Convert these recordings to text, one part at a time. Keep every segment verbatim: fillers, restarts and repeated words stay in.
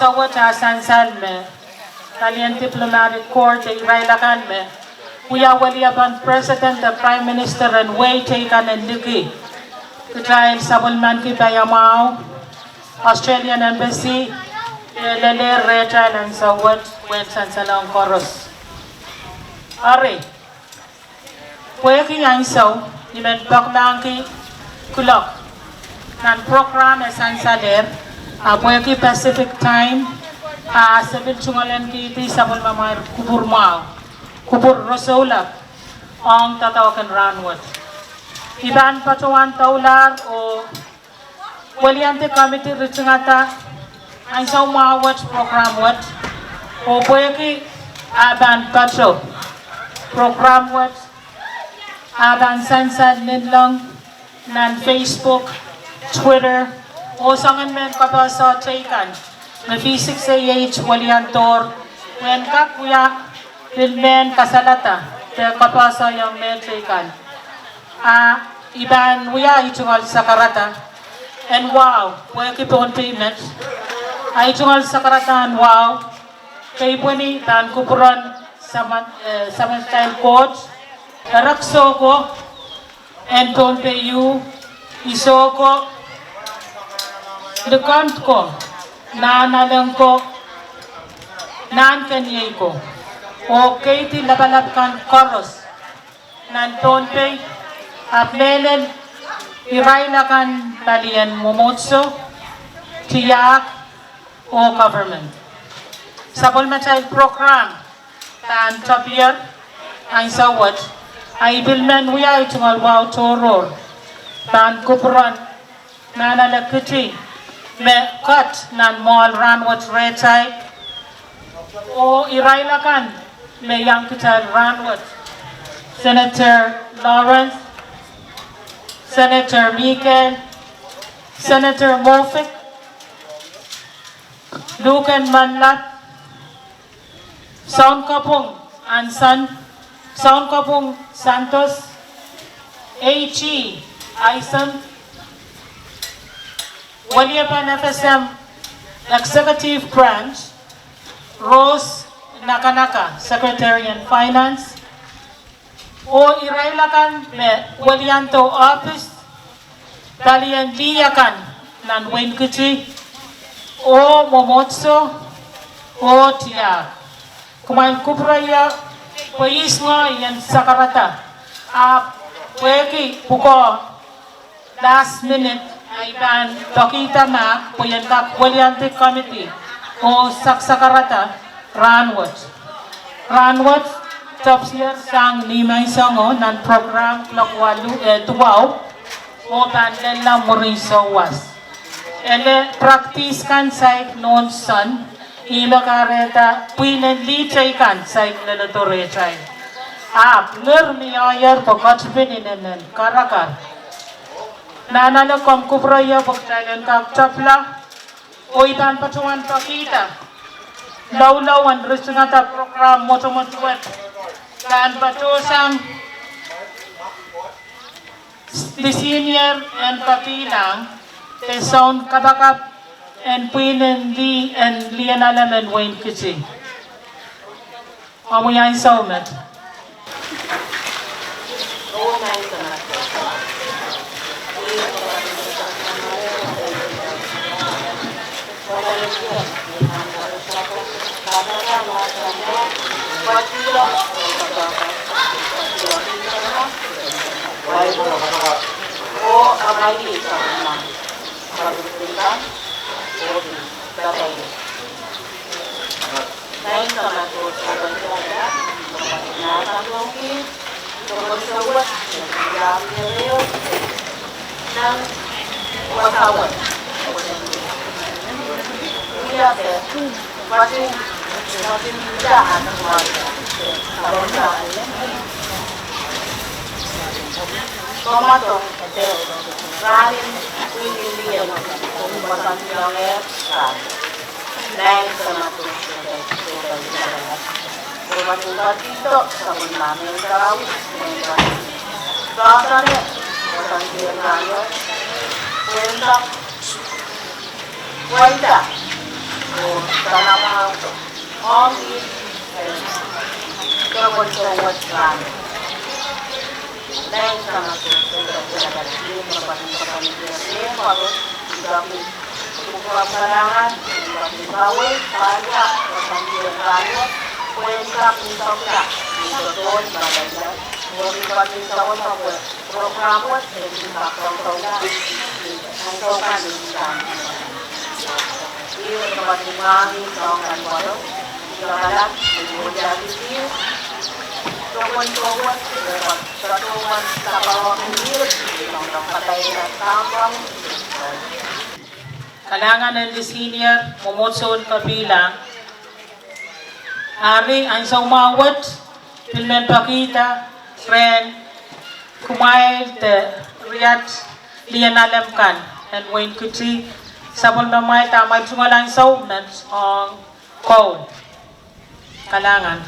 Sawet ah sansal me palien diplomatic corps de irail akan me wia weliepen President de Prime Minister en wehi teikan en liki. Kitail sapwellimaniki paiamwahu, Australian Embassy, e lelehr rehtail ansou wet, pwehn sansalohng koaros. Ari, pwehki ansou, I men peki mahkki kuloak nan program e sansalehr, a pwehki Pacific time, a se pil tungoalenkihdi sapwellimamwail kupwur mwahu, kupwur rosoulap, ong doadoahk en rahnwet. I pahn patohwan doulahr oh weliandi committee ritingada ansou mwahu wet program wet, oh pwehki ah pahn pato program wet, ah pahn sansal nin leng nan Facebook, Twitter, oh soangen mehn kapehse teikan me V six A H weliandohr, pwehn kak wia pil mehn kasalada de kapehsehiong mehn teikan. A I pahn wia ei tungoal sakarada en wahu, pwehki Pohnpei met, a ei tungoal sakarada en wahu, keipweni pahn kupwuren Sama, eh, Samatail Koht, Erek Soko, en Pohnpei U, I Soko, Likend ko, Nahnalek ko, Nahnkeniei ko, oh keidi lapalap kan koaros nan Pohnpei, ahpw mehlel irail akan palien mwomwohdiso, tiahk, oh government. Sapwellimatail program pahn tapier ansou wet, a I pil men wia ei tungoal wahu tohrohr, pahn kupwuren Nahnalek Kiti, me kat nan mwoahl rahnwet rehtail, oh irail akan me iang kitail rahnwet, Senator Lawrence, Senator Mikel, Senator Moffitt, Luken Manlap, Sounkopwung Anson, Sounkopwung Santos, A G Eisen, weliepen F S M Executive Branch, Rose Nakanaka, Secretary en Finance, oh irail akan me weliando ohpis, palien lih akan nan Wein Kiti, oh mwomwohdiso, oh tiahk. Kumwail kupwureio pwe ihs ngoahi en sakarada, ahpw pwehki pwukoa last minute, a I pahn pekihda mahk pwe I en kak weliandi committee oh saksakarada rahnwet. Rahnwet tapsier sang ni maing songo nan program kuloak waluh, eh, duwau, oh pahn lella mwurin souwas. Ele practice kan saik nohn Sohn, ihme kahrehda pwihn en lih teikan saik leledo rehtail. Ahpw ngehr miehier pwe ketipin inenen karakar. Nahnalek, komw kupwureio pwe kitail en kak tapla, oh I pahn patohwan pekihda loulou en ritingada program mwotomwot wet, pahn patohsang lisinier en kapihlahng, de soun kapakap en pwihn en lih en Lienalam en Wein Kiti. Omwi ansou met. Kalahngan en Senior, mwomwohdiso en Kapila. Ari ansou mwahu wet, pil men pekihda rehn kumwail de riat Lienalem kan en wehin Kiti, sapwellimamwail, dahme tungoal ansou nan ong koul. Kalahngan.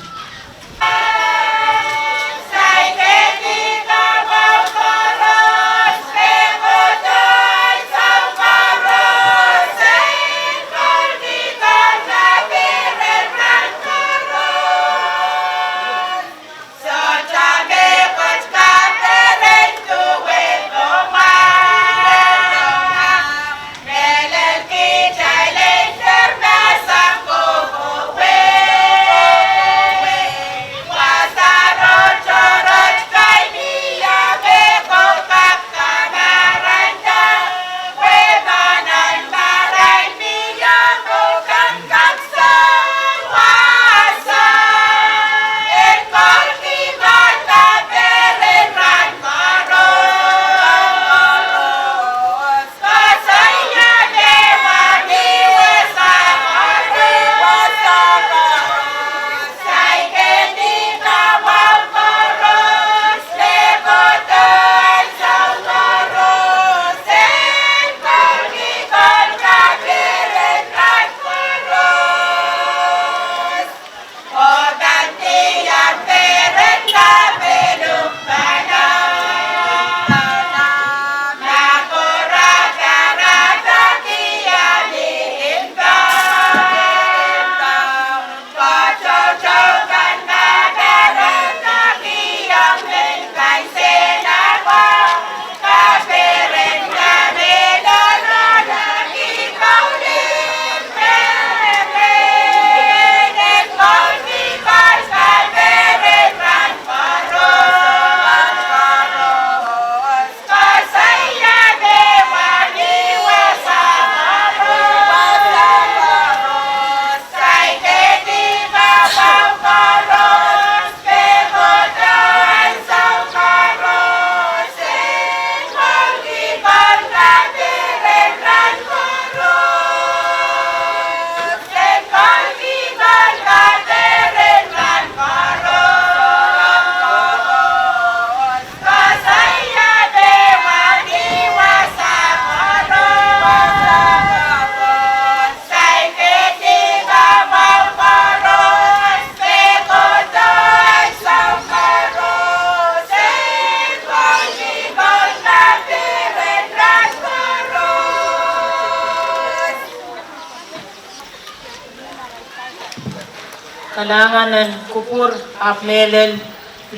Kalahngan en kupwur ahpw mehlel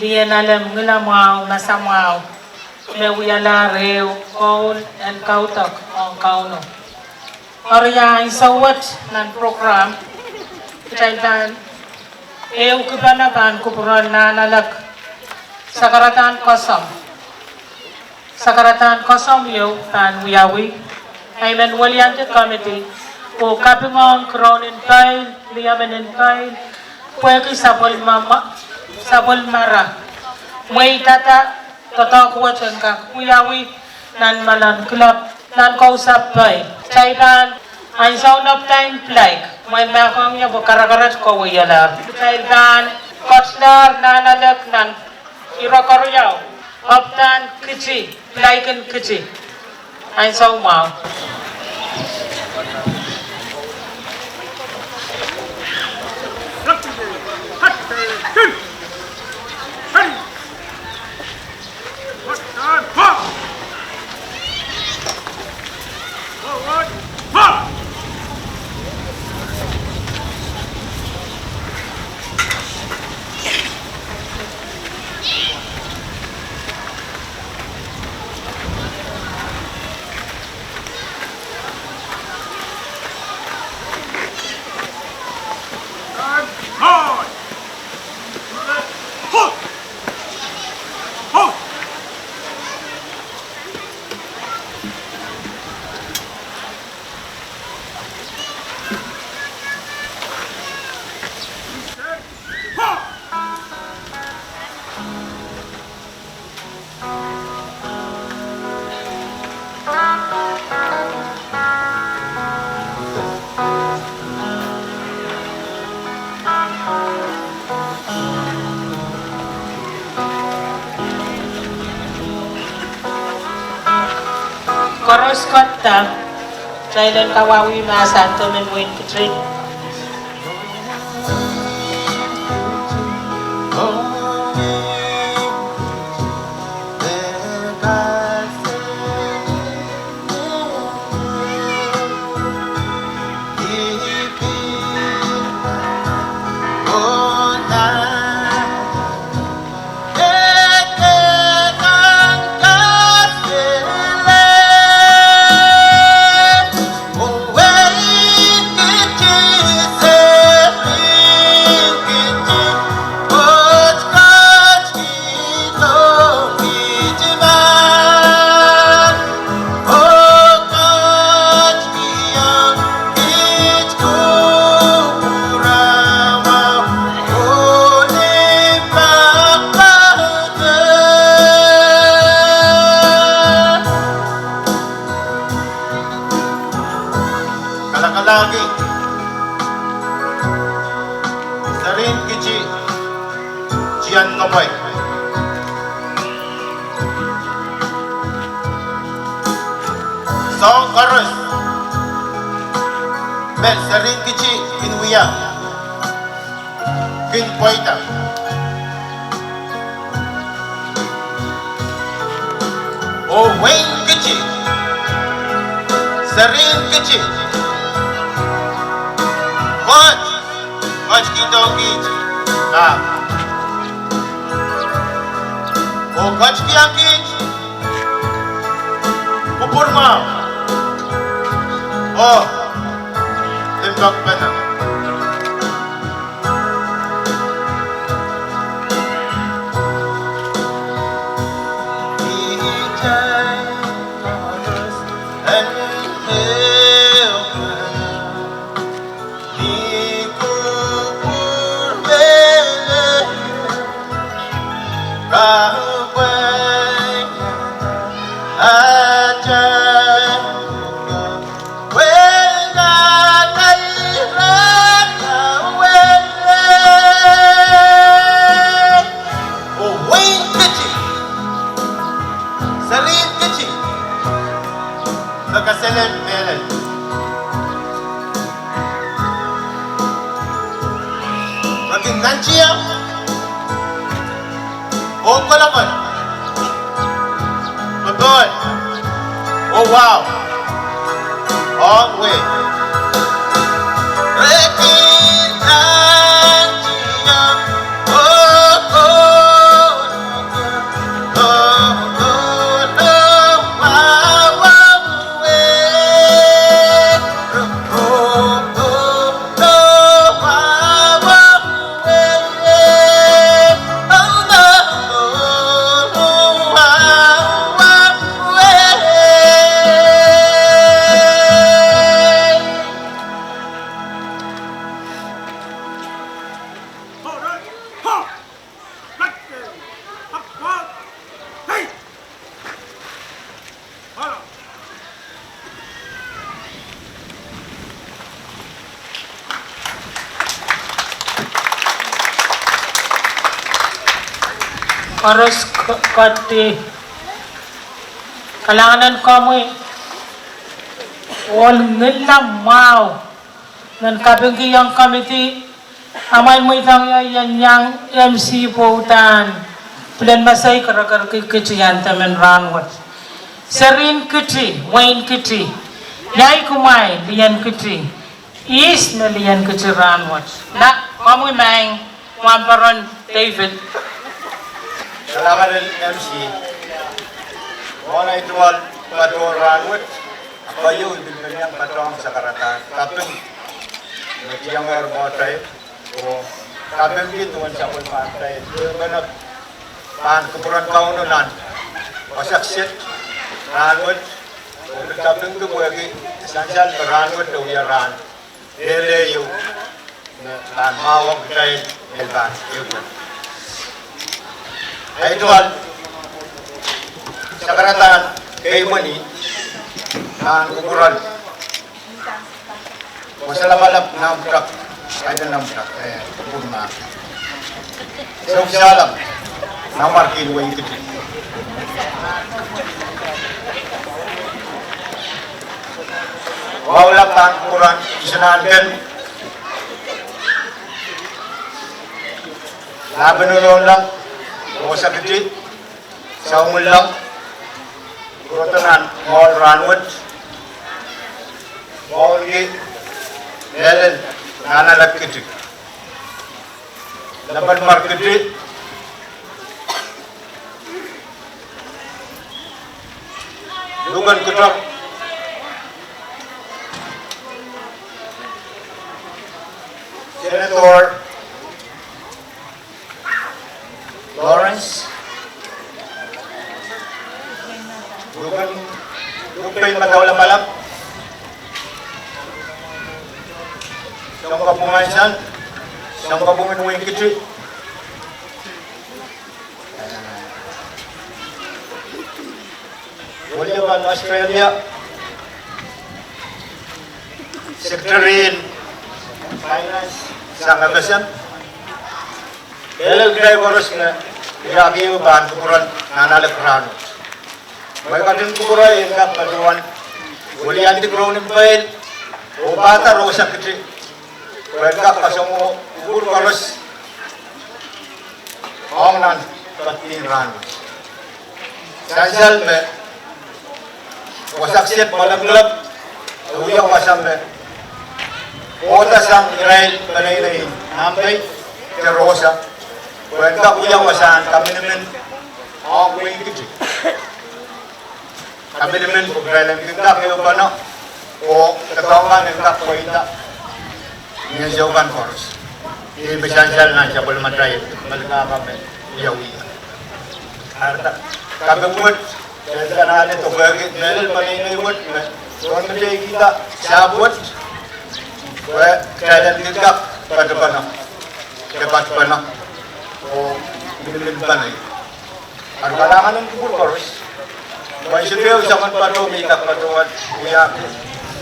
Lienalem Ngilamwahu Masamwahu me wialahr ehu koul en kaudok ong Kauno. Eri ansou wet nan program, kitail pahn, ehu kipena pahn kupwuren Nahnalek, sakaradahn koasoam. Sakaradahn koasoam ieu pahn wiawi, I men weliandi committee oh kapingohng Kiroun en Peil, Liamen en Peil, pwehki sapwellimamwa-, sapwellimara, mweidada doadoahk wet en kak wiawi nan Malon Club nan Kousapw Peil. Kitail pahn, ansou naptain plaik, mwein mahkohng ie pwe karakarat kowe wialahr. Kitail pahn ketilahr Nahnalek nan ire keriau, apwdahn Kiti, plaiken Kiti. Ansou mwahu. Koaros koaros, kitail en kawauwih mahsen en wein Kiti. Kalakalahki serihn Kiti, Tian Komoi. Soahng koaros me serihn Kiti kin wia, kin pweida. Oh wein Kiti, serihn Kiti, Koht, Koht kihdo kiht, ah, oh Koht kihong kiht kupwur mwahu oh limpoakpene. Oh wein Kiti, serihn Kiti, me kaselel mehlel. Re kin nantihong oh kolokol, popohl oh wahu ong wehi. Koaros k-, koaros. Kalahngan en komwi ohl, ngihl mwahu. Mehn kapingkihong komiti, amwail mweidohng ie ien iang M C pwe udahn pilen mesei kerekerki Kiti anthem en rahnwet. Serihn Kiti, wein Kiti, iei kumwail Lihen Kiti, ihs me Lihen Kiti rahnwet? Nah, komwi maing, Wahnpoaron David. Kalahngan en M C. Mwohn ei tungoal patohwan rahnwet, a keieu I pil men iang patohwan sakaradahn kaping me tiengehr mwohtail, oh kapingki duwen sapwellimatail, duwen pahn kupwuren Kauno nan wasa kiset rahnwet, oh pil kapingki pwehki sansal me rahnwet de wia rahn lelehieu me pahn mwahuong kitail, me pahn iang ei tungoal sakaradahn keimweni nan kupwuren Wasa Lapalap Nanpwutak, kaidehn Nanpwutak, eh, Pwunmah. Sou Salam, Nanmwarkien, wein Kiti. Wahu lap pahn kupwuren Isonahnken, Lapin Onoulong, Rosa Kiti, Saungullong, Rotonan Moal Rahnwet, Moalki, Lelen, Nanalek Kiti, Lepen Markiti, Luken Kutor, Senator Lawrence, Luken, Lukpei Madaulapalap, Songkapwung Anson, Songkapwung en Wein Kiti, Weliepen Australia, Secretary en Finance, sang FSM, lel kitail koaros me iang ehu pahn kupwuren Nanalek rahnwet. Mwein ketin kupwure en kak patohwan weliandi Crown Imperial oh pahda Rosa Kiti, pwe en kak kasamwo kupwur koaros ong nan ketin rahnwet. Sansal me wasa kiset me lelap, e wia wasa me kohda sang irail peneinei Nampei de Rosa, pwe en kak wia wasahn kaminimin ong Wein Kiti. Kaminimin pwe kitail en kin kak ehupene oh doadoahk kan en kak pweida ni ansou kan koaros. Ih me sansal nan sapwellimatail me likahka me wiawi. Eri kaping wet, kitail en ale doadoahk mehlel peneinei wet me sohte medeikihda sahpw wet, pwe kitail en kin kak patpene, de patpene oh miniminpene. Eri kalahngan en kupwur koaros. Mwein sohte ehu soangen patohwan me I kak patohwan wiahki,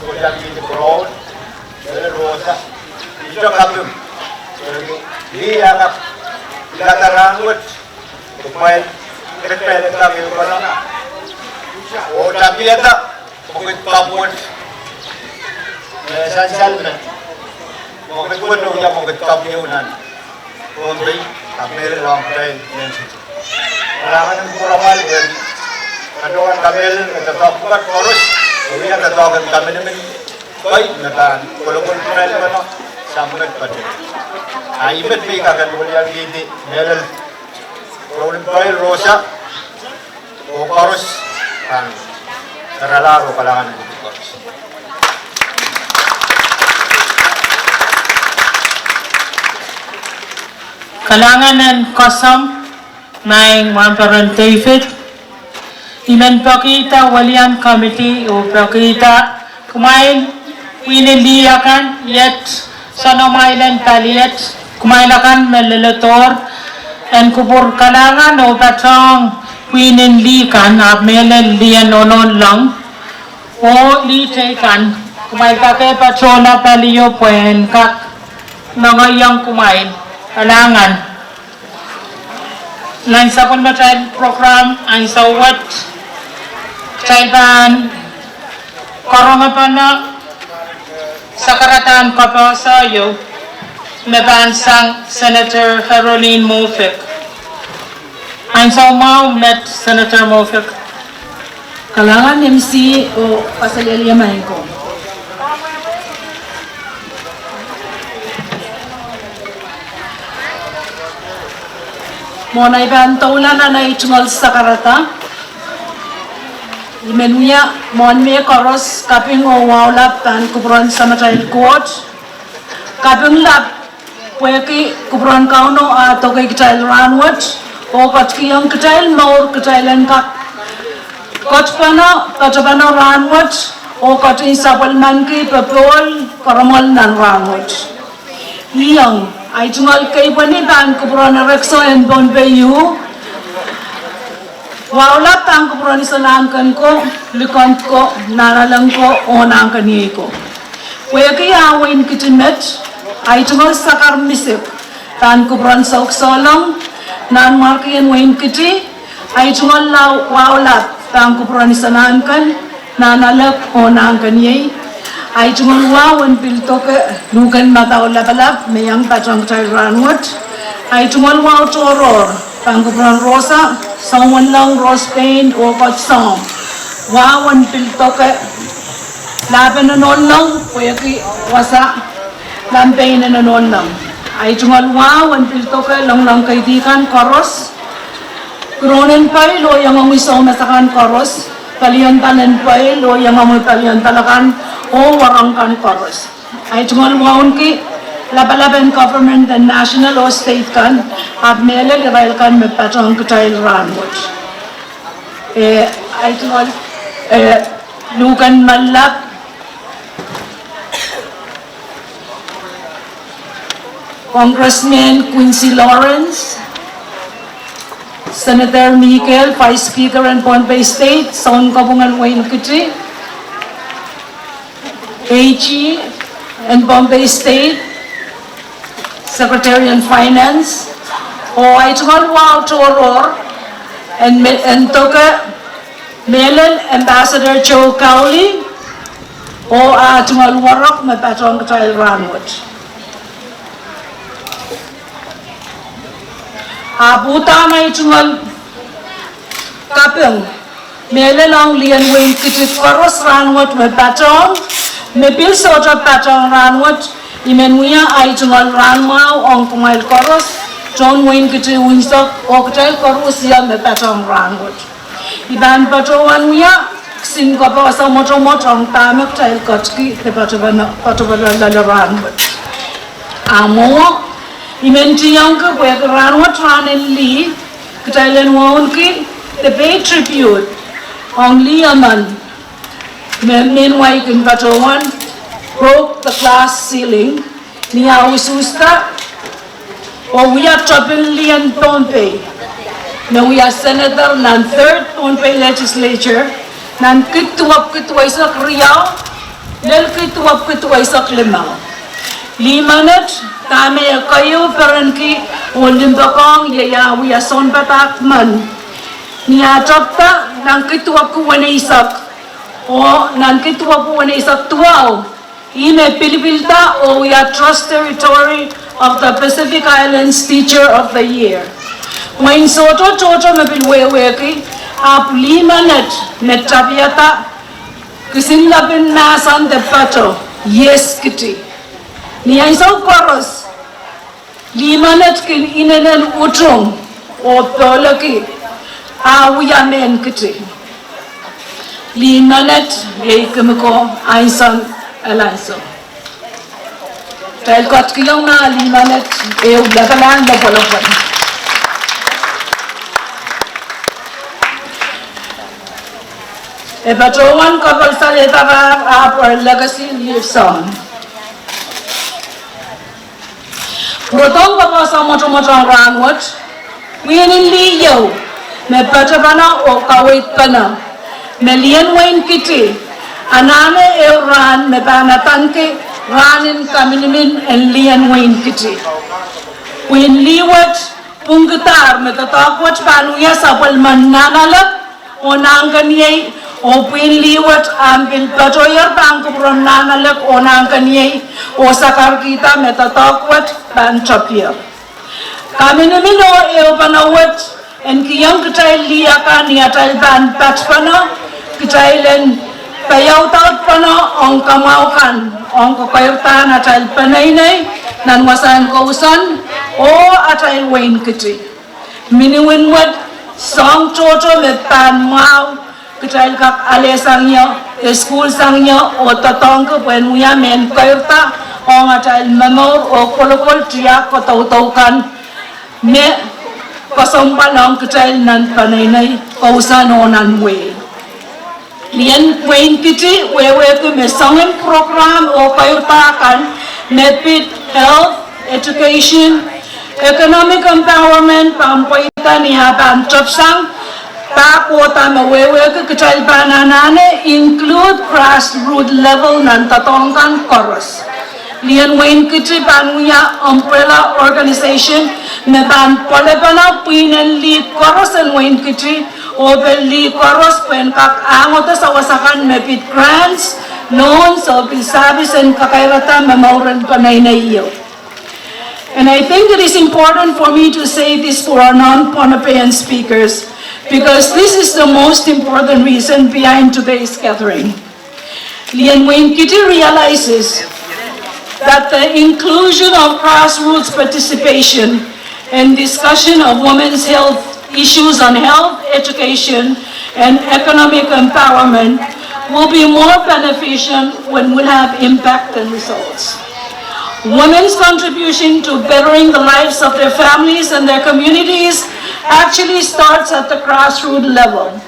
wiahki Crown, lel Rosa, ihte kaping. Ih a kak pilada rahnwet, kumwail, kitail en kak ehupene oh tapiada mwekid kapw wet, me sansal me mwekid wet e wia mwekid kapw ieu nan Pohnpei, ahpw mehlel ong kitail mehn Kiti. Kalahngan en kupwur amwail pwehki patohwan kamehlele me doadoahk pwukat koaros e wia doadoahk en kaminimin kei me pahn kolokol kitail pene sang met patohwan. A ih met me I kak en weliandi mehlel Crown Imperial Rosa oh koaros pahn karalahr oh kalahngan en kupwur koaros. Kalahngan en koasoandi, Maing Wahnparon David, I men pekihda welian komiti oh pekihda kumwail pwihnen lih akan, iet soanamwail en paliet, kumwail akan me leledohr, en kupwur kalahngan oh patohwan pwihnen lih kan, ahpw mehlel lih en Onoulong oh lih teikan, kumwail kak patohla palio pwe en kak moangehiong kumwail. Kalahngan. Nan sapwellimatail program ansou wet, kitail pahn karongepene sakaradahn koapohso ieu me pahn sang Senator Herolin Moffick. Ansou mwahu met, Senator Moffick. Kalahngan, M C, oh kaselehlie Maing ko. Mwohn ei pahn doula nan ei tungoal sakarada, I men wia mwohn me koaros kaping oh wahu lap pahn kupwuren Samatail Koht. Kaping lap pwehki kupwuren Kauno ah doke kitail rahnwet oh ketikihong kitail mour kitail en kak ketpene, ketpene rahnwet oh ketin sapwellimaniki popohl koaros nan rahnwet. Iang, ei tungoal keipweni pahn kupwuren Erekso en Pohnpei ieu, wahu lap pahn kupwuren Isonahnken ko, Likend ko, Nahnalek ko oh Nahnkeniei ko. Pwehki ah Wein Kiti met, ei tungoal sakar misik pahn kupwuren Sohksohlong, Nanmwarki en Wein Kiti, ei tungoal wahu lap pahn kupwuren Isonahnken, Nahnalek oh Nahnkeniei. Ahi tungoal wahu en pil doke luhken madau lapalap me iang patehng kitail rahnwet. Ahi tungoal wahu tohrohr, pahn kupwuren Rosa, Sounwenleng Rose Payne oh Kot Sohng. Wahu en pil doke lahpen Onohnleng, pwehki wasa lampein en Onohnleng. Ahi tungoal wahu en pil doke Lengleng Keidi kan koaros. Kuronen Peil oh iangomwi soumas akan koaros, Paliondalen Peil oh iangomwi paliondal akan, oh warehng kan koaros. Ahi tungoal wauneki lapalap en government en national oh state kan, ahpw mehlel irail kan me patehng kitail rahnwet. Eh, ahi tungoal, eh, luhken madau lap, Congressman Quincy Lawrence, Senator Mikael, Vice Speaker en Pohnpei State, Sounkopwungen Wein Kiti, AG en Pohnpei State, Secretary en Finance, oh ahi tungoal wahu tohrohr en me-, en doke mehlel Ambassador Joe Cowley, oh ah tungoal warehng me patehng kitail rahnwet. Ahpw uhdahn ahi tungoal kaping mehlel ong Lien Wein Kiti koaros rahnwet me patehng, me pil sohte patehng rahnwet, I men wia ahi tungoal rahnmwahu ong kumwail koaros, tohn Wein Kiti unsek, oh kitail koaros me patehng rahnwet. I pahn patohwan wia kisin kapehse mwotomwot ong dahme kitail ketiki de patopatohla loale rahnwet. Ah mwomwo, I men tiengki pwehki rahnwet rahn en lih, kitail en wauneki de pay tribute ong lih emen me mehn wai kin patohwan broke the glass ceiling, ni ah usuhsda oh wia tepin lih en Pohnpei, me wia senator nan third Pohnpei legislature, nan kid duwepwiki duweisek riau lel kid duwepwiki duweisek limau. Lih menet, dahme e keieu perenki oh limpoakohng iei ah wia sounpadahk men, ni ah tepda nan kid duwepwiki weneisek, oh nan kid duwepwiki weneisek duwau, ih me pilipilda oh wia Trust Territory of the Pacific Islands Teacher of the Year. Mwein sohte tohto me pil wehwehki, ahpw lih menet me tapiada kisin lepin mahsen de pato, Iess Kiti. Ni ansou koaros, lih menet kin inenen utung oh poahleki ah wia mehn Kiti. Lih menet iei Kimiko Anson Alonzo. Kitail ketikihong nah lih menet ehu lapalahn lopwolopwol. E patohwan kapehse lehda rahr ahpw her legacy lives on. Pwurodohng kapehse mwotomwot ong rahnwet, pwihn en lih ieu me patopene oh kaweidpene, me Lien Wein Kiti anahne ehu rahn me pahn adaneki rahn en kaminimin en Lien Wein Kiti. Pwihn lih wet pwungkidahr me doadoahk wet pahn wia sapwellimen Nahnalek oh Nahnkeniei, oh pwihn lih wet ahpw pil patohier pahn kupwuren Nahnalek oh Nahnkeniei, oh sakarkihda me doadoahk wet pahn tepdier. Kaminimin oh ehupene wet en kihong kitail lih akan ni atail pahn patpene, kitail en peiaudaudpene ong kamwahu kan ong kokoirdahn atail peneinei nan wasahn kousoan oh atail Wein Kiti. Miniwin wet, soahng tohto me pahn mwahu, kitail kak alehsang ie, de sukuhlsang ie, oh doadoahngki pwehn wia mehn koirda ong atail momour oh kolokol, tiahk, kodoudou kan me kesempwal ong kitail nan peneinei, kousoan oh nan wehi. Lien Wein Kiti wehwehki me soangen program oh koirda kan me pid health, education, economic empowerment pahn pweida ni ah pahn tepsang pahkohda me wehwehki kitail pahn anahne include grassroot level nan doadoahk kan koaros. Lien Wein Kiti pahn wia umbrella organization me pahn pwoalepene pwihn en lih koaros en Wein Kiti, oh pil lih koaros pwehn kak ahngode sawas akan me pid grants, Nohn, soh pil service en kakairada me mouren peneinei ieu. And I think it is important for me to say this for our non-Pohnpeian speakers, because this is the most important reason behind today's gathering. Lien Wein Kiti realizes that the inclusion of grassroots participation in discussion of women's health issues on health, education, and economic empowerment will be more beneficial when we'll have impact and results. Women's contribution to bettering the lives of their families and their communities actually starts at the grassroots level.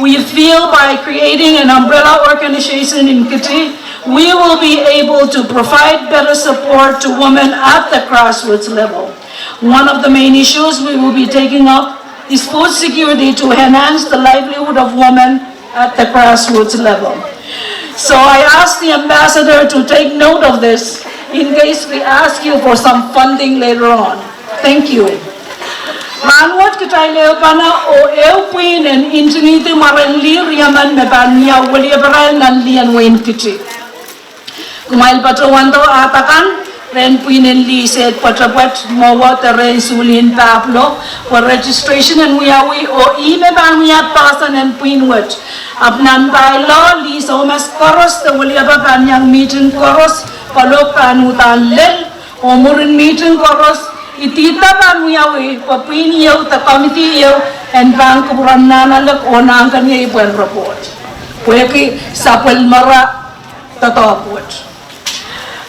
We feel by creating an umbrella organization in Kiti, we will be able to provide better support to women at the grassroots level. One of the main issues we will be taking up is food security to enhance the livelihood of women at the grassroots level. So I ask the ambassador to take note of this in case we ask you for some funding later on. Thank you. Rahnwet kitail ehupene oh ehu pwihn en ntingihdi mwaren lih riemen me pahn wia welieparail nan Lien Wein Kiti. Kumwail patohwando ahd akan rehn pwihn en lih sehd pwetepwet mwowe de rehn suliin pahpwlo, pwe registration en wiawi oh ih me pahn wia poahsoan en pwihn wet. Ahpw nan bylaw lih soumas koaros de weliepe pahn iang mihting koaros, pwelok pahn uhdahn lel, oh mwurin mihting koaros, idihda pahn wiawi pwe pwihn ieu de committee ieu en pahn kupwuren Nahnalek oh Nahnkeniei pwehn report. Pwehki sapwellimara doadoahk wet.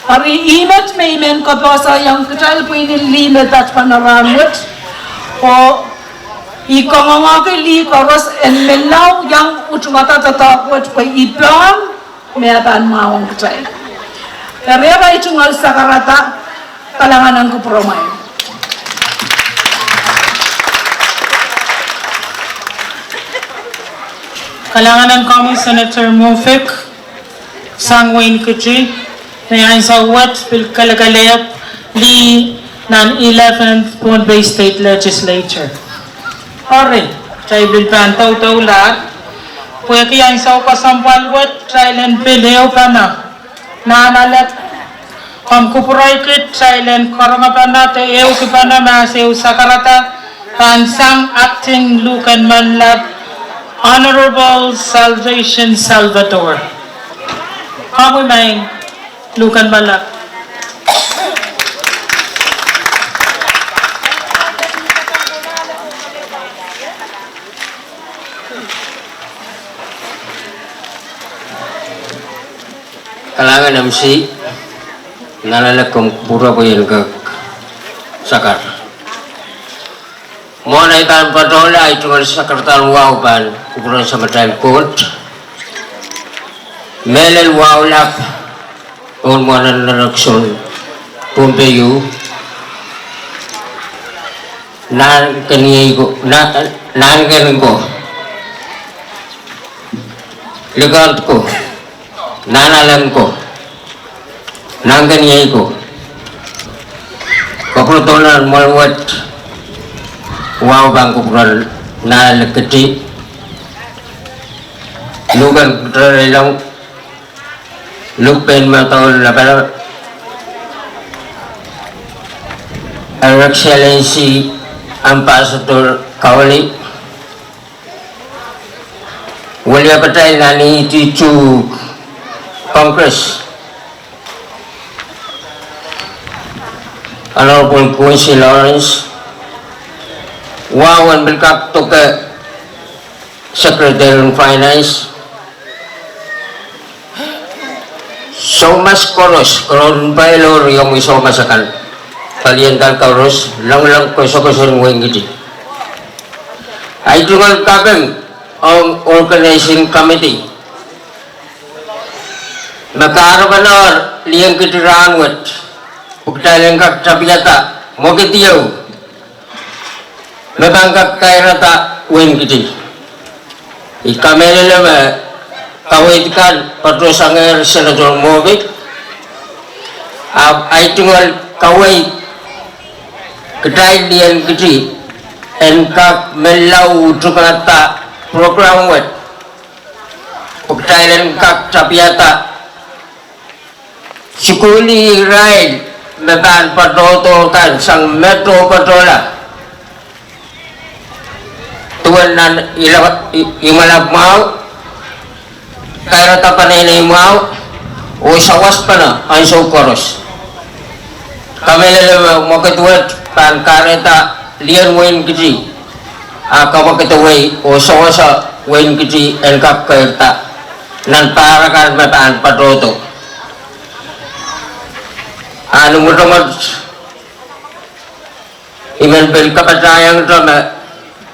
Eri ih met me I men koapohsaiong kitail pwihn en lih me patpene rahnwet, oh I kangoangehki lih koaros en menlau iang utungada doadoahk wet pwe I pahn me e pahn mwahuong kitail. Eri e pahn tungoal sakarada, kalahngan en kupwuromwail. Kalahngan en komwi Senator Moffitt, sang Wein Kiti, me ansou wet pil kelekelehpw lih nan eleventh Pohnpei State Legislature. Eri, kitail pil pahn doudoulahr, pwehki ansou kesempwal wet kitail en pil ehupene. Nahnalek, komw kupwurei kit, kitail en karongpene de ehukipene mahs ehu sakarada pahn sang Acting Lieutenant Malap, Honorable Salvation Salvador. Komwi maing Lieutenant Malap. Kalahngan M C, Nahnalek komw kupwure pwe I en kak sakar. Mwohn ahi pahn patohla, ahi tungoal sakarada wahu pahn kupwuren Samatail Koht. Mehlel wahu lap pohn mwoalen election Pohnpei, Nahnkeniei ko, Nahnkeniei ko, Likend ko, Nahnalek ko, Nahnkeniei ko. Kapwuredo nan mwoal wet, wahu pahn kupwuren Nahnalek Kiti. Luhk en Kitail Leilong, Luhk Pein Madaul Lapalap, Her Excellency Ambassador Kawali, weliepatail nan ihte Chuuk Congress, Honorable Quincy Lawrence, wahu en pil kak doke Secretary en Finance, soumas koaros, koaros pahn pailohr iong soumas akan, palien dal koaros, lengileng koasokoasoan Wein Kiti. Ahi tungoal kaping ong Organizing Committee me kahrepene Lien Kiti rahnwet, pwe kitail en kak tapiada mwekid ieu me pahn kak kairada Wein Kiti. I kamehlele me kaweid kan patohsangehr Senator Moffitt, ahpw ahi tungoal kaweid kitail Lien Kiti en kak menlau utungada program wet, pwe kitail en kak tapiada Sukuhlih irail me pahn patohdo kan sang met oh patohla. Duwen nan ila, i, imwalap mwahu, kahrehda peneinei mwahu, oh sawas pene ansou koaros. Kamehlele me mwekid wet pahn kahrehda lien wein Kiti, a kamwekidawei oh sewese wein Kiti en kak keirda nan pahr akan me pahn patohdo. A ni mwotomwot, I men pil kapatahieng me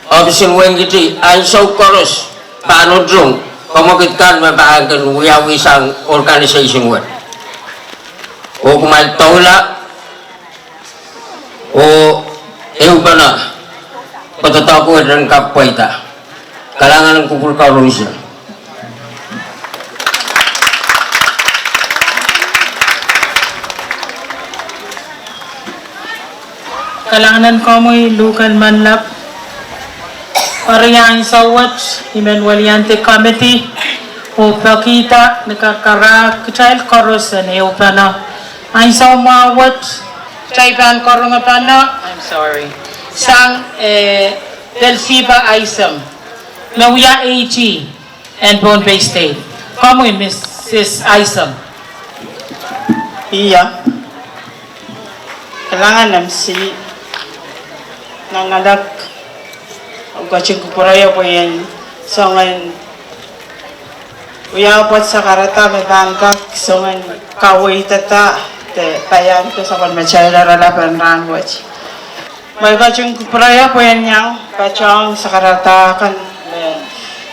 opisin wein Kiti ansou koaros pahn utung kamwekid kan me pahn kin wiawi sang organisation wet. Oh kumwail doula, oh ehupene, pwe doadoahk wet en kak pweida. Kalahngan en kupwur koaros. Kalahngan en komwi Luken Manlap. Eri ansou wet I men weliandi committee oh pekihda ni kak karahr kitail koaros en ehupene. Ansou mwahu wet kitail pahn karonge pahn, I'm sorry, sang, eh, Belsiba Aisem, me wia AG en Pohnpei State. Komwi, Mrs Aisem. Ia. Kalahngan M C. Nanalek, I ketin kupwurehiong pwe I en soangen wia pwoat sakarada me pahn kak soangen kaweidada de paian de sapwellimatail oaralap en rahn wet. Ma I ketin kupwurehiong pwe I en iang patohwan sakarada kan me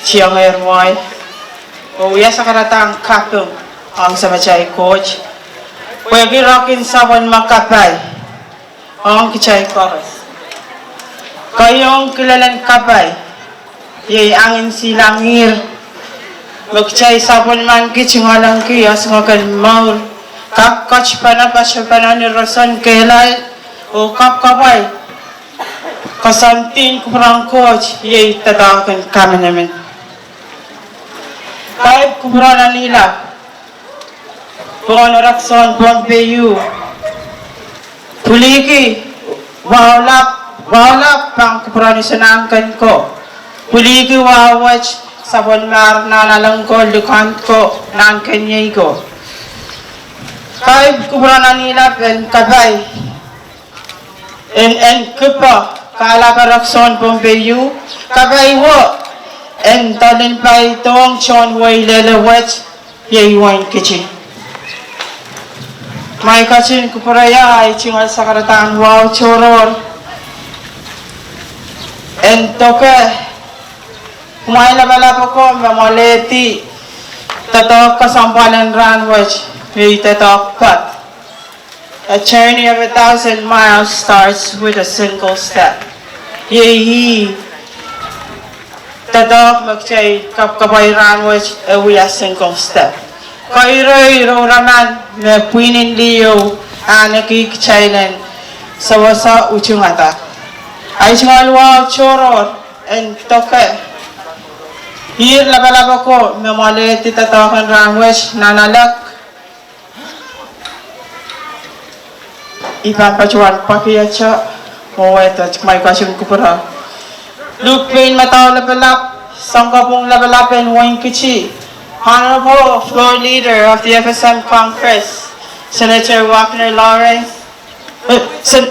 tiengehr mwowe, oh wia sakarada en kaping ong Samatail Koht, pwehki irail kin sapwellime kapai ong kitail koaros. Keieun kilelen kapai iei angin silangihr me kitail sapwellimaniki, tungoaleniki, esingek en mour, kak ketipene, patopene ni roson kehlail, oh kapwkapwai koasoandi kupwuren Koht iei doadoahk en kamanaman. Kapai kupwuren Anilap, pwuhken Ereksohn Pohnpei U, pwiliki wahu lap, wahu lap pahn kupwuren Usenahnken ko, pwiliki wahu wet sapwellimar Nahnalek ko, Likend ko, Nahnkeniei ko. Kapai kupwuren Anilap en kapai en, en kipe kahlap Ereksohn Pohnpei U, kapai wo en doadoahk en paidohng tohn wehi lele wet iei wein Kiti. Ma I ketin kupwurehiong, ahi tungoal sakaradahn wahu tohrohr en doke kumwail lapalap ko me mwoalehdi doadoahk kesempwal en rahn wet, me iei doadoahk pwoat. A journey of a thousand miles starts with a single step. Iei doadoahk me kitail kapwkapwai rahn wet e wia single step. Koiroir oh raman me pwihnen liho ahneki kitail en sewese utungada. Ahi tungoal wahu tohrohr en doke irail lapalap ko me mwoalehdi doadoahk en rahn wet, Nahnalek, I pahn patohwan pwakiete mwowe de ma I ketin kupwure. Lukpein Madau Lapalap, Sounkopwung Lapalap en wehin Kiti, Honorable Floor Leader of the F S M Congress, Senator Wagner Lawrence, eh, Sen-,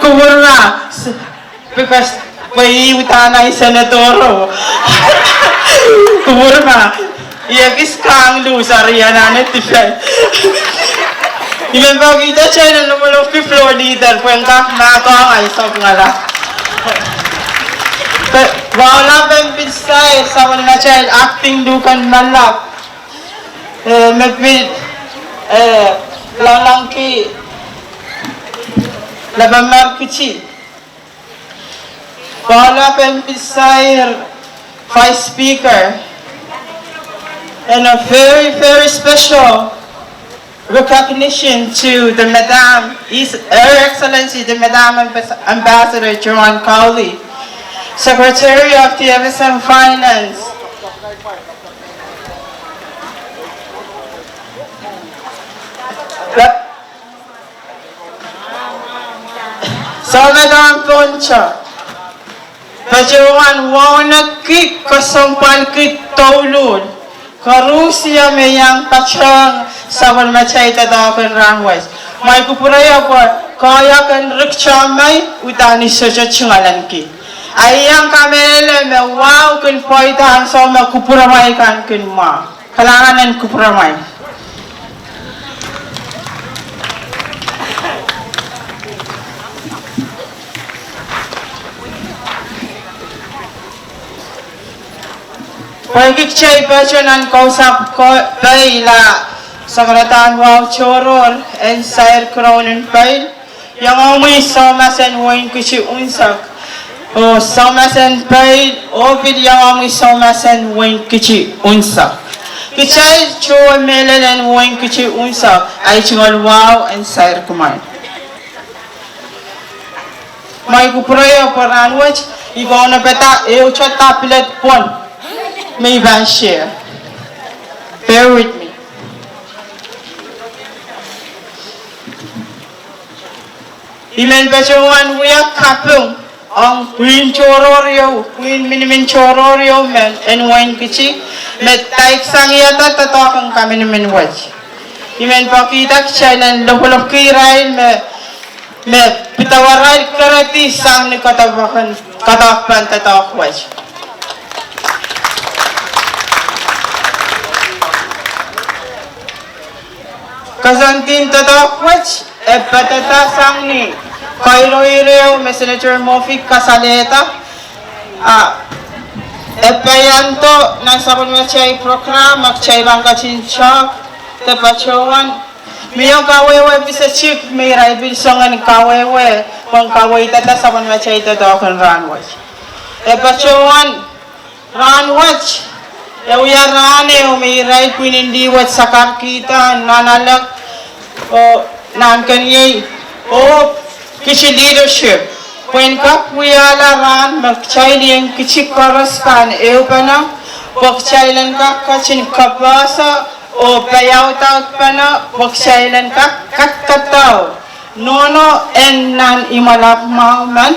kupwurma, s-, because pwe ih uhdahn ahi senator o. Kupwurma, I ekis kang luhs, eri I anahne defend. I men pahn kihda kitail en lokolok ki floor leader pwe en kak mahkohng ahi sapwungala. Pwe wahu lap en pil sair sapwellimatail Acting Luken Manlap, eh, me pil, eh, loalengki Lapalap Kiti. Wahu lap en pil sair Vice Speaker, and a very, very special recognition to the Madam, His, Her Excellency the Madam Ambas-, Ambassador Joanne Cowley, Secretary of the F S M Finance, Sohte dahn pwon te. Patohwan wauneki, kesempwalki douluhl. Koaros me iang patohwan sapwellimatail doadoahk en rahn wet. Mwail kupwure pwe koahiek en rikitail mwail udahn I sohte tungoalenki. A I iang kamehlele me wahu kin pweida ansou me kupwuromwail kan kin mwahu. Kalahngan en kupwuromwail. Pwehki kitail patohwan kausapw ko- peila sakaradahn wahu tohrohr en sair crown en peil. Iangahki soumas en wehin Kiti unsek, oh soumas en peil, oh pil iangahki soumas en wehin Kiti unsek. Kitail towe mehlel en wehin Kiti unsek, ahi tungoal wahu en sair kumwail. Mwail kupwure pwe rahn wet I kaunopada ehu te tablet pwon me I pahn share. Bear with me. I men patohwan wia kaping ong pwihn tohrohr ieu, pwihn minimin tohrohr ieu men en wehin Kiti, me daiksang iada doadoahk en kaminimin wet. I men pekihda kitail en lopwolopwki irail me, me pidawarail keredi sang ni doadoahk en, doadoahk en doadoahk wet. Koasoandi en doadoahk wet e padahda sang ni kairoir ieu me Senator Murphy kasalehda. A, e paiando nan sapwellimatail program, a kitail pahn ketin talk, de patohwan mie kawehwe pisetik me irail pil song en kawehwe, pwehn kaweidada sapwellimatail doadoahk en rahn wet. E patohwan rahn wet, e wia rahn ehu me irail pwihn en lih wet sakarkihda nan alek, oh nan keniei, oh Kiti leadership, pwehn kak wiahla rahn me kitail en Kiti koaros pahn ehupene, pwe kitail en kak ketin kapehse, oh paiaudaudpene, pwe kitail en kak kadkadau nohno en nan imwalap mwahu men,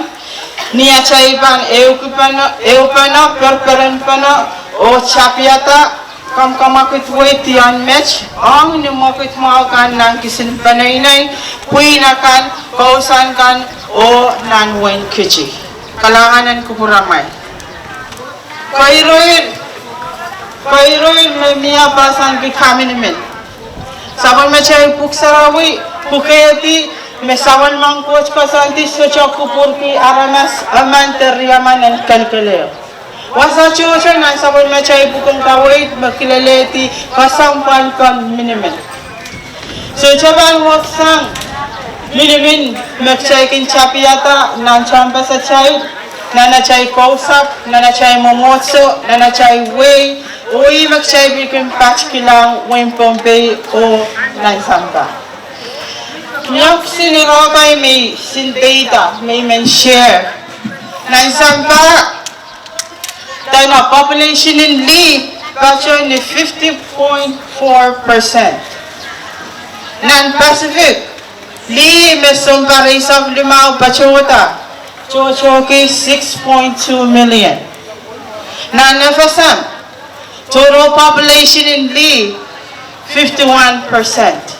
ni atail pahn ehukipene, ehupene, perperenpene, oh tapihada kamwakamwakid wet ian met, ong ni mwekid mwahu kan nan kisin peneinei, pwihn akan, kousoan kan, oh nan wehin Kiti. Kalahngan en kupwuramwail. Kairoir, kairoir me mie pasang ki kaminimin. Sapwellimatail Pwuhk Sarawi pwukehdi me sapwellimen Koht koasoandi sohte kupwurki aramas emen de riemen en kelekelehpw. Wasa tohto nan sapwellimatail pwuhk en kaweid me kilelehdi kesempwal kan minimin. Sohte pahn weksang minimin me kitail kin tapihada nan tehnpas atail, nan atail kousapw, nan atail mwomwohdiso, nan atail wehi, oh ih me kitail pil kin patikilahng wehin Pohnpei oh nan sampah. Mie kisin ire kan me I sin deida me I men share. Nan sampah, dene population en lih patoh ni fifty point four percent. Nan Pacific, lih me sounpar eisek limau patohda, tohtohki six point two million. Nan FSM, total population en lih fifty-one percent.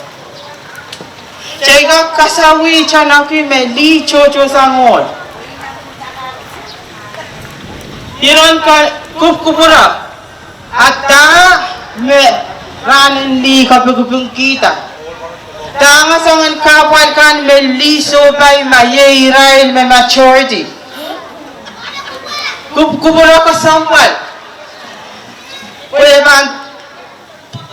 Kitail kak kasawih tanaki me lih tohtohsang ohl. Iren kupwukupwure, a dahme rahn en lih kapikipikihda? Dahme soangen kahpwal kan me lih sohpai ma iei irail me majority? Kupwukupwure kesempwal, pwe e pahn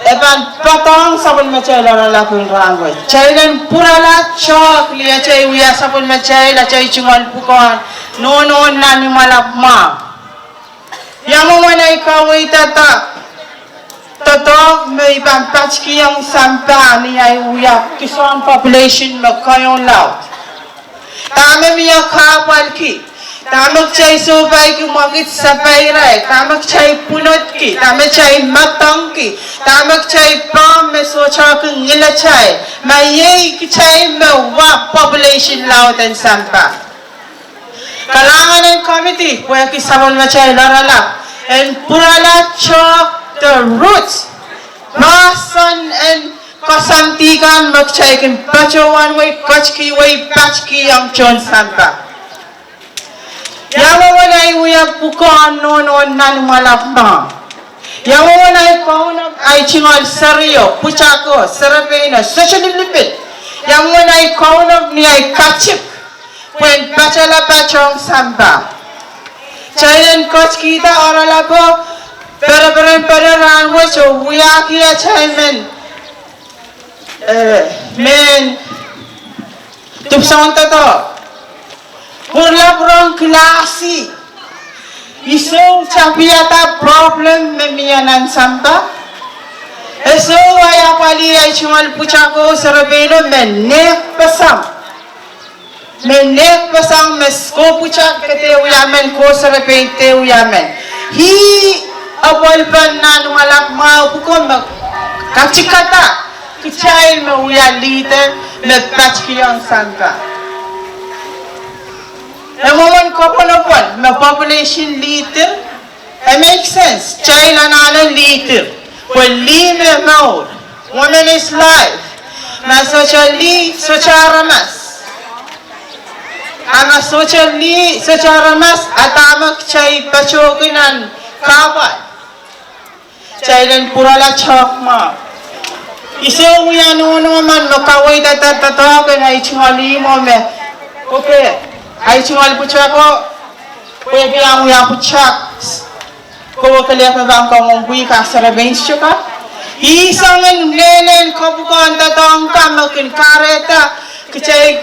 e pahn poadohng sapwellimatail oaralap en rahn wet. Kitail en pwurala tehk ni atail wia sapwellimatail atail tungoal pwukoahn nohno nan imwalap mwahu. Ia mwomwen ei kaweidada doadoahk me I pahn patikihong sampah ni ahi wia kisehn population me keieu laud? Dahme mie kahpwalki? Dahme kitail sohpeiki mwekid sapairail, dahme kitail pwunodki, dahme kitail medengki, dahme kitail pahn me sohte kin ngilatail, ma iei kitail me wa population laud en sampah. Kalahngan en committee pwehki sapwellimatail oaralap en pwurala tohk de roots, poahsoan en koasoandi kan me kitail kin patohwan wei, ketikihwei, patkihong tohn sampah. Ia mwomwen ahi wia pwukoahn nohno nan imwalap mwahu? Ia mwomwen ahi kaunop ahi tungoal serio, pwutako, serepeino, sohte lipilipil? Ia mwomwen ahi kaunop ni ahi katik pwehn patala patohng sampah? Kitail en ketikihda oaralapo, pereperen pene rahnwet oh wiahki atail mehn, eh, mehn dipwisoun doadoahk. Pwurala pwurehng kilasi. I sou tapihada problem me mie nan sampah. E sou ahi apwalih ahi tungoal pwutako, serepeino me nehkpeseng. Me nehkpeseng me ko pwutak ke dehr wia men, ko serepein dehr wia men. Ih apwalipen nan imwalap mwahu pwuko me katikada kitail me wia leader me patkihong sampah. E mwomwen kopwonopwon me population leader. E make sense, kitail anahne leader, pwe lih me mour, woman is life. Ma sohte lih, sohte aramas. A ma sohte lih, sohte aramas, a dahme kitail patohki nan kahpwal? Kitail en pwurala tohk mwahu. I sou wia nohno men me kaweidada doadoahk en ahi tungoal ihmwo me, okay, ahi tungoal pwutako, pwehki ahng wia pwutak, kowe kelehpw me pahn kangoang pwihk a serepein sohte kak. Ih soangen lelehn kapwukoahn doadoahk kan me kin kahrehda kitail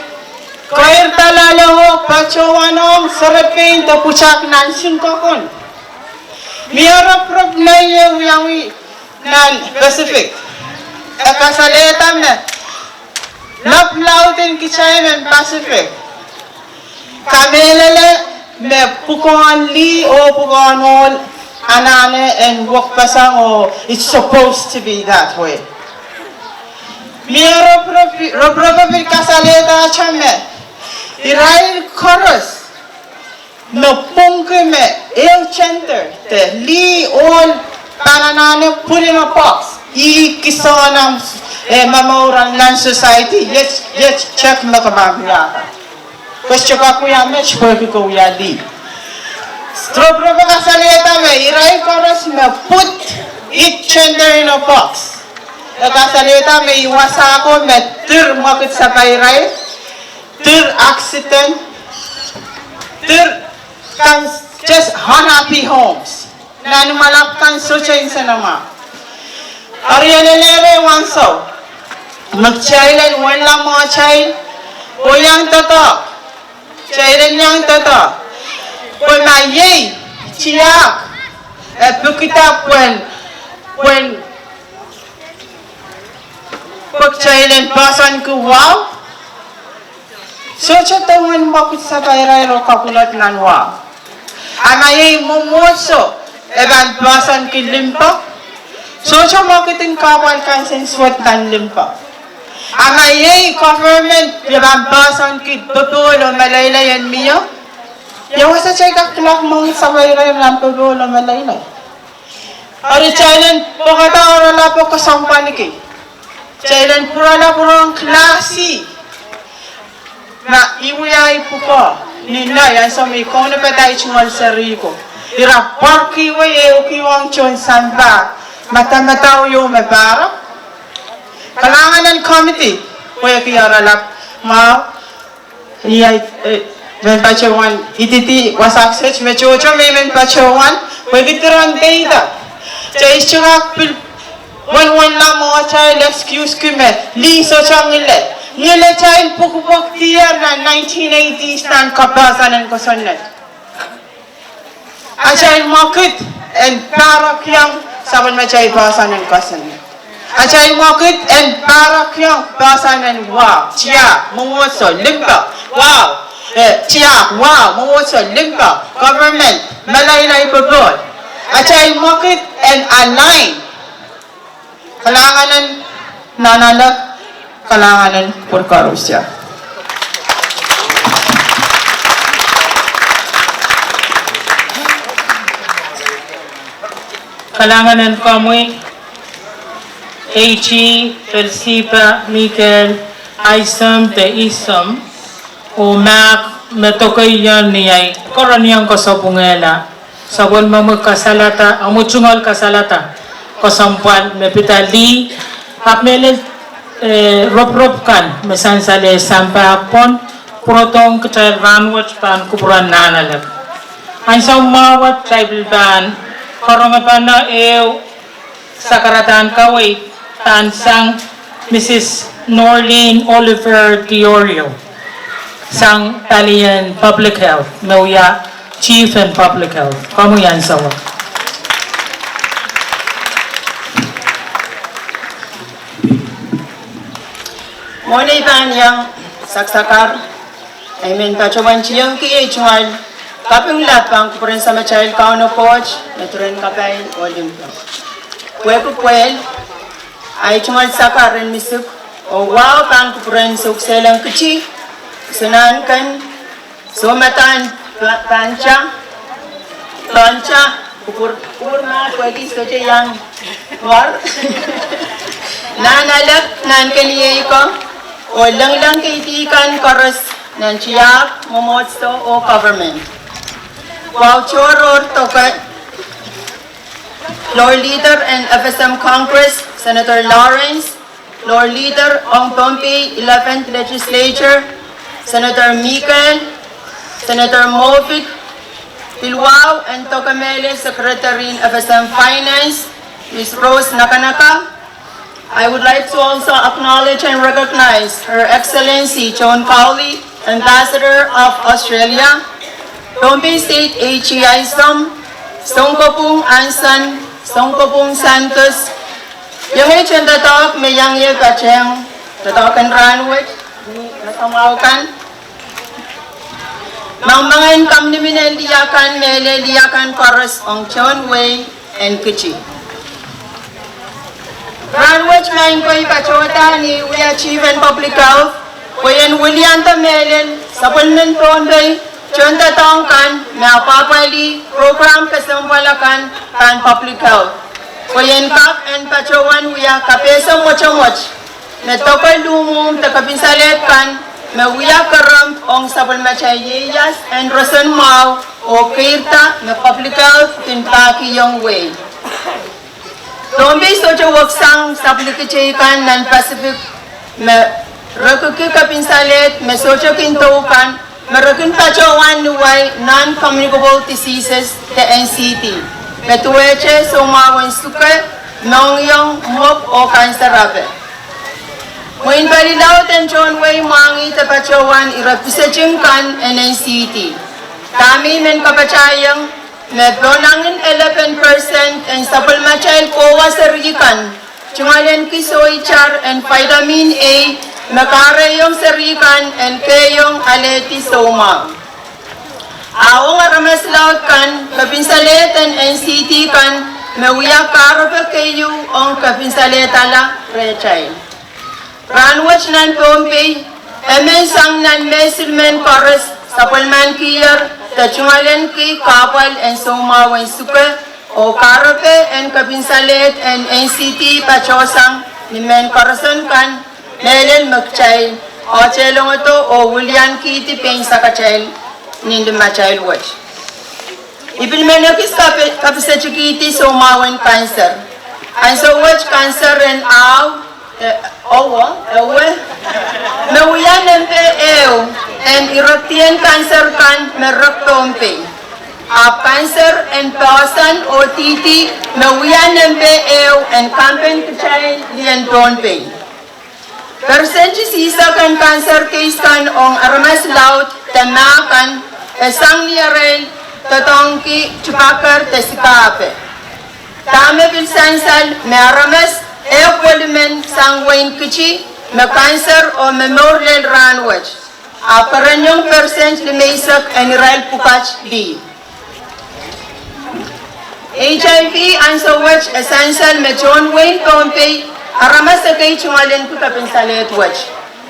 keirda loale oh patohwanohng serepein de pwutak nan sinkokon. Mie roporop nei e wiawi nan Pacific. E kasalehda me lap laud en kitail mehn Pacific, kamehlele me pwukoahn lih oh pwukoahn ohl anahne en wekpeseng oh it's supposed to be that way. Mie roporop, roporop pil kasalehdahte me irail koaros me pwungki me ehu gender de lih ohl pahn anahne put in a box. Ih kisohn omw, eh, momour nan society, iet, iet tehk me ke pahn wiahda. Ke sohte kak wia met pwehki ke wia lih. Roporop e kasalehda me irail koaros me put each gender in a box. E kasalehda me ih wasa ko me dir mwekid sapairail, dir accident, dir kan, just unhappy homes. Nan imwalap kan sohte nsenamwahu. Eri e lelehdi ansou me kitail en wenla mwohtail oh iang doadoahk. Kitail en iang doadoahk. Pwe ma iei tiahk e pekida pwehn, pwehn, pwe kitail en poahsoanki wahu, sohte duwen mwekid sapairail re kapwunod nan wahu. A ma iei mwomwohdiso e pahn poahsoanki limpoak, sohte mwekid en kahpwal kan sen suwed nan limpoak. A ma iei government e pahn poahsoanki popohl oh meleilei en mie, ia wasa kitail kak kilak mwekid sapairail nan popohl oh meleilei? Eri kitail en pwekada oaralap oh kesempwaliki. Kitail en pwurala pwurehng kilasi. Ma I wia ahi pwukoa ni nei ansou me I kaunopada ahi tungoal seri ko, ira pwarkihwei ehukihwong tohn sampah madamadau ieu me pahrek. Kalahngan en committee pwehki oaralap mwahu. Ia, eh, mehn patohwan ididi wasa kiset me tohto me I men patohwan, pwehki diren deida, kitail sohte kak pil wenwenla mwohtail, excuse ki me lih sohte ngile. Ngilatail pwukpwukdier nan nineteen eighties nan kapoahsoan en kosonned. Atail mwekid en pahrekiong sapwellimatail poahsoan en kosonned. Atail mwekid en pahrekiong poahsoan en wahu, tiahk, mwomwohdiso, limpoak, wahu. eh, tiahk, wahu, mwomwohdiso, limpoak, government, melailai popohl. Atail mwekid en align. Kalahngan en Nanalek, kalahngan en kupwur koaros. Kalahngan en komwi, Eiji, Pelsipa, Mikael, Aisom de Isom, oh mahk me dokedoke ni ahi koaros ni ahn koasapwungehla. Sapwellimomwi kasalada, omwi tungoal kasalada, kesempwal me pid lih, ahpw mehlel, eh, ropwuropw kan me sansal eh sampah pwon, pwurodohng kitail rahnwet pahn kupwuren Nanalek. Ansou mwahu wet kitail pil pahn karonge pahn ehu sakaradahn kaweid pahn sang Mrs Norlene Oliver Diorio sang palien Public Health, me wia Chief en Public Health. Komwi ansou. Mwohn ei pahn iang saksakar, I men patohwan tiengki ei tungoal kaping lap pahn kupwuren Samatail Kauno Koht me diren kapai oh limpoak. Pwehki pwehl, ahi tungoal sakar en misik oh wahu pahn kupwuren Soukisehleng Kiti, Sonahnken, Soumadahn, Panta, Panta, kupwur, kupwur ma pwehki sohte iang war, Nanalek, Nahnken Iei Ko, oh lengleng keidi kan koaros nan tiahk, mwomwohdiso oh government. Wahu tohrohr doke, Floor Leader en F S M Congress, Senator Lawrence, Floor Leader ong Pohnpei eleventh Legislature, Senator Mikael, Senator Moffitt, pil wahu en doke mehlel Secretary en F S M Finance, Miss Rose Nakanaka. I would like to also acknowledge and recognize Her Excellency John Cowley, Ambassador of Australia, Pohnpei State A G Aisom, Sounkopwung Anson, Sounkopwung Santos, iengei tohndoadoahk me iang ie patehng doadoahk en rahnwet, ni samwahu kan. Mangmangen kamwomwen lih akan, mehlel lih akan koaros ong tohn wehi en Kiti. Rahnwet maing ko, I patohda ni wia Chief en Public Health pwe I en wiliandi mehlel sapwellimen Pohnpei tohndoadoahk kan me apwapwalih program kesempwal akan pahn Public Health, pwe I en kak en patohwan wia kapehse mwotomwot me doke luhmwuhm de kepinsalehd kan me wia kerempw ong sapwellimatail ieias en roson mwahu oh keirda me Public Health kin pahkihong wehi. Pohnpei sohte weksang sapwlikitei kan nan Pacific me re kihki kepinsalehd me sohte kin dou kan me re kin patohwan ni wai non-communicable diseases de N C D, me duwehte soumwahu en suke, mohngiong, mwok oh kanser ape. Mwein pali laud en tohn wehi mwahngih de patohwan ire pisetin kan en N C D. Dahme I men kapatahiong me pohnangin eleven percent en sapwellimatail kohwa seri kan tungoal en ki sohitar en vitamin A me kahrehiong seri kan en kehiong alehdi soumwahu. A ong aramas laud kan, kepinsalehd en N C D kan me wia kahrepe keieu ong kepinsalehda rehtail. Rahnwet nan Pohnpei, emen sang nan me silimen koaros sapwellimanikier de tungoal en ki kahpwal en soumwahu en suke oh kahrepe en kepinsalehd en N C D patohsang ni mehn koaros kan, mehlel me kitail ohtehlongodo oh wiliankihdi pein sakatail nin limatail wet. I pil men ekis kapi-, kapisetikihdi soumwahu en kanser. Ansou wet kanser en ahu, eh, owe, ewe, me wia nempe ehu en irekdien kanser kan me rek Pohnpei. Ahpw kanser en poahsoan oh dihdi me wia nempe ehu en kampen kitail lien Pohnpei. Persent isihsek en kanser keis kan ong aramas laud de mah kan e sang ni arail doadoahngki tupaker de sikape. Dahme pil sansal me aramas ehk welimen sang wehin Kiti me kanser oh me mour lel rahnwet. Ahpw kereniong persent limeisek en irail pwukat lih. HIV ansou wet e sansal me tohn wehin Pohnpei aramas ekei tungoalenki kepinsalehd wet.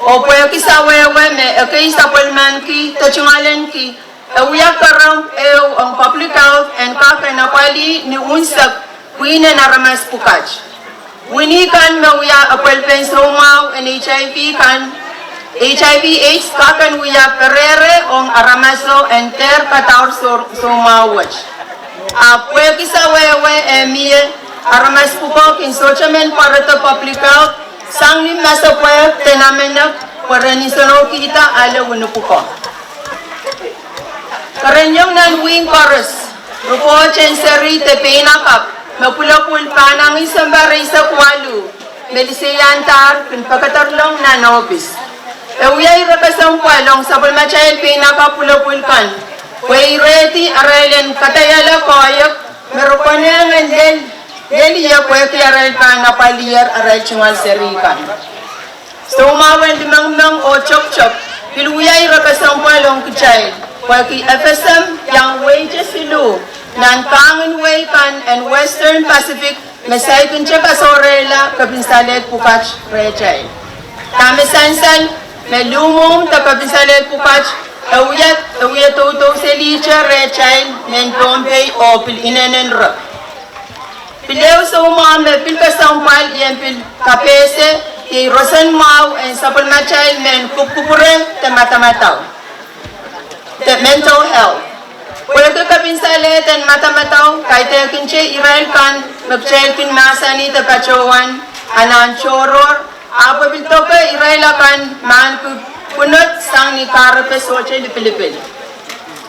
Oh pwehki sawehwe me ekei sapwellimaniki de tungoaleniki, e wia kerempwa ehu ong public health en kak en apwalih ni unsek pwihn en aramas pwukat. Wini kan me wia apwalipen soumwahu en HIV kan, HIV AIDS kak en wia perehre ong aramaso en dehr kadaur soumwahu wet. Ahpw pwehki sawehwe e mie, aramas pwukoa kin sohte men pwarada public health sang ni masepwehk de namenek pwe re en nsenohkihda ale wini pwukoa. Kereniong nan wihk koaros, ripoht en seri de peinakapw me pwulopwul pahnangih sounpar eisek waluh me liseiahn dahr kin pekederlong nan ohpis. E wia ire kesempwal ong sapwellimatail peinakapw pwulopwul kan pwe irehdi arail en kadaiala koahiek me re konehng en lel, lel ie pwehki arail pahn apwaliher arail tungoal seri kan. Soumwahu en limengmeng oh toktok pil wia ire kesempwal ong kitail pwehki FSM iang weite siluh nan kahngin wehi kan en Western Pacific me saikinte kasohrehla kepinsalehd pwukat rehtail. Dahme sansal me luhmwuhmw de kepinsalehd pwukat e wia, e wia doudou selihte rehtail mehn Pohnpei oh pil inenen rek. Pil ehu soumwahu me pil kesempwal ien pil kapehse iei roson mwahu en sapwellimatail mehn kupwukupwure de madamadau, de mental health. Pwehki kepinsalehd en madamadau kaidehkinte irail kan me kitail kin mahsanih de patohwan anahn tohrohr, ahpw e pil doke irail akan me ahneki pwunod sang ni kahrepe sohte lipilipil.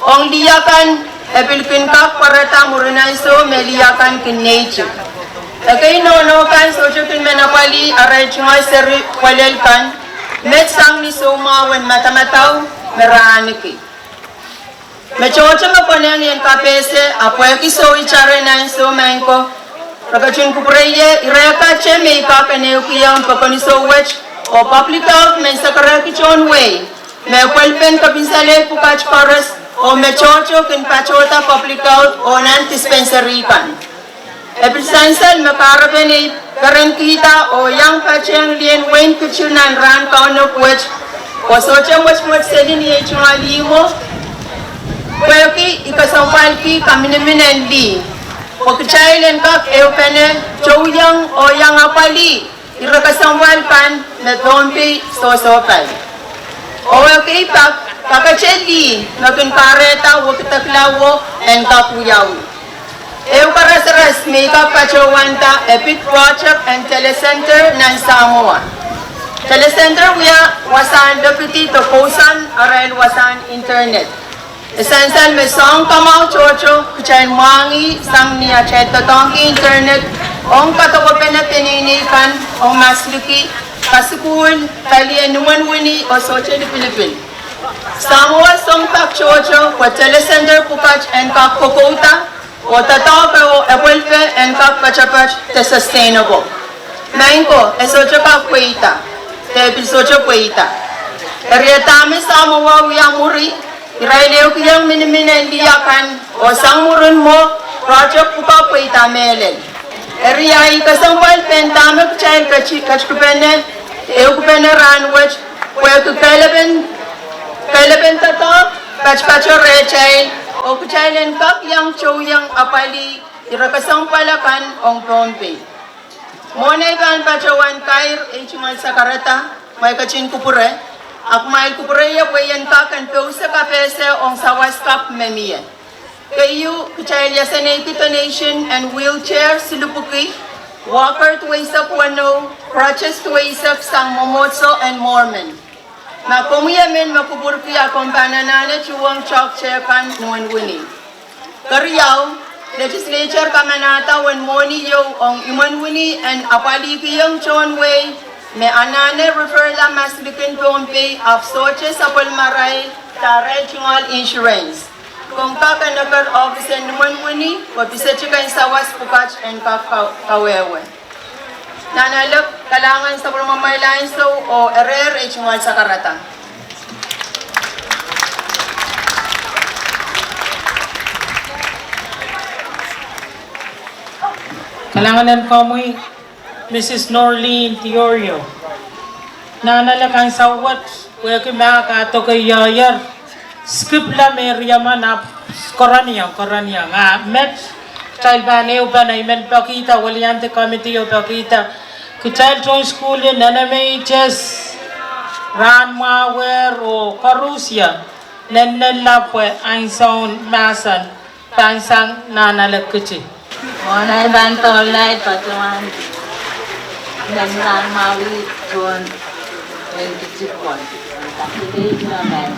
Ong lih akan, e pil kin kak pwarada mwurin ansou me lih akan kin neitik. Ekei nohno kan sohte kin men apwalih arail tungoal seri welel kan met sang ni soumwahu en madamadau me re ahneki. Me tohto me konehng ien kapehse ahpw pwehki soh itar en ansou maing ko, re ketin kupwure ie ire kate me I kak en ehukihong pokon sou wet oh public health men sakarehki tohn wehi me apwalipen kepinsalehd pwukat koaros oh me tohto kin patohda public health oh nan dispensary kan. E pil sansal me kahrepen ei perenkihda oh iang patehng lien wehin Kitiu nan rahn kaunop wet oh sohte mwetmwet seli ni ei tungoal ihmwo pwehki I kesempwalki kaminimin en lih pwe kitail en kak ehupene touiong oh iang apwalih ire kesempwal kan me Pohnpei sohsohpai. Oh ekei pak, kakete lih me kin kahrehda wekidekla wo en kak wiawi. Ehu karasaras me I kak patohwanda e pid project en telecenter nan Samoa. Telecenter wia wasahn lepidi de kousoan arail wasahn internet. E sansal me soahng kamwahu tohto kitail mwahngih sang ni atail doadoahngki internet ong kadokepene peneinei kan ong masliki, kasukuhl, palien imwen wini oh sohte lipilipil. Samoa soang pak tohto pwe telecenter pwukat en kak kokouda oh doadoahk oh epwelpe en kak poatopoat de sustainable. Maing ko, e sohte kak pweida, de pil sohte pweida. Eri e dahme Samoa wia mwuri, irail ehukihong minimin en lih akan oh sang mwurin mwo project pwukoa pweida mehlel. Eri ahi kesempwal pen dahme kitail ketikipene, ehukipene rahnwet pwehki kehlepen doadoahk, patopato rehtail oh kitail en kak iang touiong apwalih ire kesempwal akan ong Pohnpei. Mwohn ei pahn patohwan kair ei tungoal sakarada, kumwail ketin kupwure, a kumwail kupwure ie pwe I en kak en pousehla kapehse ong sawas kapw me mie. Keieu, kitail iasaneiki donation en wheelchair silipwuki, walker duweisek weneu, crutches duweisek sang Mwomwohdiso en Mormon. Ma komwi emen me kupwurki, a komw pahn anahne tuhwong toahkte kan ni imwen wini. Keriau, legislature kamanahda uwen mwohni ieu ong imwen wini en apwalihkihong tohn wehi me anahne referla maslikin Pohnpei ahpw sohte sapwellimarail de arail tungoal insurance. Komw kak en eker ohpis en imwen wini pwe pisetik en sawas pwukat en kak kawehwe. Nan ale kalahngan sapwellimamwail ansou oh erehr ei tungoal sakarada. Kalahngan en komwi, Mrs Norlene Diorio. Nan ale kan saut, wehwehki ma ka doke ioier, Skipla Meriaman ahpw koraniong, koraniong. A met, kitail pahn ehu pahn I men pekihda, weliandi committee o pekihda, kitail tohn sukuhl en N M H S, rahn mwahuer oh koarusie, nennenla pwe ansoun mahsen pahn sang nan ale kiti. Mwohn ai pahn doula, I patohwan men rahn mwahu tohn en kiti pwon. Kak kiti pwon.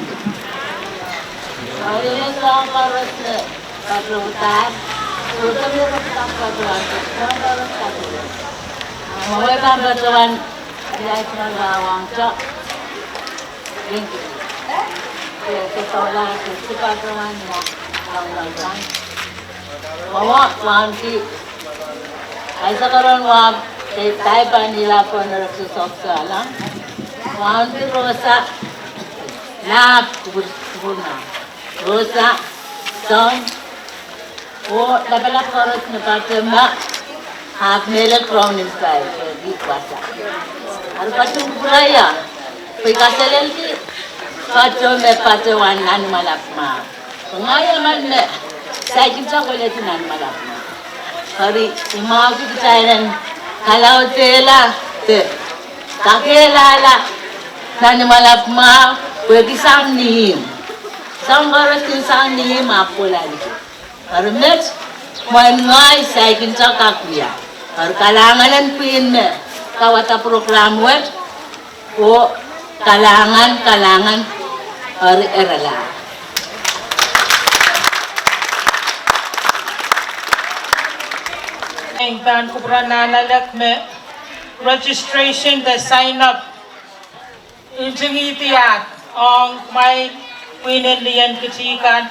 Ahi, me soang koaros me patohdahr, sohte me patohwan, patohwan, soang koaros patohwan. Mwowe pahn patohwan, ia I pahn wawangto. Thank you. Ia, se sola, se, se patohwan ia, ia, ia, ia. Mwowe, wauneki. Ai sakaron wahn, se, tai pahn ila pwon rek se soksola. Wauneki Rosa, lap, kur, kurna. Rosa, Song, oh lapalap koaros me patohwan, ahpw mehlel Crowning Star, eh, di kwasa. Ari patohwan kupwurehng, pwe I kaselel ki, patohwan me patohwan Nanmwalap mwahu. Ngehi emen me saikinte koledi Nanmwalap mwahu. Ari I mwahuki kitail en kalaudehla de kakehlahla Nanmwalap mwahu, pwehki sang ni ihmw. Soang koaros kin sang ni ihmw ahpw kohla liki. Ari met, mwein ngehi saikinte kak wia. Ari kalahngan en pwihn me kauwada program wet, oh kalahngan, kalahngan, ari erala. Eng pahn kupwuren nan alek me registration de sign up. Ntingihdi ahd ong kumwail pwihn en lien kiti kan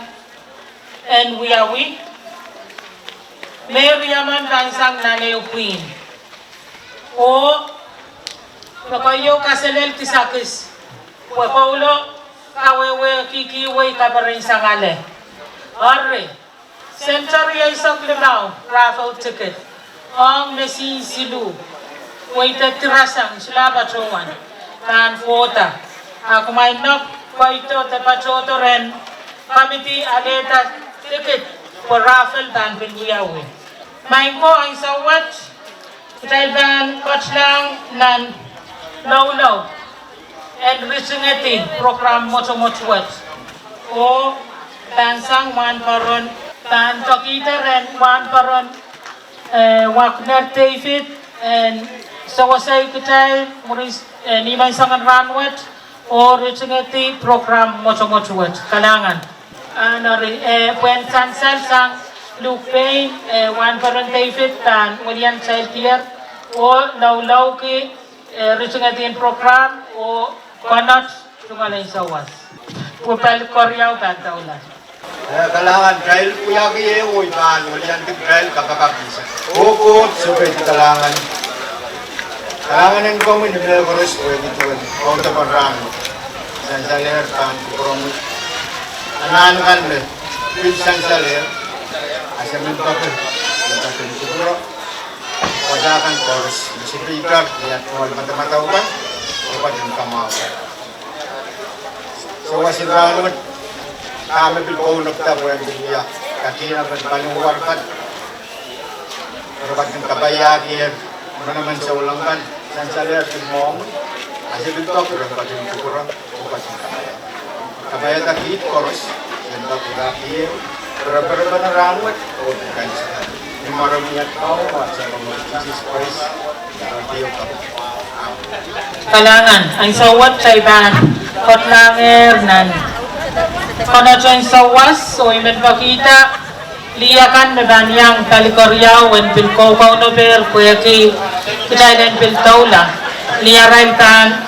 en wiawi. Meriaman pahn sang nan ehu pwihn. Oh me koahieu kaselel kisakis, pwe Paulo kawehwehki kihwei kaperen sang ale. Eri, senturi eisek limau raffle ticket ong mesihnsiluh, weite dirasang solahr patohwan pahn kohda. A kumwail nohk koido de patohdo rehn committee alehda ticket pwe raffle pahn pil wiawi. Maing ko, ansou wet kitail pahn kohlahng nan loulou en ritingedi program mwotomwot wet. Oh pahn sang wahnpoaron, pahn pekihda rehn wahnpoaron, eh, Wagner David, en sewesei kitail mwurin, eh, ni menseng en rahn wet, oh ritingedi program mwotomwot wet. Kalahngan. A neri, eh, pwehn sansal sang Luke Payne, eh, wahnpoaron David pahn welian kitail diar, oh loulouki, eh, ritingedin program, oh konot tungoal en sawas. Pwe pali keriau pahn doula. Eh, kalahngan, kitail wiahki ehu oh I pahn weliandi kitail kapakap ise. Oh Koht, sohpeidi kalahngan. Kalahngan en komwi ni mehkoaros pwehki duwen kaunopen rahn. Sansalehr pahn kupwuromwi. Anahn kan me pil sansalehr, a se men pahn, men pahn kupwure. Wasa kan koaros, me speaker, ia tungoal madamadau kan, oh pahn kamwahu. Sawas en rahn wet, dahme pil kaunopada pwehn pil wia, kaidehn pahn paliwar kan. Re pahn kapaiahier, manaman souleng kan, sansalehr pil mwohmwi, a se pil pahn re pahn kupwure, re pahn kapaiada. Kapaiada kiht koaros, en pahn kupwure, re pahn, re pahn rahn wet, oh kan sehse. Ni mwaren Maing Kauno, oh Samamwahu Sises Krais. Kalahngan, ansou wet kitail pahn kohlahngehr nan konoton sawas, oh I men pekihda lih akan me pahn iang pali keriau en pil kaukaunopehr pwehki kitail en pil doula. Ni arail pahn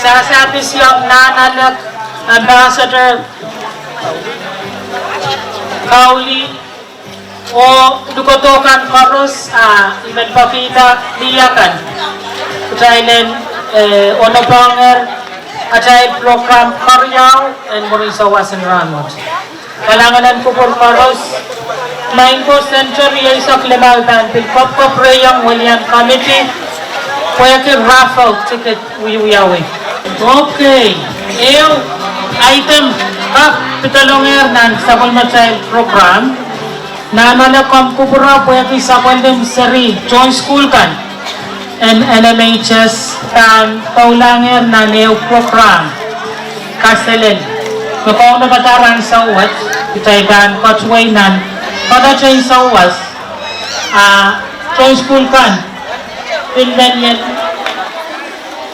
sahsahpisiong nan alek, Ambassador Kauli, oh lukodo kan koaros, a I men pekihda lih akan kitail en, eh, onopohngehr atail program keriau en mwurin sawas en rahn wet. Kalahngan en kupwur koaros. Maing ko Center rieisek limau pahn pil kopkop rehn welian committee pwehki raffle ticket wiewiawi. Okay, ehu item kak pidolongehr nan sapwellimatail program. Nan ale komw kupwure pwehki sapwellim seri tohn sukuhl kan en N M H S pahn doulahngehr nan ehu program kaselel me kaunopada ansou wet, kitail pahn katuwei nan pwukat en souwas. A tohn sukuhl kan pil men ien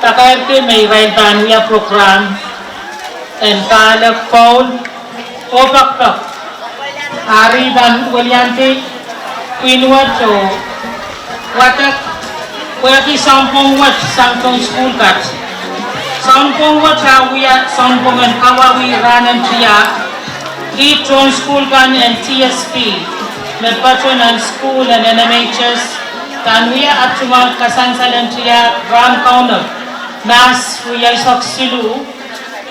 pakairki me irail pahn wia program en kahlek, koul oh pekpek. Ari pahn weliandi pwihn wet oh wadek pwehki sounpwong wet sang tohn sukuhl kat. Sounpwong wet a wia sounpwong en kawawi rahn en tiahk. Ih tohn sukuhl kan en T S P me patoh nan sukuhl en N M H S pahn wia at tungoal kasansal en tiahk rahn kaunop, Mahs rieisek siluh.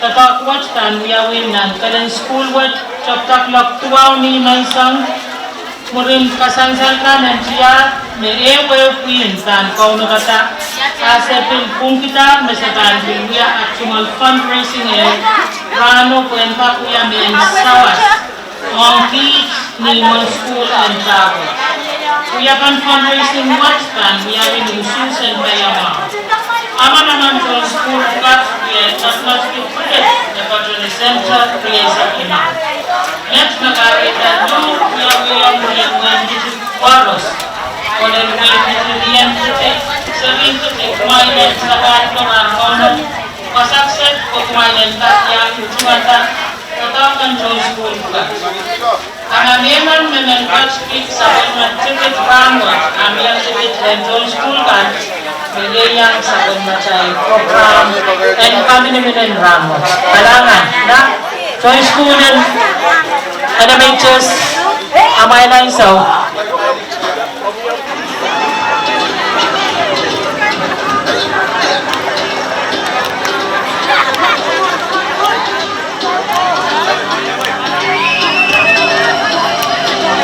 Doadoahk wet pahn wiawi nan kelen sukuhl wet tepda kuloak duwau ni menseng. Mwurin kasansal kan en tiahk me ehu ehu pwihn pahn kaunopada, a se pil pwungkihda me se pahn pil wia at tungoal fundraising ehu rahno pwehn kak wia mehn sawas ong kiht ni imwen sukuhl en Tawol. Wiepen fundraising wet pahn wiawi ni usuhs en paiamwahu. Amanaman tohn sukuhl pwukat wia mathematics, cricket me patoh ni Center rieisek limau. Met me kahrehda luhk wiawiong ni imwen titi koaros, oh ni imwen titi, ni imwen titi, seri titi, kumwail en sapahl ko rahn kaunop, wasa kiset ko kumwail en kak iang utungada doadoahk en tohn sukuhl pwukat. A ma mehmen me men kat kihk sapwellime ticket rahn wet, a mie ticket en tohn sukuhl kan, me ieiang sapwellimatail program en kaminimin en rahn wet. Kalahngan, na tohn sukuhl en N M H S, amwail ansou.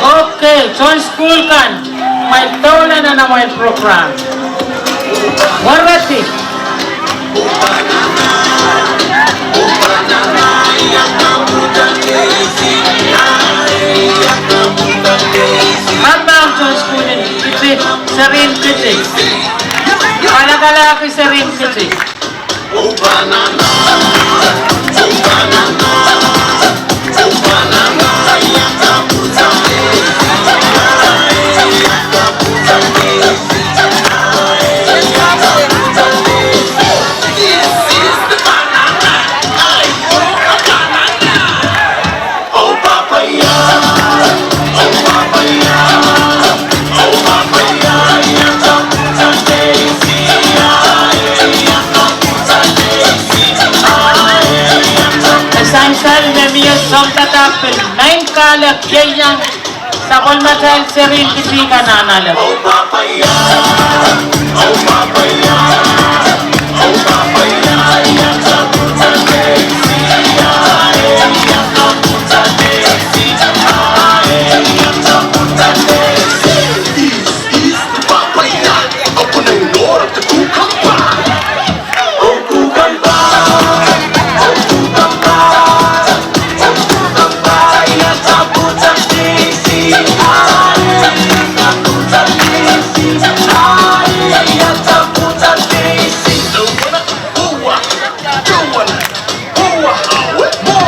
Okay, tohn sukuhl kan, amwail doula nan amwail program. Weredi. Pahn tohn sukuhl en Kiti, serihn Kiti. Kalakalahki serihn Kiti. Sansal me mie sounpadahk pil nein kahlek ieiang sapwellimatail serihn Kiti kan nan ale.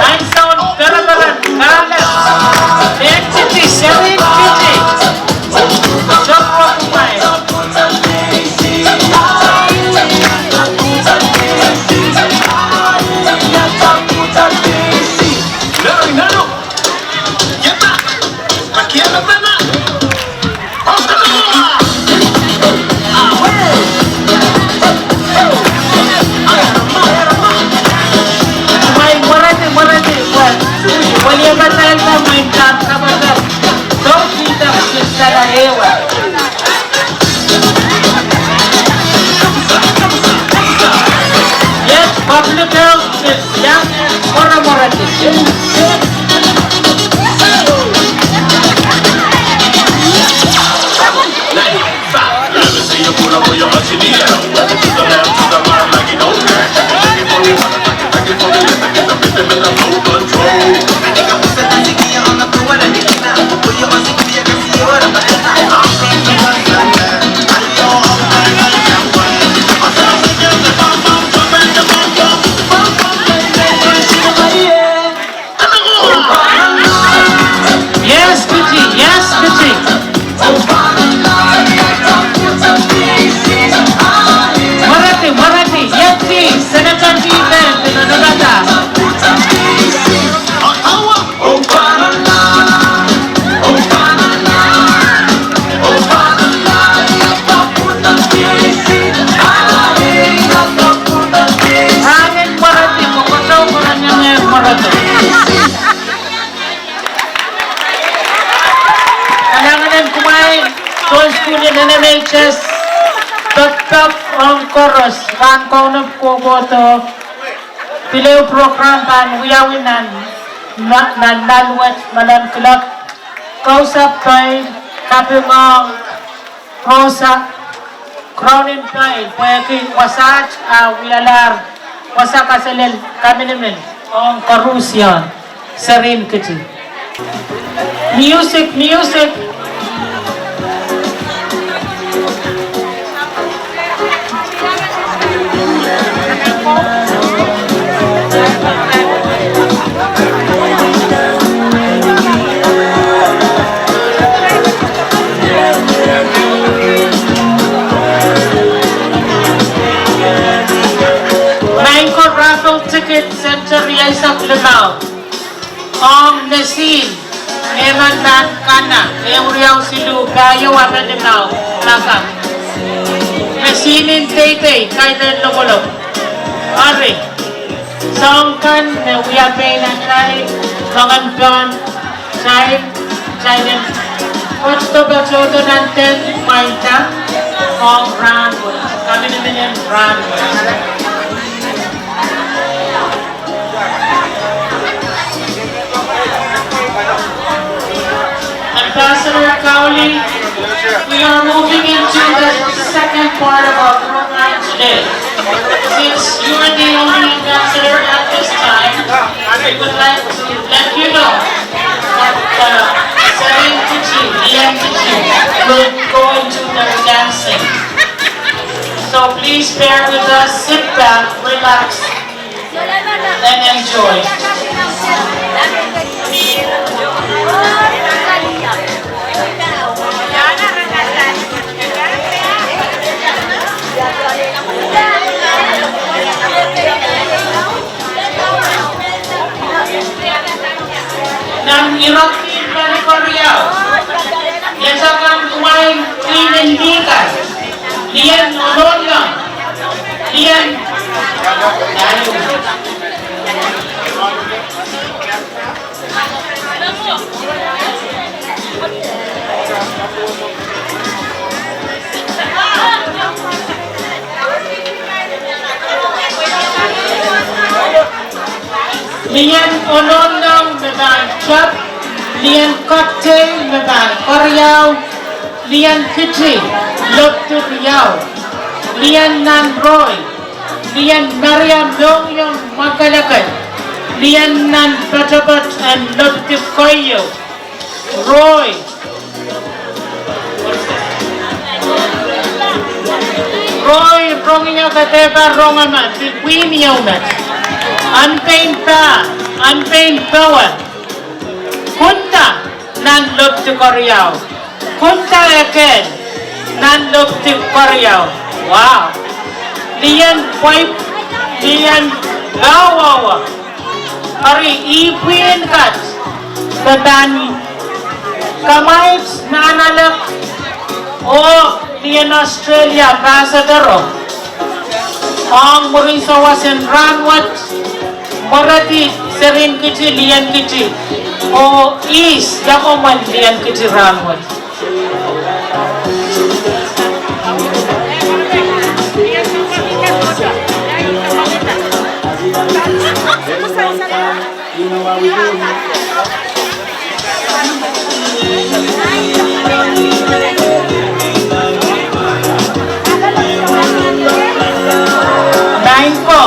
Ansoun pereperen kahlek, mehn titi, serihn Kiti. Sohrok kumwail. Mwail mweredi, mweredi, mwail. Weliepatail kan mwail kan kapata. Don't be the sister ewa. Yes, public health, ya, mweremweredi. Yes, Kiti, yes, Kiti. Mwerehdi, mwerehdi, iet, Senator Tipen, Tipen Nabata. Amen, mwerehdi, mwerehdi. Kalahngan en kumwail, tohn sukuhl en N M H S, pepek ong koaros, pahn kaunopada kohkohdo, pil ehu program pahn wiawi nan, nan, nan wet, malan kilok, kausap pei, kaping ong, Rosa, Crown en pei, pwehki wasaht a wialahr wasa kaselel kaminimin ong koarusie serihn Kiti. Music, music. Maing ko raffle ticket center rieisek limau. Ong mesin, emen pahn kana, ehu riau siluh pahieu ape limau, maka. Mesin en teitei, kaidehn lokolok. Ari. Soahng kan me wia pein atail, soangen pahn, tail, tail en, kot ko patohdo nan dehn, pwainda, ong rahnwet, kaminimin en rahnwet. Ambassador Cowley, we are moving into the second part of our program today. Since you are the only ambassador at this time, we would like to let you know that the Serihn Kiti, Lihen Kiti, will go into the dancing. So please bear with us, sit back, relax, and enjoy. Nan iretikitik en keriau, iet akan kumwail pwihn en likan, Lihen Onohnong, Lihen, Lihen Onohnong me pahn tep, Lihen Koktei me pahn keriau, Lihen Kiti, lopdi riau, Lihen Nanrohi, Lihen Maria Mohngiong Mwakelekel, Lihen Nan Poatopoat en lopdi keieu, Rohi. Rohi, Rongiakadehpa Rongamwahu, pil pwihn ieu met. Anahn pein pah, anahn pein powe. Kunda nan lopdi keriau. Kunda ekehl nan lopdi keriau. Wow. Lihen pweip, Lihen powe. Eri ih pwihn kat me pahn kamwaid nahnalek oh Lihen Australia Ambassador o. Ong mwurin sawas en rahnwet, mwerehdi Serihn Kiti, Lihen Kiti, oh ihs ia mwomwen Lihen Kiti rahnwet. Maing ko,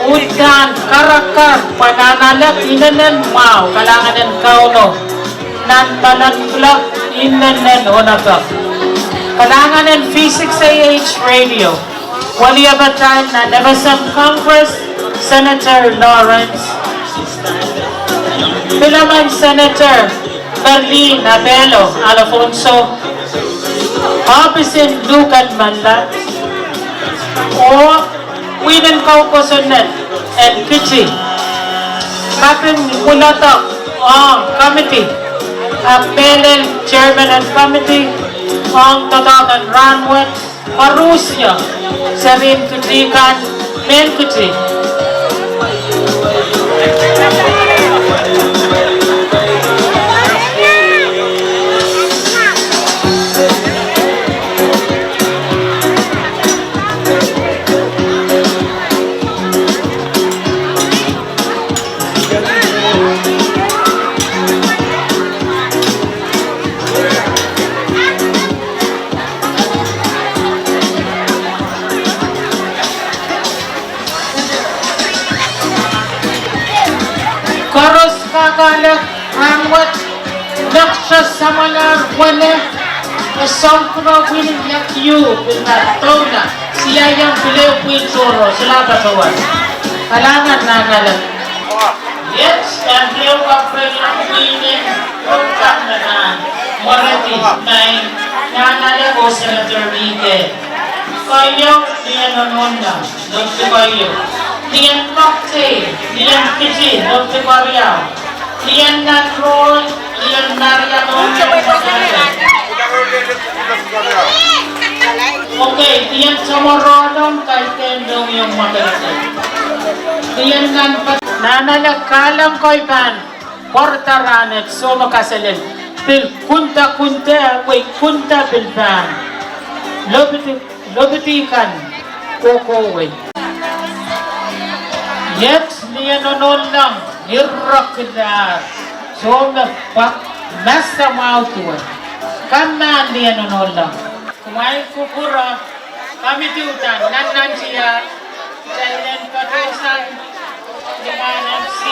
uhd Kan karakar pwe Nanalek inenen mwahu, kalahngan en Kauno. Nan Palankulok inenen Onopek. Kalahngan en V six A H Radio. Weliepatail nan F S M Congress, Senator Lawrence. Pil emen Senator Berlin Apelo Alfonso. Ohpis en Luken Malla. Oh pwihn en kaukosonned en Kiti. Kaping Mwuledek ong committee. Ahpw mehlel chairman en committee ong doadoahk en rahnwet. Koarusie, serien Kiti kan, mehn Kiti. Koaros kakahlek rahnwet, lekte samwalahr wene, e soang pwurowin lek ieu, pil ma doula, sia iang pil ehu pwihn tohrohr, solahr patohwan. Kalahngan Nanalek. Iet, en pil ehu kapwurehiong pwihn en program me pahn mweredi, maing Nanalek oh Senator Rike. Keieu, Lien Ononleng, Lopti keieu. Lien Poakte, Lien Kiti, Lopti keriau. Lien Nanrohng, Lien Mariano. Okay, Lien Tomorolong, kaidehn Lomiong Makelete. Lien Nan Pat-, Nanalek, kahlap kei pahn pwarada rahnwet, soh me kaselel. Pil kundakunde, wei kunda pil pahn lopidi, lopidi kan kohkohwei. Iet Lien Ononleng, irokilahr. Soh me pahn masa mwahu duwe. Kaman Lien Ononleng. Kumwail kupwure, committee uhdahn nannantier, kitail en patohsang, ni M C,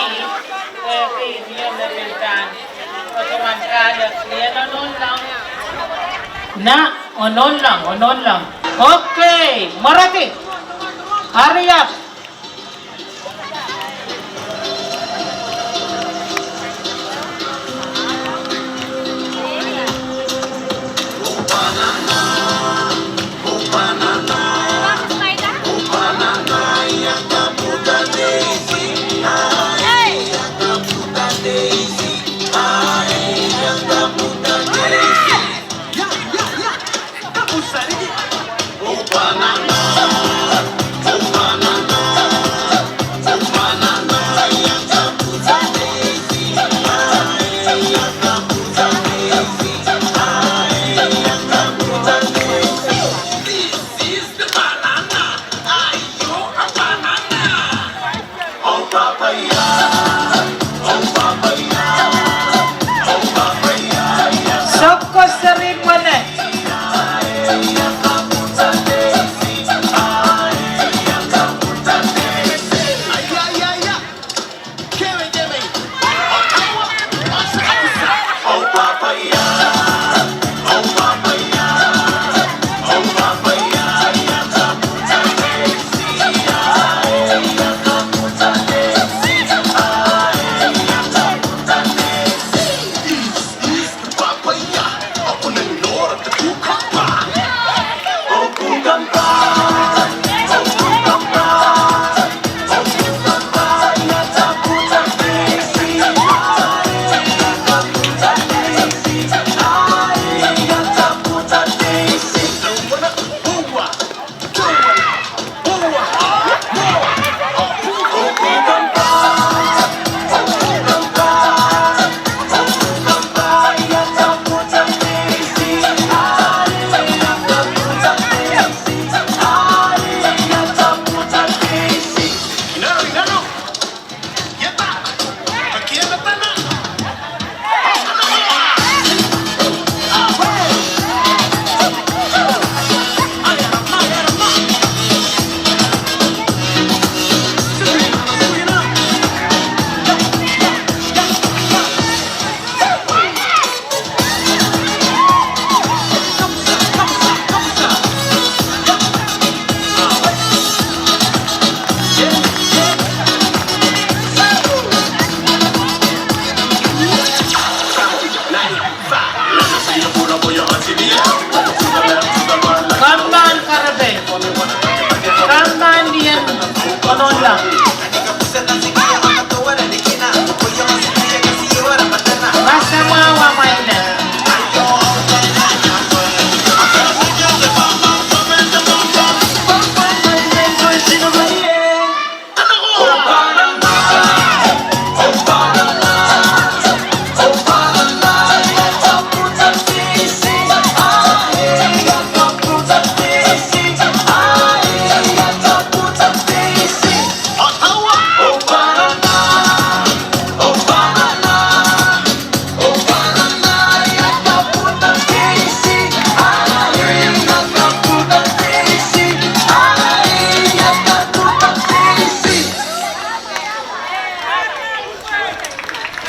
eh, pil, ni M P kan, patohwan kahlek, Lien Ononleng. Nan Ononleng, Ononleng. Okay, mweredi. Hurry up.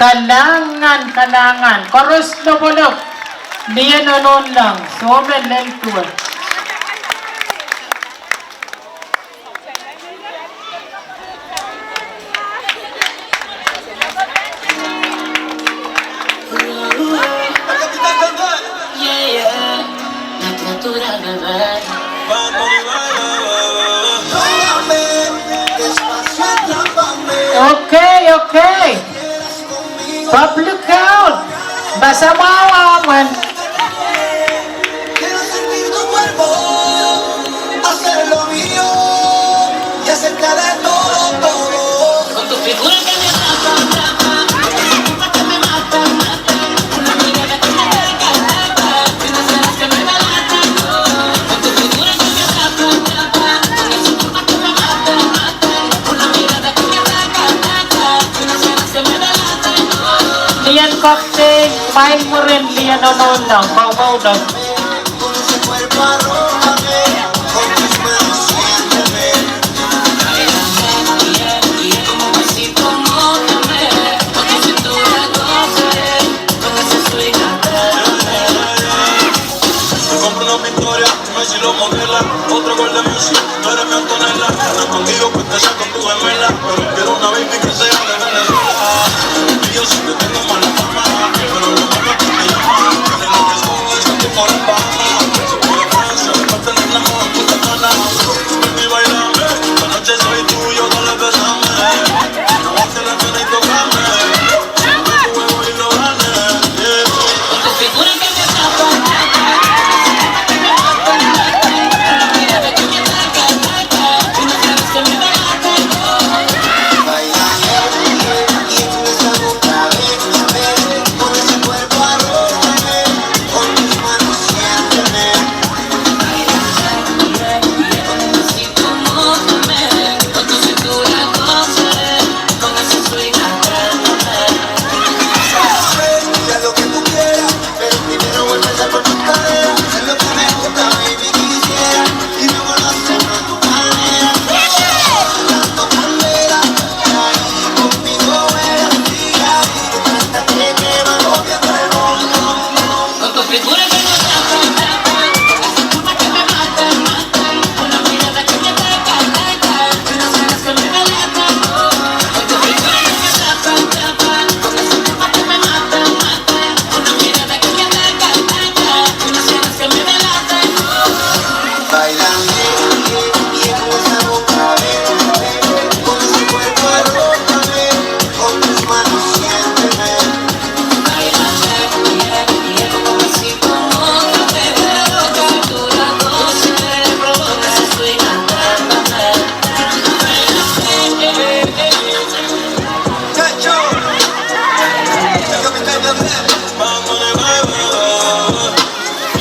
Kalahngan, kalahngan. Koaros lopwolop. Lien Onoulong, soh me lel duwe. Okay, okay. Public health. Masamwahu ah mwomwen. Lien Cocktail, pwain mwurin Lien Onoulong, kokoulok.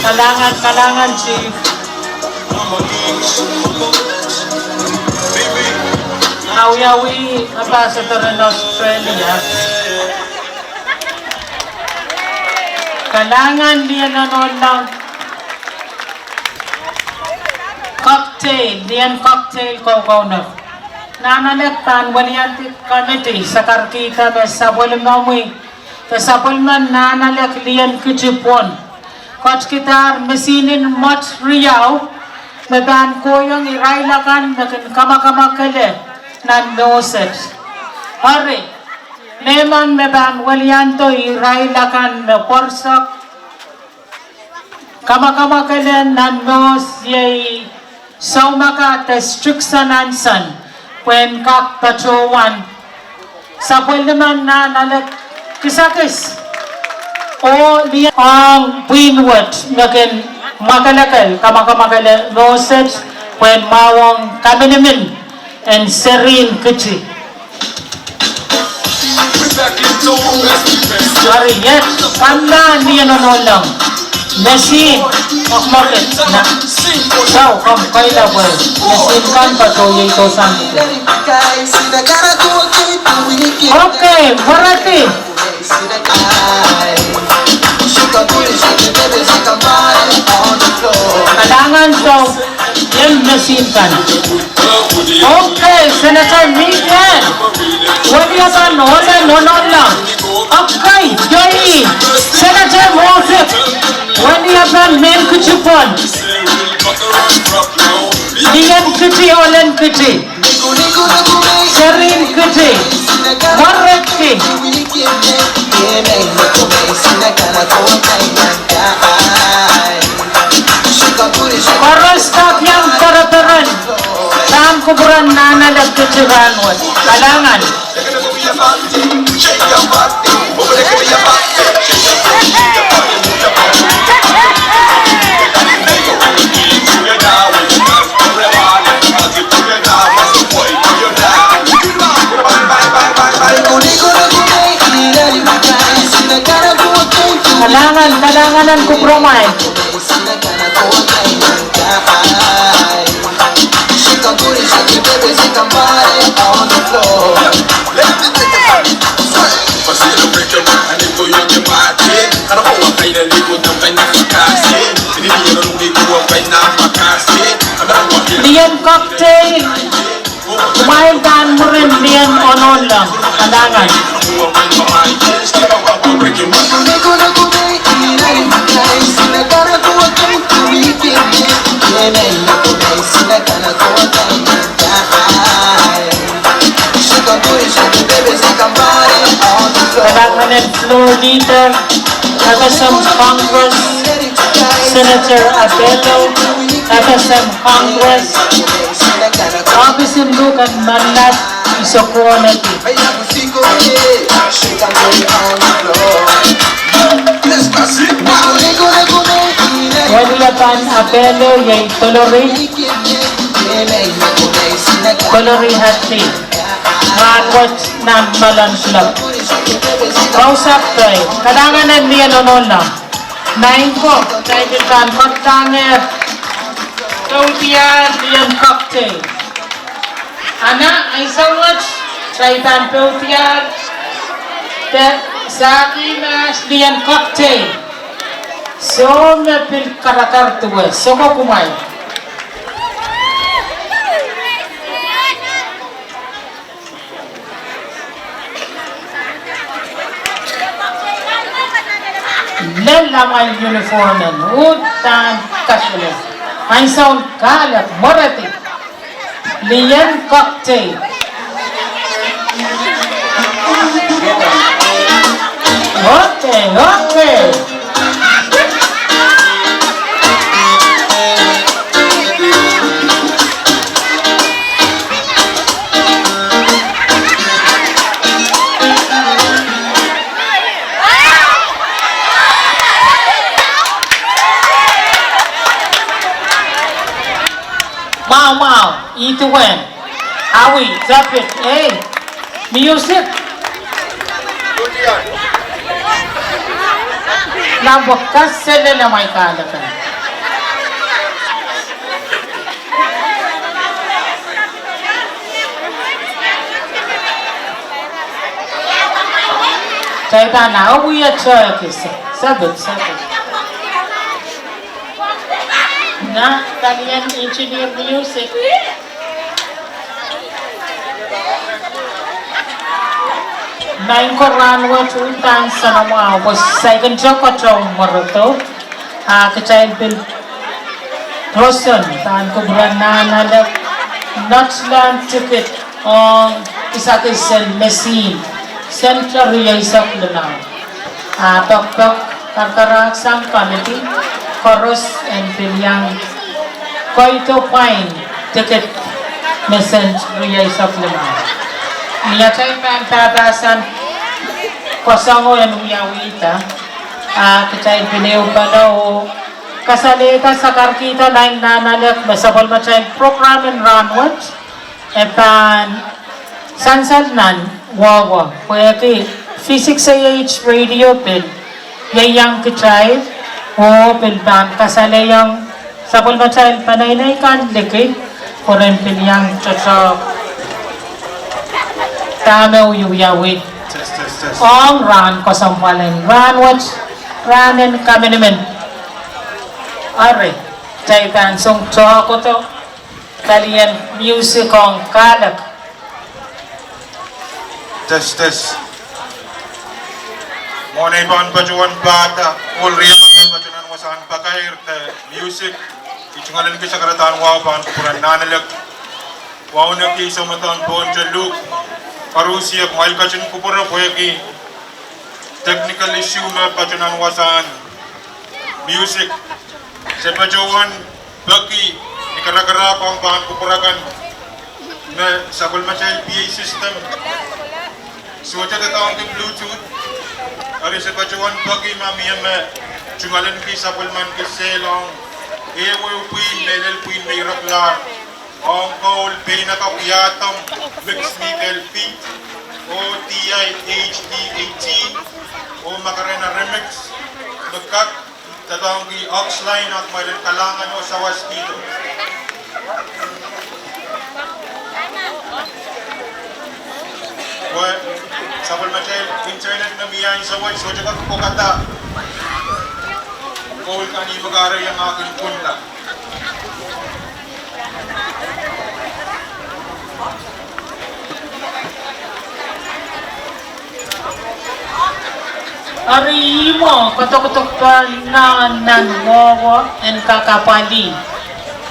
Kalahngan, kalahngan, Chief. Awiawi Ambassador en Australia. Kalahngan Lien Onoulong. Cocktail, Lien Cocktail kokoulok. Nahnalek pahn weliandi committee sakarkihda me sapwellimomwi, de sapwellimen Nahnalek Lien Kitipwon, ketikihdahr misihnen mot riau me pahn kohiong irail akan me kin kamakamwakele nan Mohs et. Eri, mehmen me pahn weliandi irail akan me pworsok kamakamwakele nan Mohs iei Soumaka District Sananson. Pwehn kak patohwan sapwellime nan ale kisakis. Oh lien ong pwihn wet me kin mwakelekel, kamwakamwakele Moset, pwehn mwahuong kaminimin en serihn kiti. Ari, iet, kamwa lien onohlong. Mesin, ok moket, na. Sau, kom kailap wet. Mesin kan patohwan iei tohsan. Okay, Moreti. Kalahngan, sau, ien mesin kan. Okay, Senator Miguel. Weliapan, ole nonola. Okay, Joey. Senator Moffitt. Weliapan, men kiti pwon. Lien kiti, olen kiti. Serihn kiti. Moretki. Koaros kak iang pereperen. Pahn kupwuren nan ale kiti rahnwet. Kalahngan. Kalahngan, kalahngan en kupwuromwail. Lien cocktail. Kumwail pahn mwurin lien onohlong. Kalahngan. Kalahngan en floor leader, F S M Congress, Senator Abelo, F S M Congress, ohpis en luhk en mannat, Isokohn Edi. Weliapan Abelo iei Dolori, Dolori Hadley. Rahnwet nan Malon Club. Rousap Pei, kalahngan en lien onohlong. Naingo, kitail pahn kodangehr poudiahl lien cocktail. Ana, ansou wet, kitail pahn poudiahl, de sahki mas lien cocktail. Soh, me pil karakar duwe, soko kumwail. Lel amwail uniform en, uhdahn kaselel. Ansoun kahlap, Moreti. Lien cocktail. Okay, okay. Mwahu, mwahu, ih duwen. Awi, tapit, ei. Music. Nahn pwe kaselel amwail kahlap. Kitail pahn awi, e teki, sapit, sapit. Na, palien engineer music. Naingo, rahnwet uhdahn soanamwahu, pwe saikinte kotohng Mweredo, a kitail pil roson pahn kupwuren nan ale, notehlahn ticket ong kisakis en mesin, sent rieisek limau. A pokpok karakarahk sang komiti koaros en pil iang koido pwain ticket. Mesen riei sokliman. Ni atail pahn pahpahsan koasoangen wiawihda, a kitail pil ehu pala oh kasalehda sakarkihda lain nahnalek me sapwellimatail program en rahnwet e pahn sansal nan wehwe pwehki V six A H radio pil ieiang kitail oh pil pahn kasalehiong sapwellimatail peneinei kan liki pwe ren pil iang tohto dahme wiawi ong rahn kesempwal en rahnwet, rahn en kaminimin. Ari, kitail pahn song tohkohdo palien music ong kahlek. Test, test. Mwohn ei pahn patohwan pahda, ohl riemen me patohwan wasahn pakair de music, I tungoalenki sakarada en wahu pahn kupwuren nahnalek. Wauneki soumadahn pohn te luhk, koaruhsie kumwail ketin kupwure pwehki technical issue me patohwan wasahn music. Se patohwan peki ni karakarahk ong pahn kupwur akan me sapwellimatail P A system sohte doadoahngki Bluetooth. Eri se patohwan peki ma mie me tungoalenki sapwellimanki seiloak, ehuehu pwihn mehlel pwihn me ireklahr ong koul Peinakapw Iadom, mix Mikael P, oh D I H D eighteen, oh Macarena Remix, me kak doadoahngki Oxline, ahpw kumwail en kalahngan oh sawaskihdo. Pwe sapwellimatail internet me mie ansou wet sohte kak pwokada koul kan me kahrehiong aht en kunla. Eri ihmwo koadoadoahk pahn nan wehwe en kak apwalih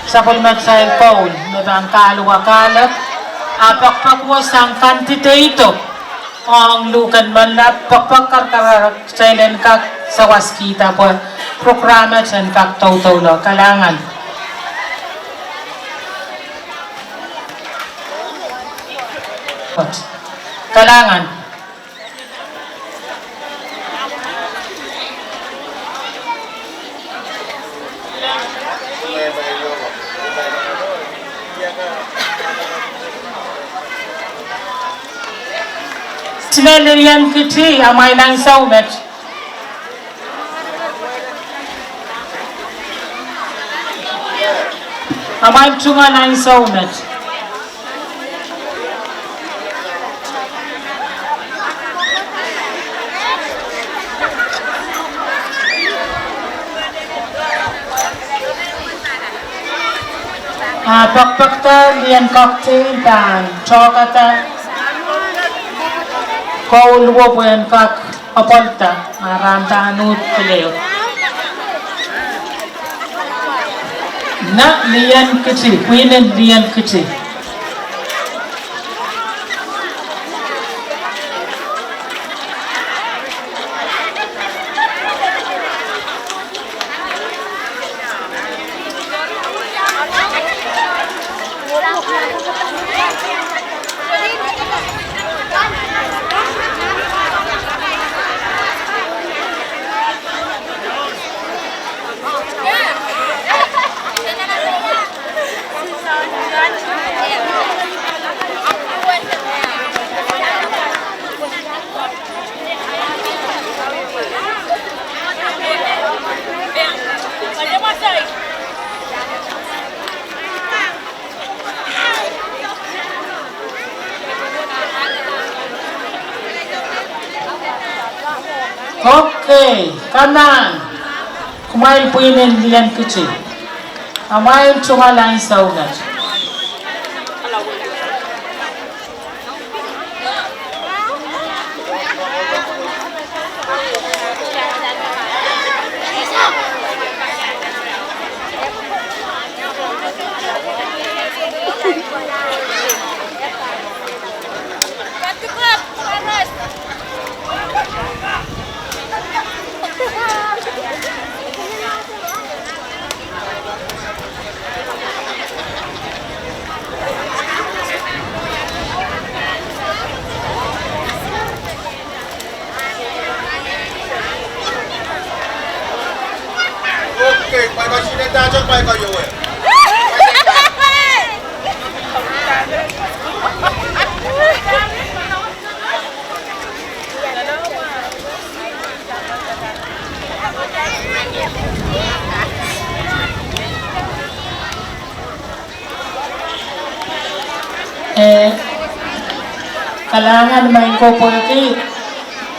sapwellimatail koul me pahn kahluwa kahlek, a pekpek wet sang kandideito ong luhken Menla, pekpek karakarahk kitail en kak sawaskihda pwe program et en kak doudoula. Kalahngan. Kalahngan. Sile lien kiti, amwail ansou met. Amwail tungoal ansou met. A pekpekda lien cocktail pahn tohkada koul wet pwe en kak apwalihda, a rahn pahn uhd pil ehu. Nan lien kiti, pwihnen lien kiti. Okay, come on. Kumwail pwihnen lien kiti. Amwail tungoal ansou met. Eh, kalahngan maing ko pwehki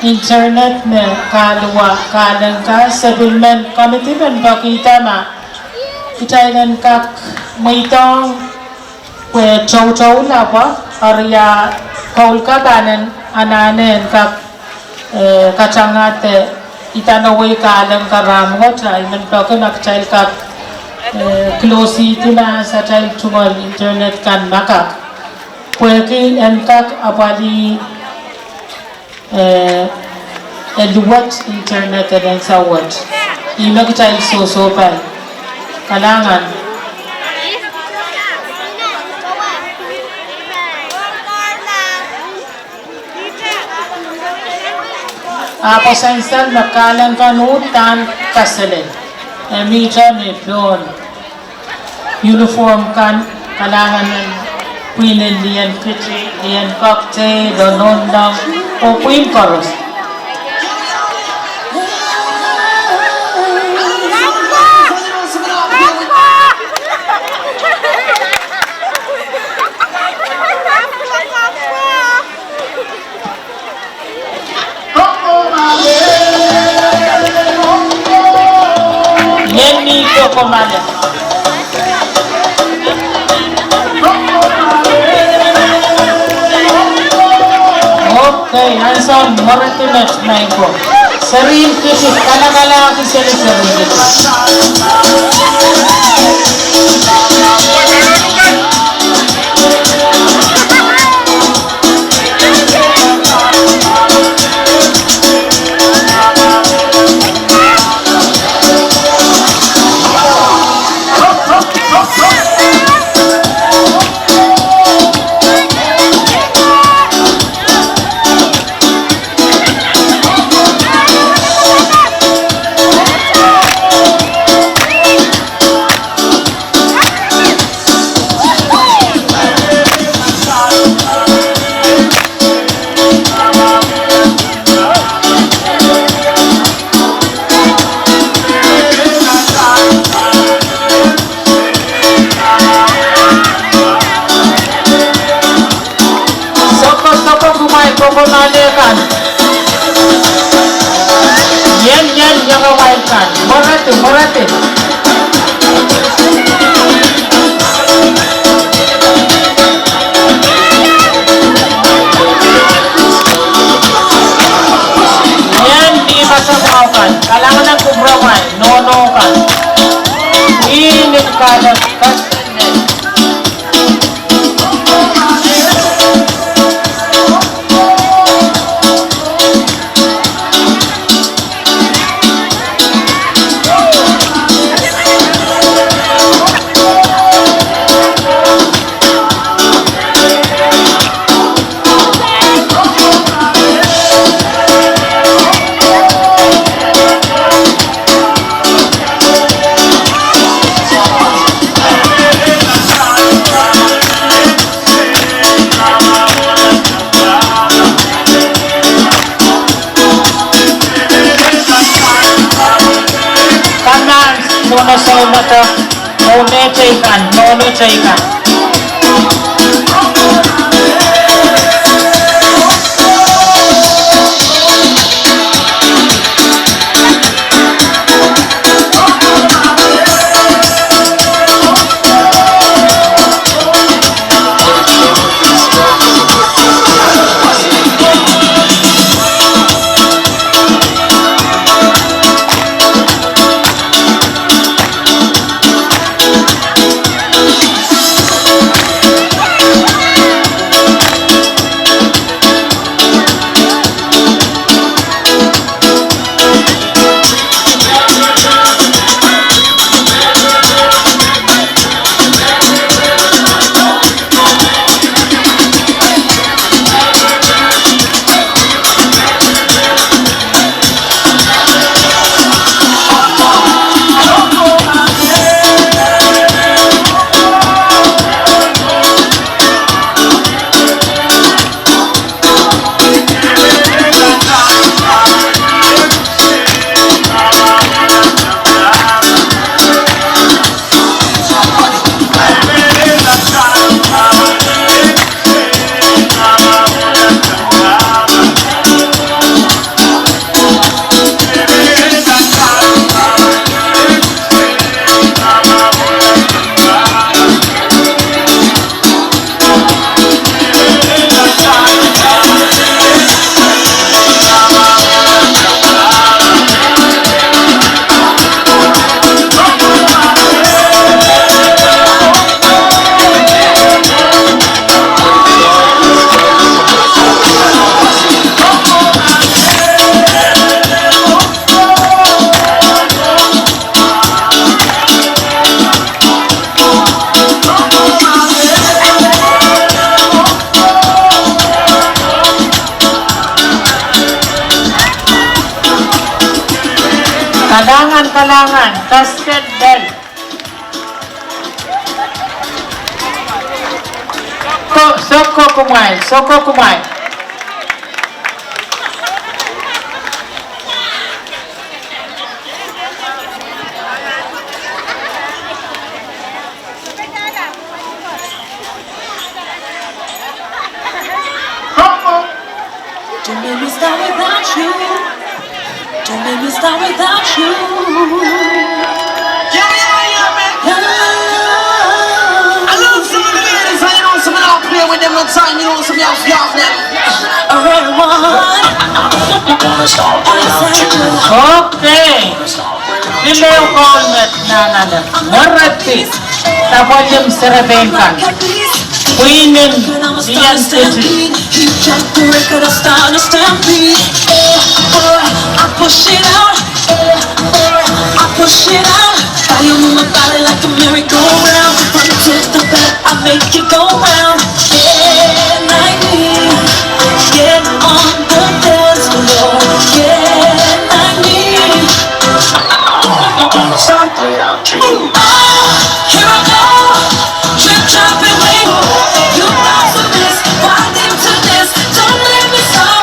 internet me kahluwa kahlen ka, sapwellimen committee men peki dahme kitail en kak mweidohng pwe toutoula pwe eri ia koul ka pahn en anahne en kak eh, katangada idanohwei kahlen ka rahnwet, I men peki ma kitail kak, eh, close-ihdi ma atail tungoal internet kan ma kak. Pwehki en kak apwalih, eh, eluwet internet en ansou wet. Ihme kitail sohsohpai. Kalahngan. Ahpw sansal me kahlen kan uhdahn kaselel. E mihte ni pohn uniform kan, kalahngan en pwihn en lien kiti, lien koaktei, donohnleng, oh pwihn koaros. Ngehn mi Dokomale. Okay, ansou Mweredi met maing ko. Serihn kiti, kalakalahki seli serihn kiti. Soko, soko kumwail Dokomale kan. Ien, ien, iangahki wail kan. Mweredi, mweredi. Ien ni masang mwahu kan. Kalahngan en kupwuramwail, nohno kan. Ih ni kahlap kan. Kanan, nohno soumata, nohno teikan, nohno teikan. Kalahngan, kalahngan, kasten lel. Ko, soko kumwail, soko kumwail. Don't make me start without you. Don't make me start without you. Yeah, yeah, yeah, man. I love some of the ladies, and you know, some of them play with them, no time, you know, some of them, okay. Ni lehu koul met nan ale. Weredi. Sapwellim serepein kan. Pwihnen Mien Kiti.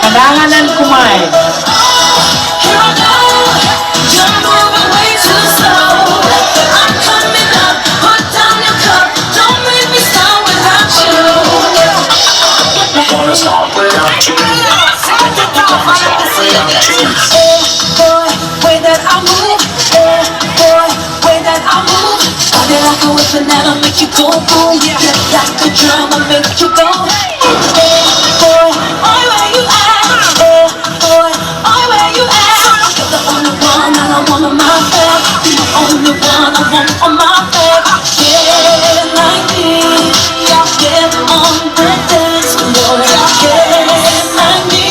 Kalahngan en kumwail. Way that I move, yeah, boy, way that I move. Body like a weapon that'll make you go boom. Yeah. Hit like a drum, I'll make you go. Yeah, boy, oh, where you at? Yeah, boy, oh, where you at? You're the only one that I want on my back. You're the only one I want on my back. Get like me, yeah, get on the dance floor. Get like me.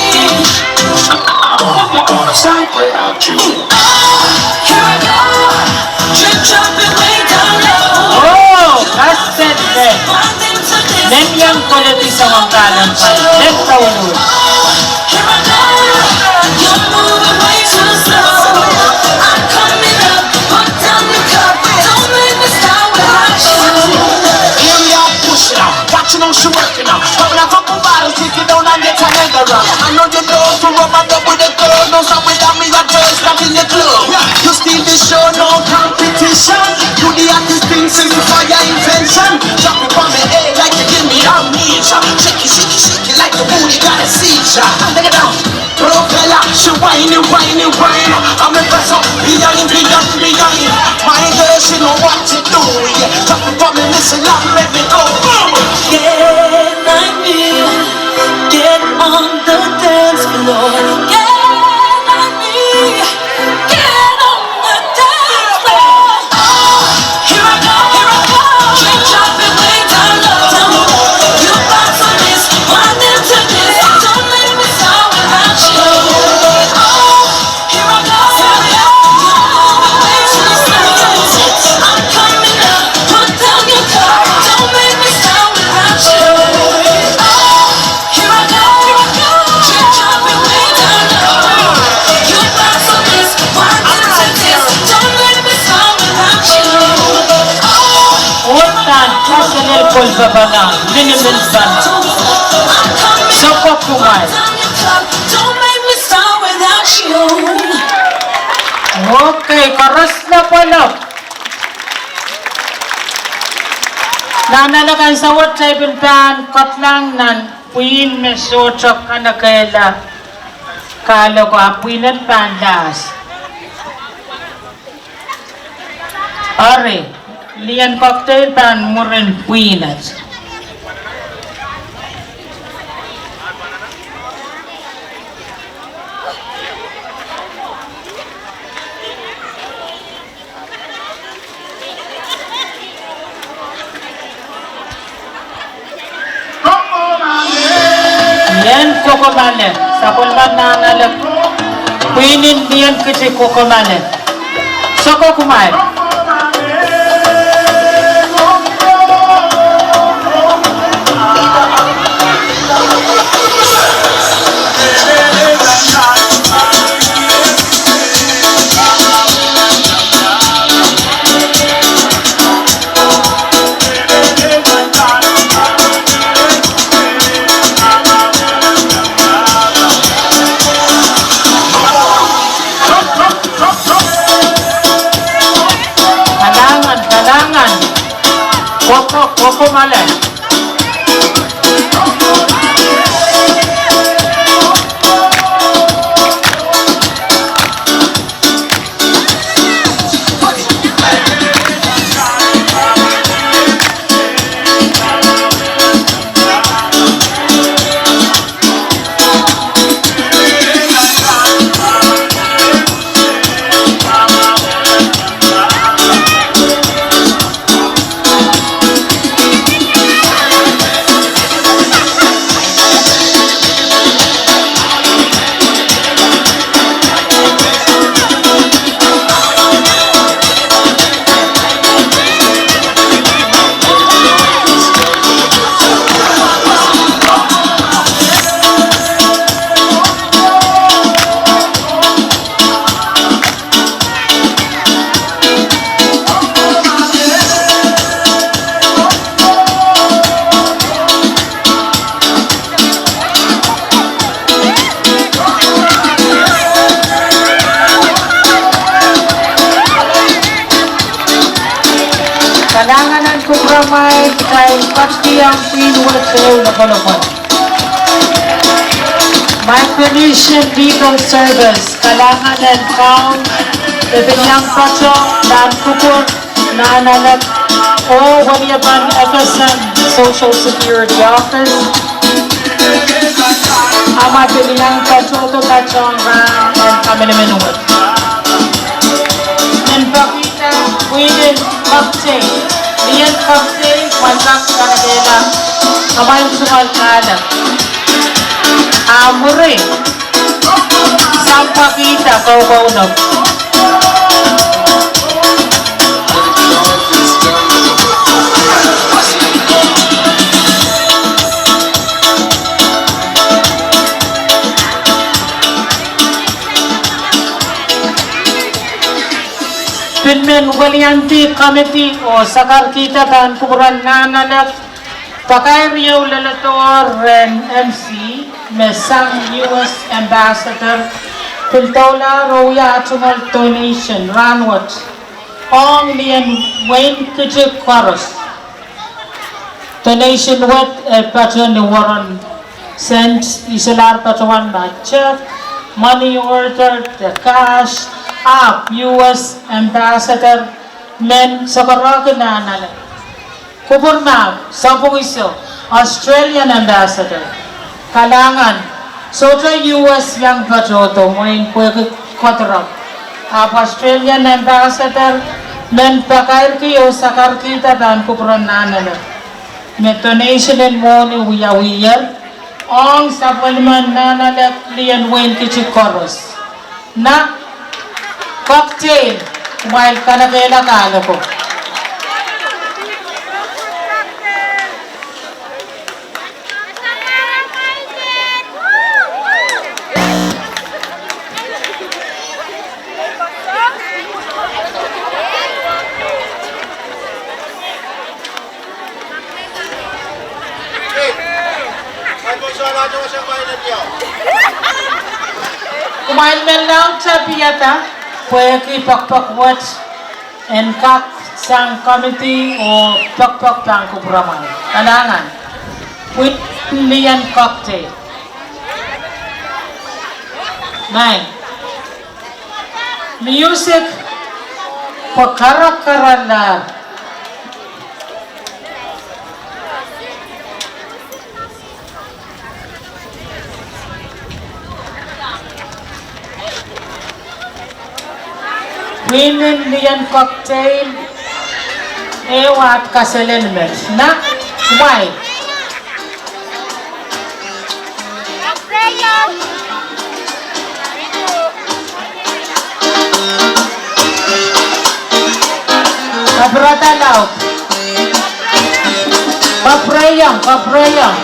Oh, kasten lel. Nen iang koledi soangen kahlap, nen kaulap. Watching how she working out. Popping a couple bottles, take it down and get a nigga round. I know you know to rub a dub with the girl. No stop with that, me a girl, stop in the club. You steal the show, no competition. You the hottest thing since before your invention. Drop it on the head like you give me amnesia. Shake it, shake it, shake it like the booty got a seizure. Take it down. Propeller, she whiny, whiny, whiny. I'm a press up behind, behind, behind. My girl, she know what to do. Yeah, drop it for me, listen up, let me go. Boom. Get like me, get on the dance floor. Get like me, get on the dance floor. Ohl pahn kaselel kolpapana, minimin pahn. Soko kumwail. Okay, koaros lapalap. Nan ale kan sawa tail pil pahn kohdahng nan pwihn me sohte kanekehla kahloko, ahpw pwihn et pahn lahs. Ari, lien cocktail pahn mwurin pwihn et. Ien kokomale, sapwellimen Nahnalek, pwihn en Mien Kiti kokomale. Soko kumwail. Okomala. Kalahngan en kupwuramwail, kitail kak iang pwihn wet ehu lopwolopwol. Micronesian Legal Service, kalahngan en kaun me pil iang patoh nan kupwur, nahnalek, oh weliepen F S M Social Security Office, ahmw pil iang patohdo patohng rahn en kamenimen wet. Mehn pekihda pwihnen Kaptein, Lian Kaptein, mwail kak kanekehla amwail tungoal kahlap. A mwuri, sang pekihda koukounop. Pil men weliandi komiti oh sakarkihda pahn kupwuren nahnalek, pakair ieu leledohr rehn M C me sang U S Ambassador, pil doulahr oh wia tungoal donation rahnwet ong lien wein kitik koaros. Donation wet e patoh ni waran sent, I solahr patohwan ma check, money order, de cash, ahpw U S Ambassador men sohte kak nahnalek. Kupwur mah, sapwung iso, Australian Ambassador. Kalahngan, sohte U S iang patohdo mwein pwehki koadoaroapw. Ahpw Australian Ambassador men pakairki oh sakarkihda pahn kupwuren nahnalek me donation en mwohni wiawiher ong sapwellimen nahnalek lien wein kitik koaros. Na Kaptein, kumwail kanekehla kahloko. Kumwail men lao tapiada pwehki pekpek wet en kak sang komiti oh pekpek pahn kupwuramwail. Kalahngan. Pwihn Lian Kaptein. Nai. Music pwe karakaralahr. Pwihnen Lian Kaptein, ehu ahd kaselen met. Na, kumwail. Kapwurada laud. Kapwureiong, kapwureiong.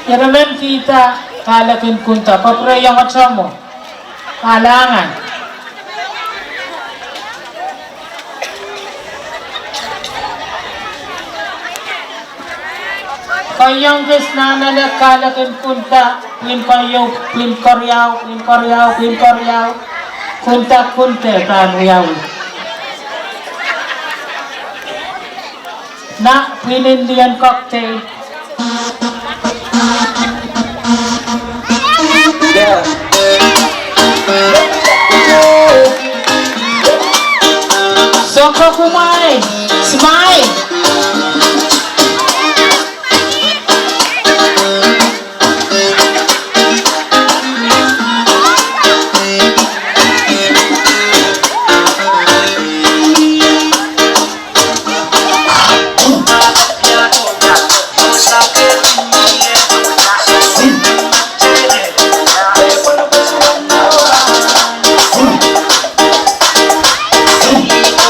Ire men kihda kahlek en kunda, kapwureiong ata mwo. Kalahngan. Kohiong kis nahnalek kahlek en kunda, pwihn keieu, pwihn keriau, pwihn keriau, pwihn keriau. Kunta Kunte pahn wiawi. Nah, pwihnen Lien Kokdei. Soko kumwail, smile.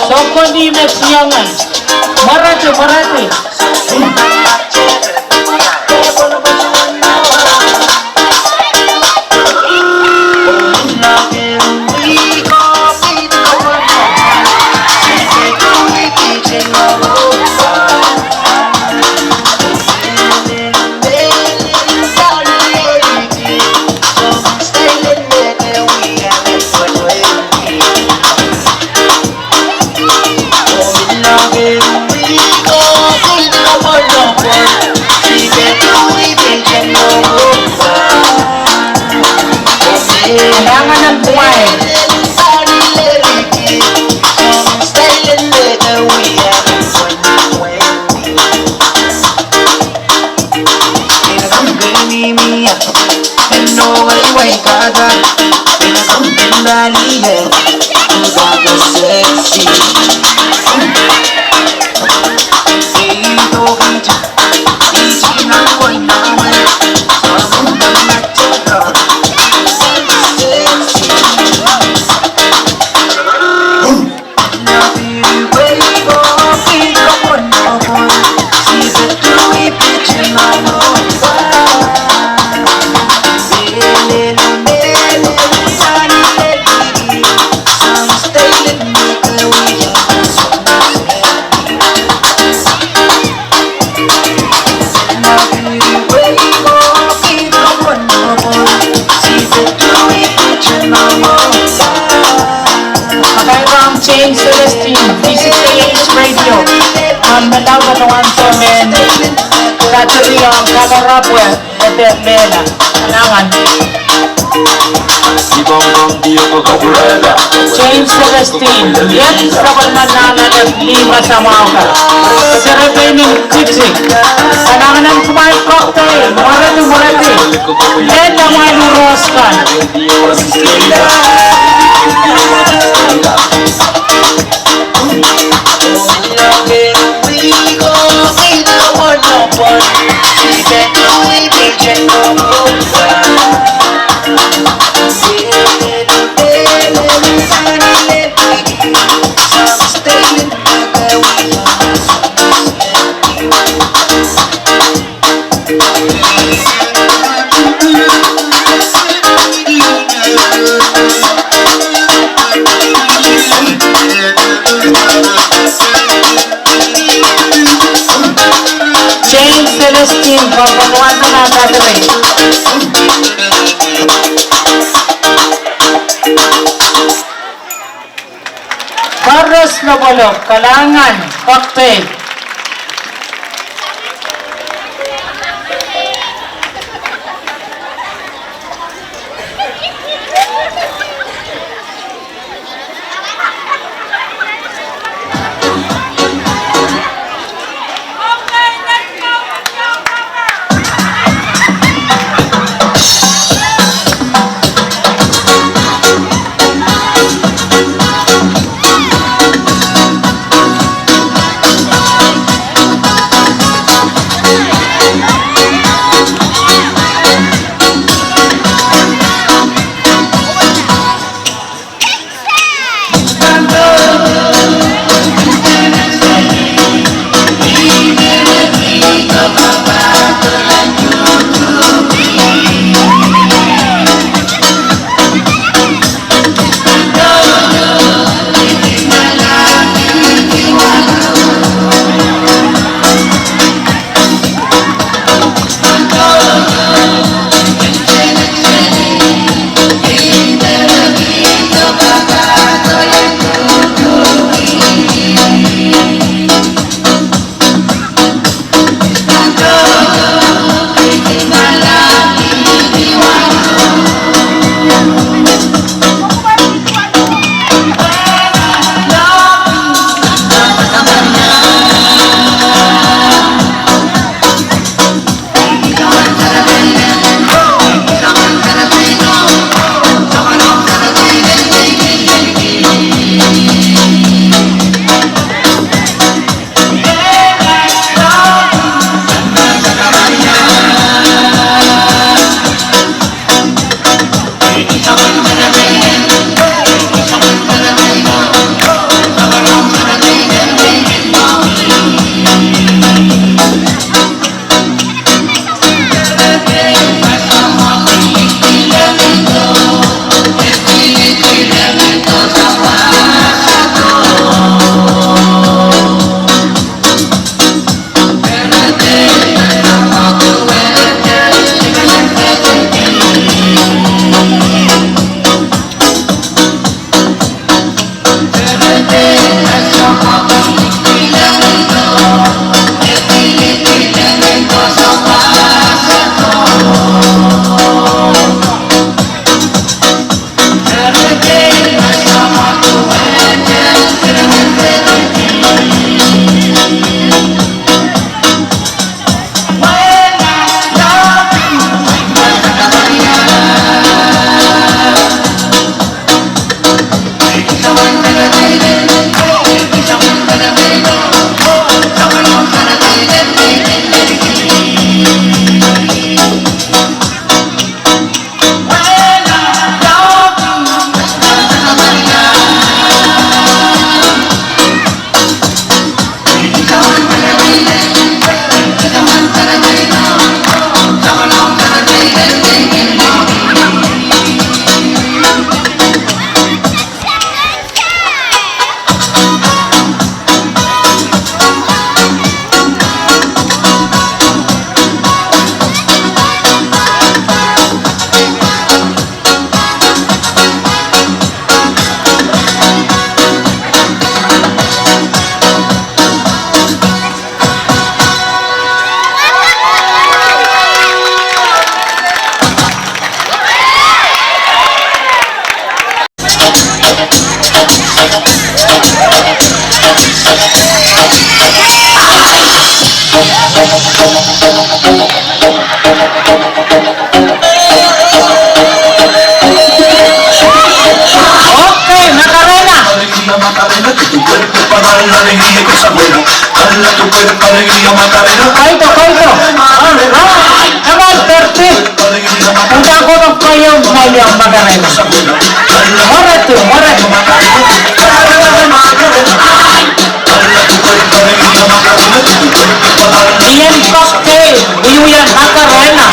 Soko ni me tiongan. Mwarati, mwarati. Kalahngan en kumwail. Akai rong Jane Celestine, V six A H Radio, nan menlau patohwan somen, Kateri ong Kalarapwe, Eden Mela, kalahngan. Jane Celestine, Iet Sapwellime Nahnalek, Lima Samauka. Serepein Kitik. Kalahngan en kumwail koaros, mwarati, mwarati. Lel amwail uros kan. Jane Celestine, pahn patohwan nan Kateri. Koaros lopwolop, kalahngan, koaros. Kaito, kaito. All right. Come on, thirty. Uhdahn kohdo keieu melian Makarena. Mwerehdi, mwerehdi. Mie pahn kei, wiewia Makarena.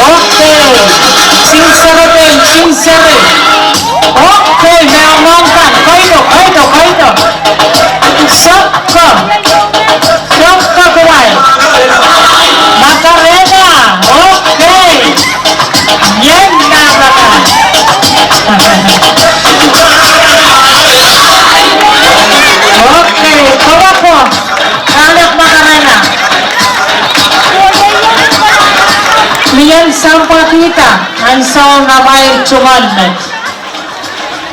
Okay. Sinsere, sinsere. Okay, me omw kan. Kaito, kaito, kaito. Sokko. Sokko kumwail. Makarena. Okay. Ien Makarena. Okay, kawako. Kahlap Makarena. Mie sampah kihda ansou nan amwail tungoal met.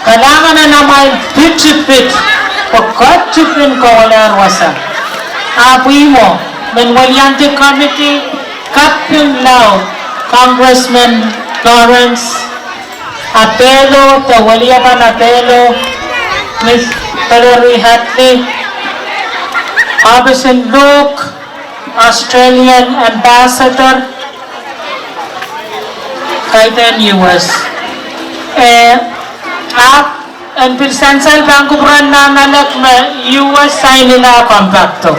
Kalahngan en amwail pitipit, pwe ketipin kohla wasa. Ahpw ihmwo, men weliandi committee, Captain Lau, Congressman Lawrence Abelo, de weliepen Abelo, Miss Valerie Hadley, Office in Luke, Australian Ambassador, kaidehn U S. Eh, ahpw en pil sansal pahn kupwuren nanalek me U S sign-ila compacto.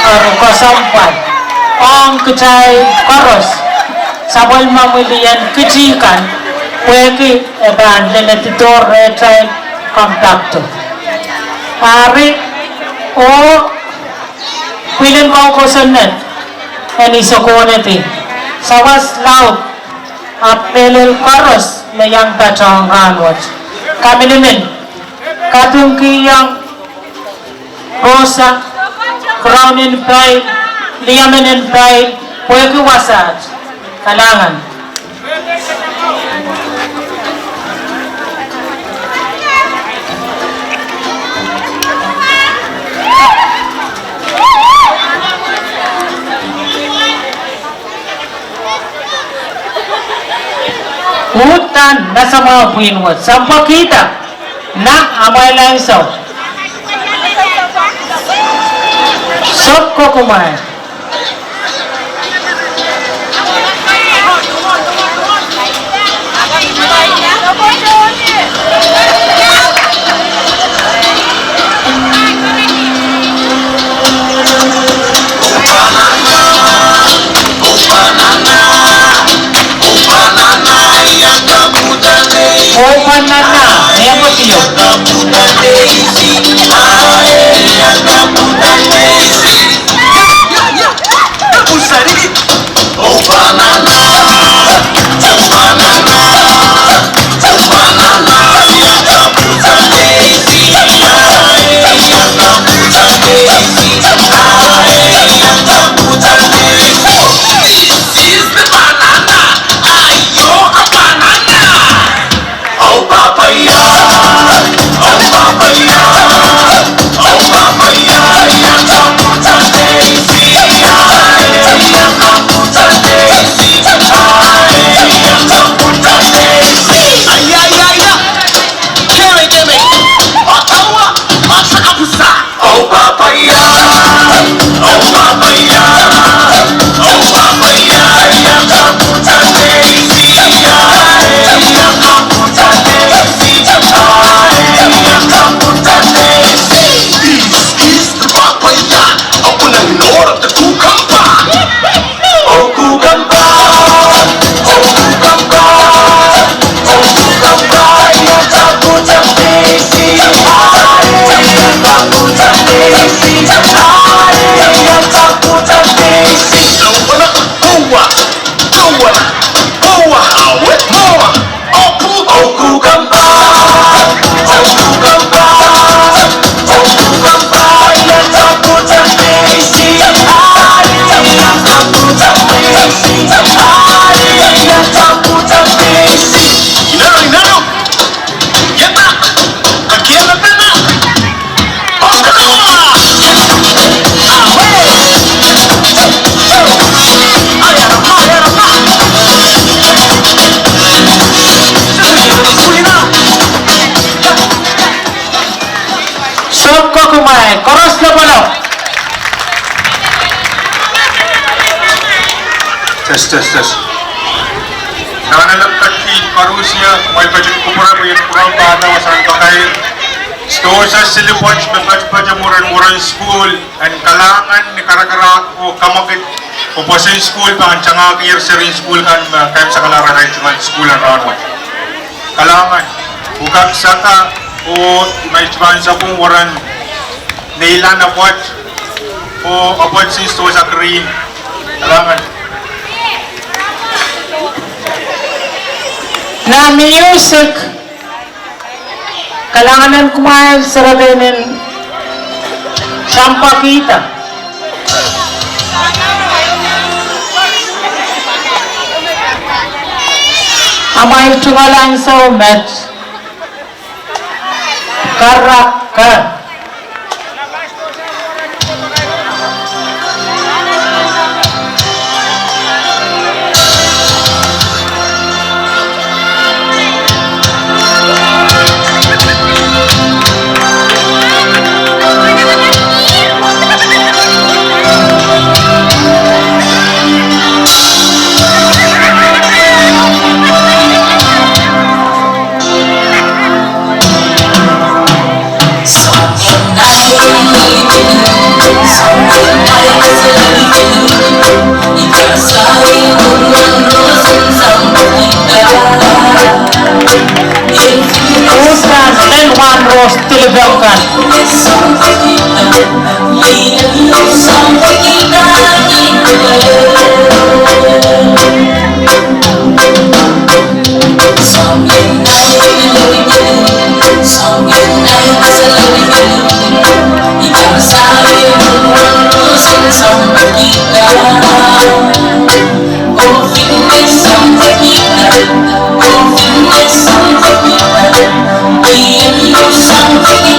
Eri kesempwal ong kitail koaros sapwellimomwi lien kiti kan, pwehki e pahn leledido rehtail compacto. Ari, oh, pwihn en kosonned en isokonedi, sawas laud, ahpw mehlel koaros me iang patohng rahnwet. Kaminimin, kapingkihong Rosa crown en pai, liamen en pai, pwehki wasaht. Kalahngan. Uhdahn, nasa mwahu pwihn wet. Sampah kihda. Nan amwail ansou. Sokko kumwail. Oh, banana, eh, kotiyo. Kumwail koaros lopwolop. Test, test, test. Nan alap kaki koarusie, kumwail ketin kupwure pwe ien kupwure pahda wasahn pakair. Sidohsa silipwet me patpate mwurin, mwurin sukuhl, en kalahngan ni karakarahk oh kamwakid oh pwoson sukuhl pahn tangahkier seri en sukuhl kan me kaimwisekala arail tungoal sukuhl en rahnwet. Kalahngan, oh kak saka, oh ma I pahn sapwung weren neilan apwoat, oh apwoat sin sidohsa green. Kalahngan. Nan music, kalahngan en kumwail serepein Sampakihda. Amwail tungoal ansou met, Karaka. Uhdahn len Wahnrohs Tilipek kan.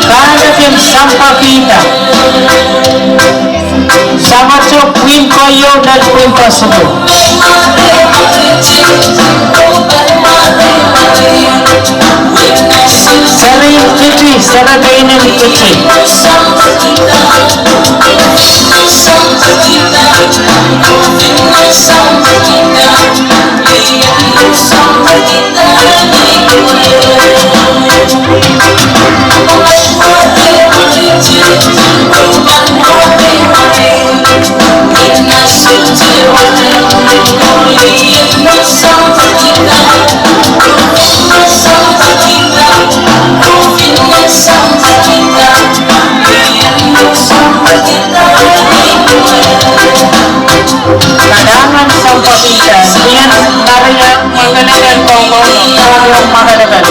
Kahrehda Sampakihda. Sangete pwihn koahieu, lel pwihn koasuku. Seri Kiti, serepein Kiti. Kalahngan Sampakihda, Lian Maria, Makaleken Kongkong, Makaleken.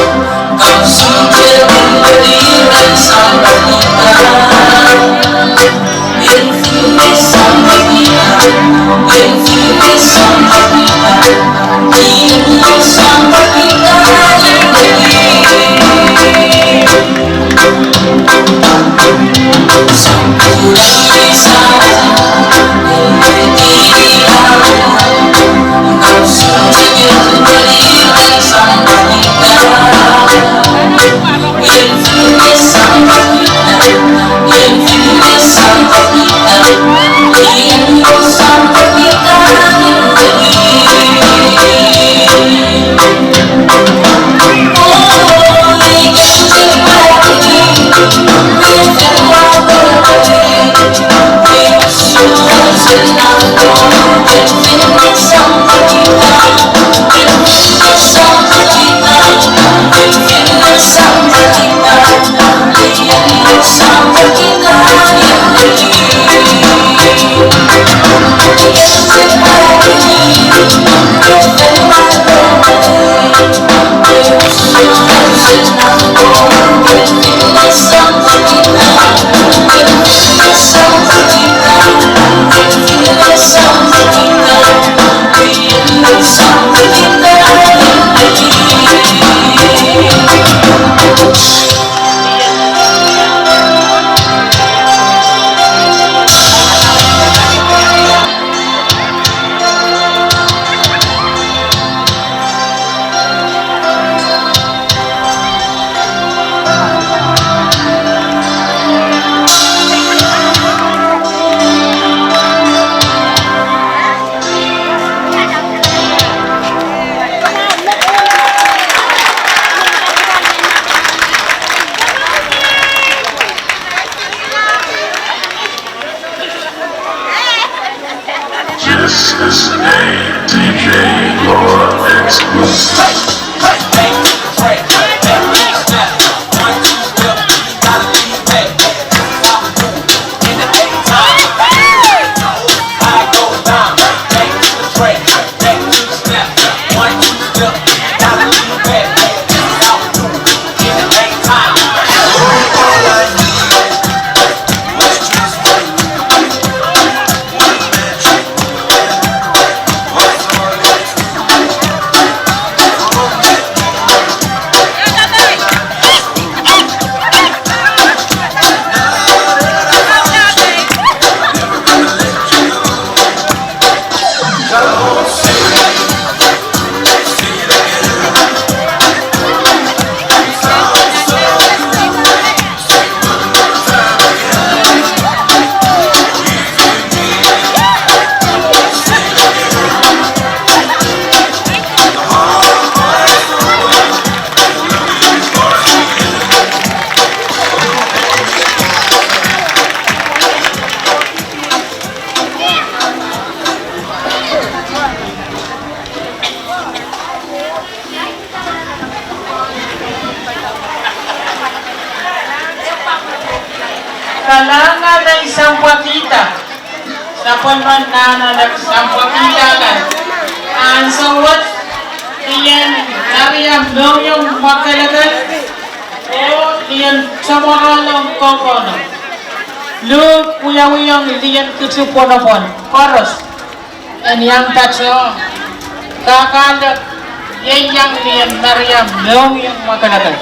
Kalahngan en sampwakihda sapwellimen Nahnalek, sampwakihda kan. Ansou wet, Lien Maria Mohngiong Mwakelekel oh Lien Tomorolong Koukounop. Luhk wiawiong Lien Kiti Pwonopwon koaros en iang patohwan kakehlaka ieiang Lien Maria Mohngiong Mwakelekel.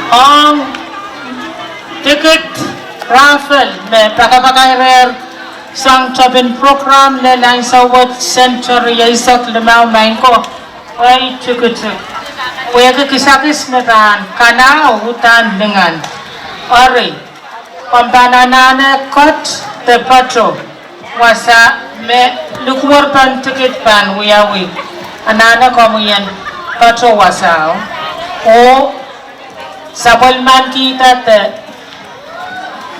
Ong tikit raffle me pakapakairehr sang topin prokram lel ansou wet, senturi eisek limau maing ko, ei tikitik. Pwehki kisakis me pahn kanahu uhdahn lingan. Eri, komw pahn anahne cut de photo wasa me likwerpen tikit pahn wiawi. Anahne komwi en photo wasao oh sapwellimankihda de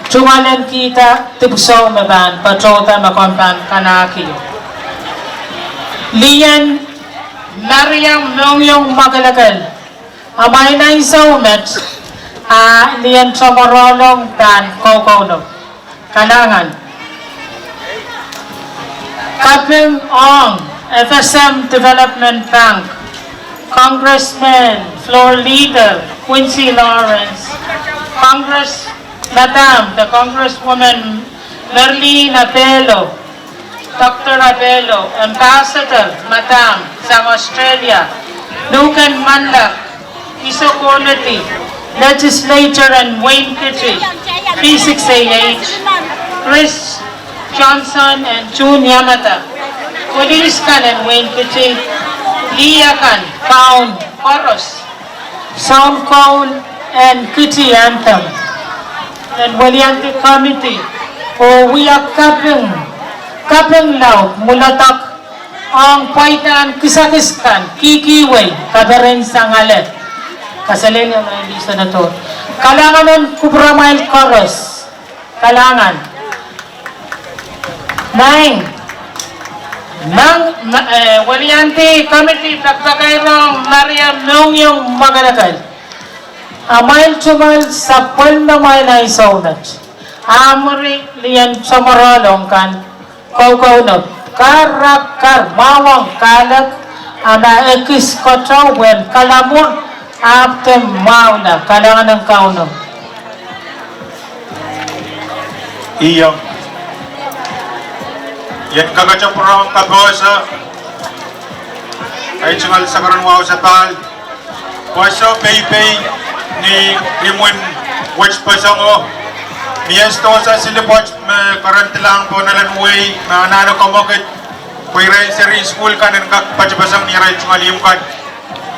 tungoalenkihda dipwisou me pahn patohda me komw pahn kanahki. Lien Maria Mohngiong Mwakelekel, amwail ansou met, a Lien Tomorolong pahn Koukounop. Kalahngan. Kaping ong F S M Development Bank, Congressman Floor Leader Quincy Lawrence, Congress Madam, the Congresswoman Merlin Apelo, Doctor Apelo, Ambassador Madam sang Australia, Luken Manlak, Isokoneti, Legislator en Wein Kiti, P six A eight, Chris Johnson en Junior Mata, police kan en Wein Kiti, lih akan, kaun koaros, soun koul en Kiti Anthem, en Weliandi Committee, oh wia kaping, kaping laud, mwuledek, ong pwaidahn kisakis kan, kihkihwei, kaperen sang ale. Kaselehlie, Lien Senator. Kalahngan en kupwuramwail koaros. Kalahngan. Maing, maing, ma-, eh, Weliandi Committee pakapakairohng Maria Mohngiong Mwakelekel. Amwail tungoal sapwellimamwail ansou met. A mwuri Lien Tomorolong kan Koukounop, kar, kar, mwahu ong kahlek, a ma ekis koto wen kalamwur, ahpw de mwahula. Kalahngan en Kauno. Ien kakete pwurehng kapehse, ei tungoal sakaradahn wahu sapahl, pwoson peipei ni imwin wet pwosongo, mie sidohsa silipwet me keren dilahng pohn elen wehi, me anahne kamwakid, pwe irail seri sukuhl kan en kak patopeseng ni irail tungoal ihmw kan.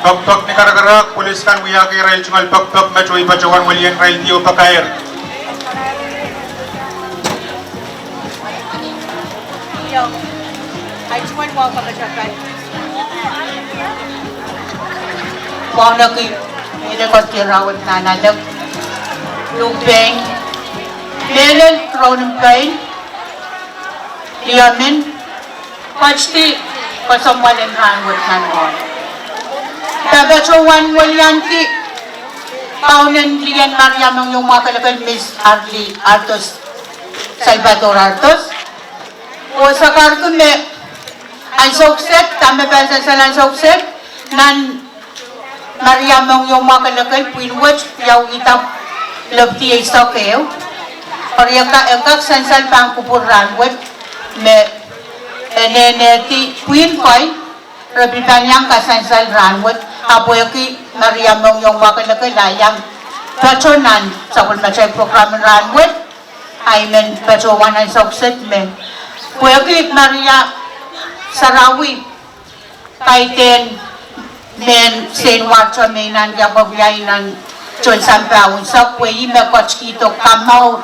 Pekpek ni karakarahk, police kan wiahki irail tungoal pekpek me tohto patohwan welien irail diopakair. Wauneki, mehlel koasoia rahnwet Nahnalek, Lupeng, mehlel Rounpain, Liamin, koasoia koasoamwal en rahnwet nan mwoahl. Patohwan weliandi kaun en Lien Maria Mohngiong Mwakelekel, Miss Arlie Ardos, Salvador Ardos. Oh sakarki me ansou kiset, dahme pahn sansal ansou kiset, nan Maria Mohngiong Mwakelekel pwihn wet, wiawi ida lepidi eisek ehu. Eri e kak, e kak sansal pahn kupwur rahnwet, me e nennehdi pwihn kei, re pil pahn iang kasansal rahnwet, ahpw pwehki Maria Mohngiong Mwakelekel a iang patohwan sapwellimatail prokram en rahnwet, a I men patohwan ansou kiset me pwehki Maria Sarawi, kaidehn mehn Seinwarto me I nantihong pwe wiawi nan tohn sampah unsek, pwe ih me ketikihdo kamour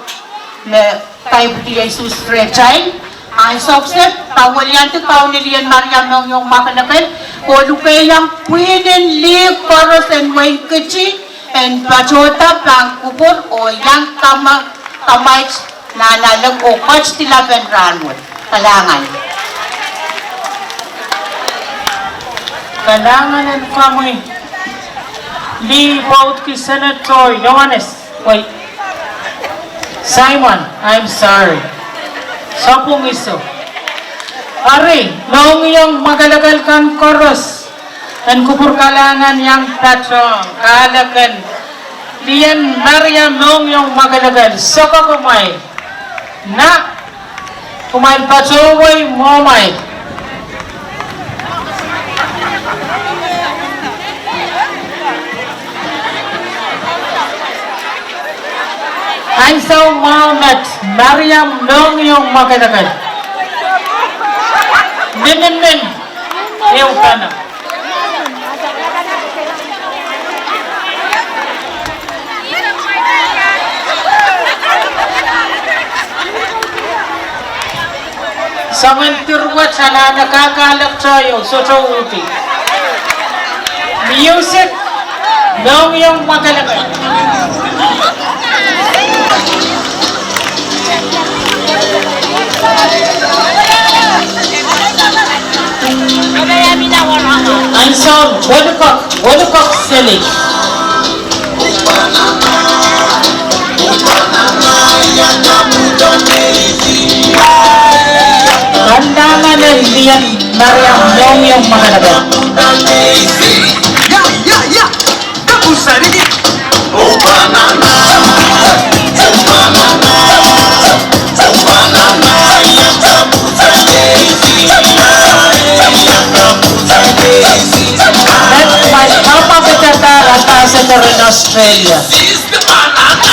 me kaipwidi Sises rehtail. Ansou kiset, pahn weliandi kaun en Lien Maria Mohngiong Mwakelekel, oh lukeiong pwihn en lih koaros en Wein Kiti, en patohda pahn kupwur oh iang kamwa-, kamwaid Nahnalek oh ketidilap en rahnwet. Kalahngan. Kalahngan en komwi. Lih pwoudki Senator Johannes, wait. Simon, I'm sorry. Sapwung iso. Ari, mohngiong mwakelekel kan koaros en kupwur kalahngan iang patohng kahlek en Lien Maria mohngiong mwakelekel, sokok kumwail. Na, kumwail patohwei mwohmwail. Ansou mwahu met, Maria mohngiong mwakelekel. Minimin, ehu pahn Soangen dir wet anahne kakahlek tohto, sohte uhdi. Music, mohngiong mwakelekel. Ansou welukok, welukok seli. Kalahngan en Lien Maria mohngiong mwakelekel. That's my papa, Ambassador in Australia.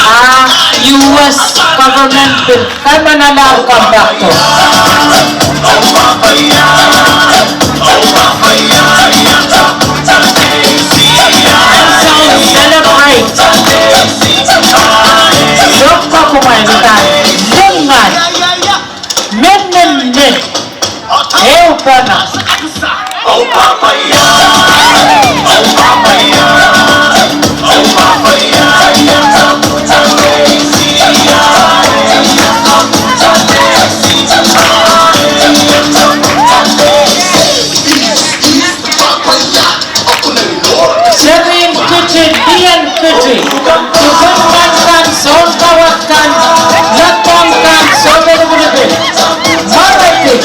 Ah, U S government pil kaimanalar compact. Ansou celebrate. Sokok kumwail, lingan. Minimin. Ehu pahn Serien Kiti, Lien Kiti, Kupwurkan kan, Sounpawet kan, Lapwang kan, Sohte Lipilipil, Mareti.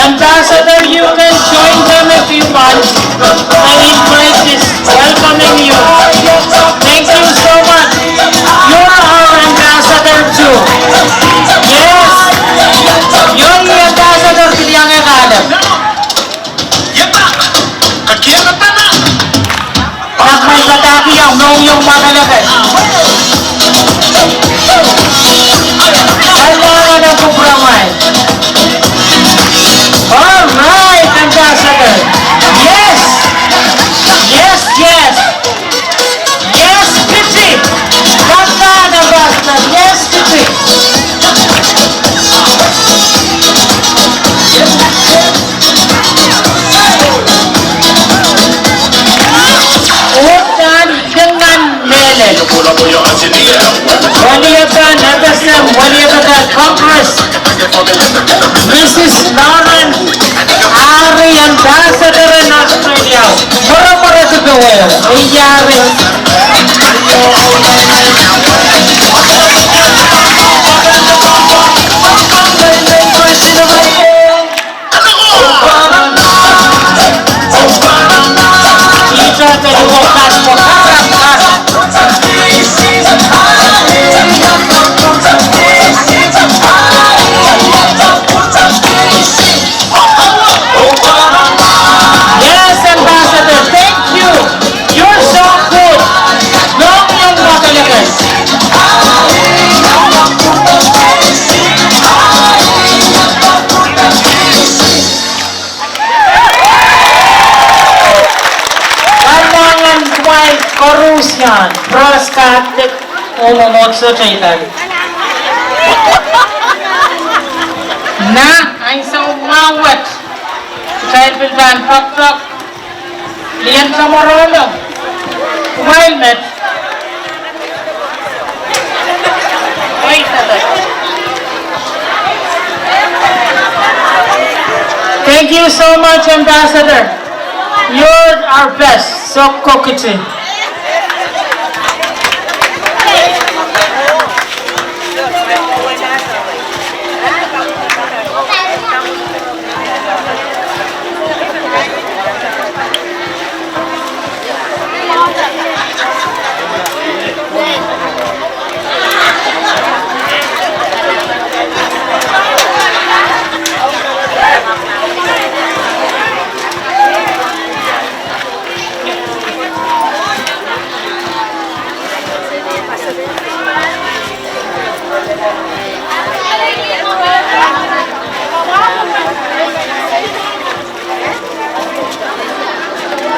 Ambassador, you can join them if you want. I invite this, welcoming you. Thank you so much. You're our ambassador too. Yes. You're the ambassador, Kiliange Kalem. Ahpw kumwail padahkihong mohngiong mwakelekel. Kalahngan en kupwuramwail. All right, Ambassador. Yes. Yes, yes. Yes, Kiti. Kalahngan, Ambassador. Yes, Kiti. Uhdahn lingan mehlel. Weliepen F S M, weliepen Congress, Missus Lauren Ari, Ambassador en Australia. Moro moro dipe weo, Ari. Yes, Ambassador, thank you. You're so good. Mohngiong mwakelekel. Kalahngan kumwail koaros, Pros Catholic, oh mwomwohdiso teikan. Na, ansou mwahu wet, kitail pil pahn poakpoak. Lien Tomorolo, kumwail met. Thank you so much, Ambassador. You're our best. Soh kokiti.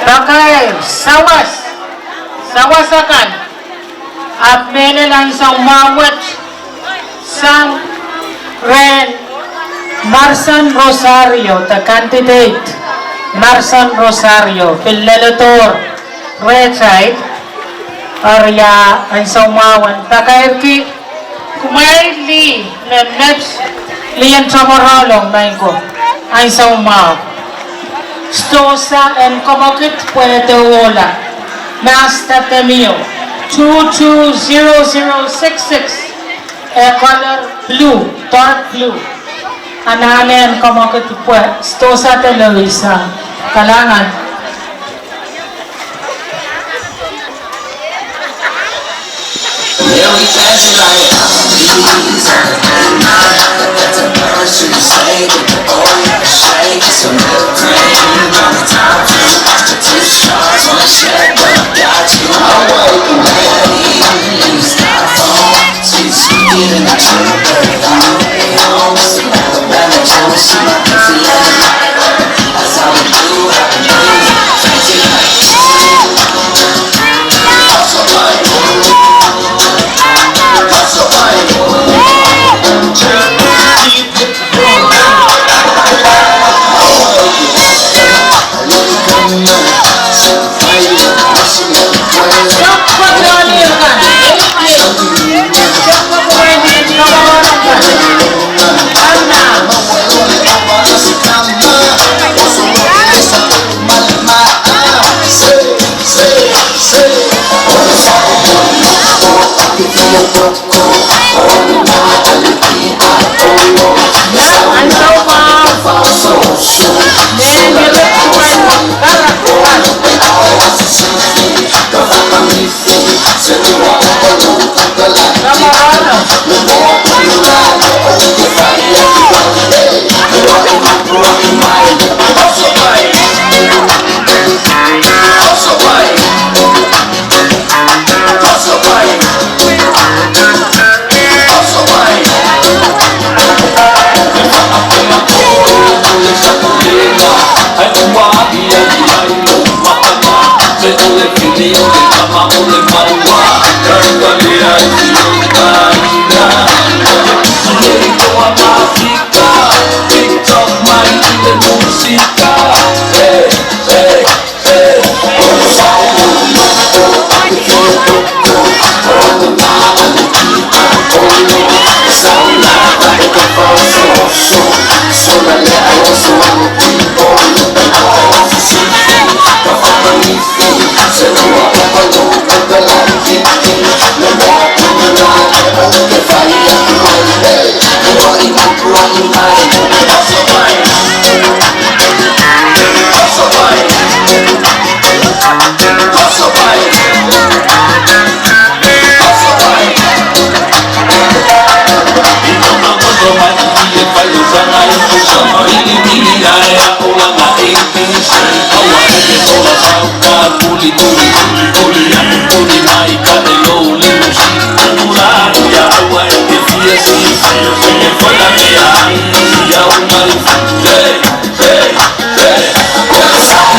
Pakair, sawas, sawas akan. Ahpw mehlel ansou mwahu wet sang rehn Marson Rosario, the candidate Marson Rosario, pil leledohr rehtail. Eri ia ansou mwahu en pakairki kumwail lih me met lien Tomorrow Long Maing ko ansou mwahu. Sidohsa en komokid pwe de ohla. Master Demio, two two zero zero six six. E color blue, dark blue. Anahne en komokid pwe sidohsa de loi sang. Kalahngan.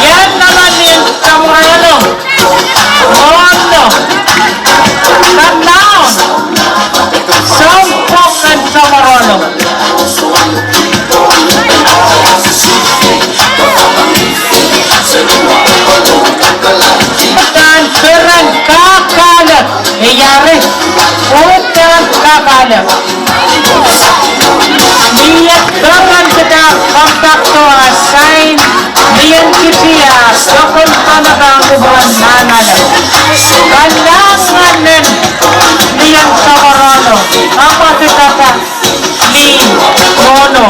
Ien nanalien Tomorrow Long. Ohlo. Kalahngan. Soun pwuhken Tomorrow Long. Udahn peren kakahlek. Iar Uhdahn kapahlap. Ni et doadoahngkihda compact o assign, ni et kitiar, sokol pahn pahn kupwuren nahnalek. Kalahngan en ni en Tomorolo, kapwakidada ni nohno.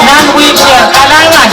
Nan wihk, kalahngan.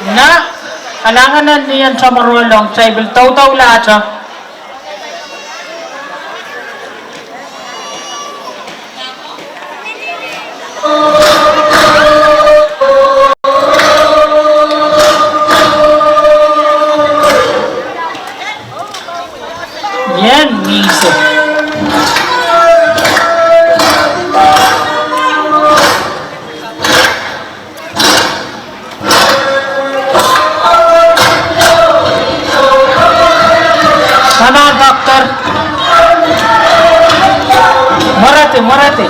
Nah, kalahngan en ni en Tomorolo, kitail pil doudoulahte. Ien mihmi. Come on, Doctor. Mwerehdi, mwerehdi.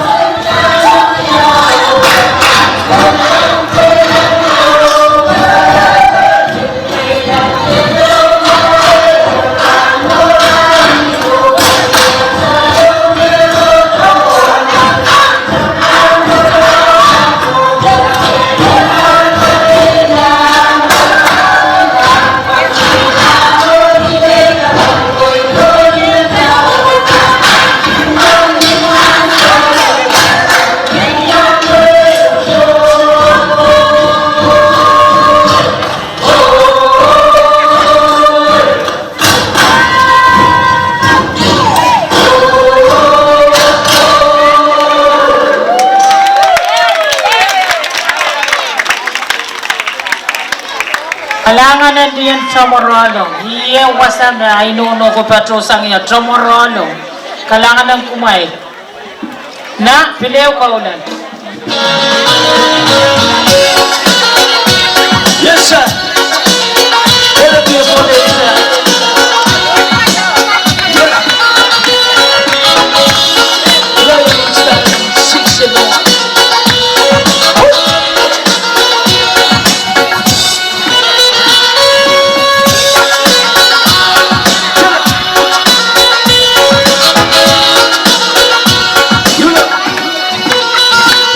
Kalahngan en ni en Tomorolo, ih wasa me ainono ko patohsang ia Tomorolo. Kalahngan en kumwail. Nah, pil ehu koula. Yes, sir. What a beautiful day, sir. Yeah. Glory to God. Sing, sing, Lord.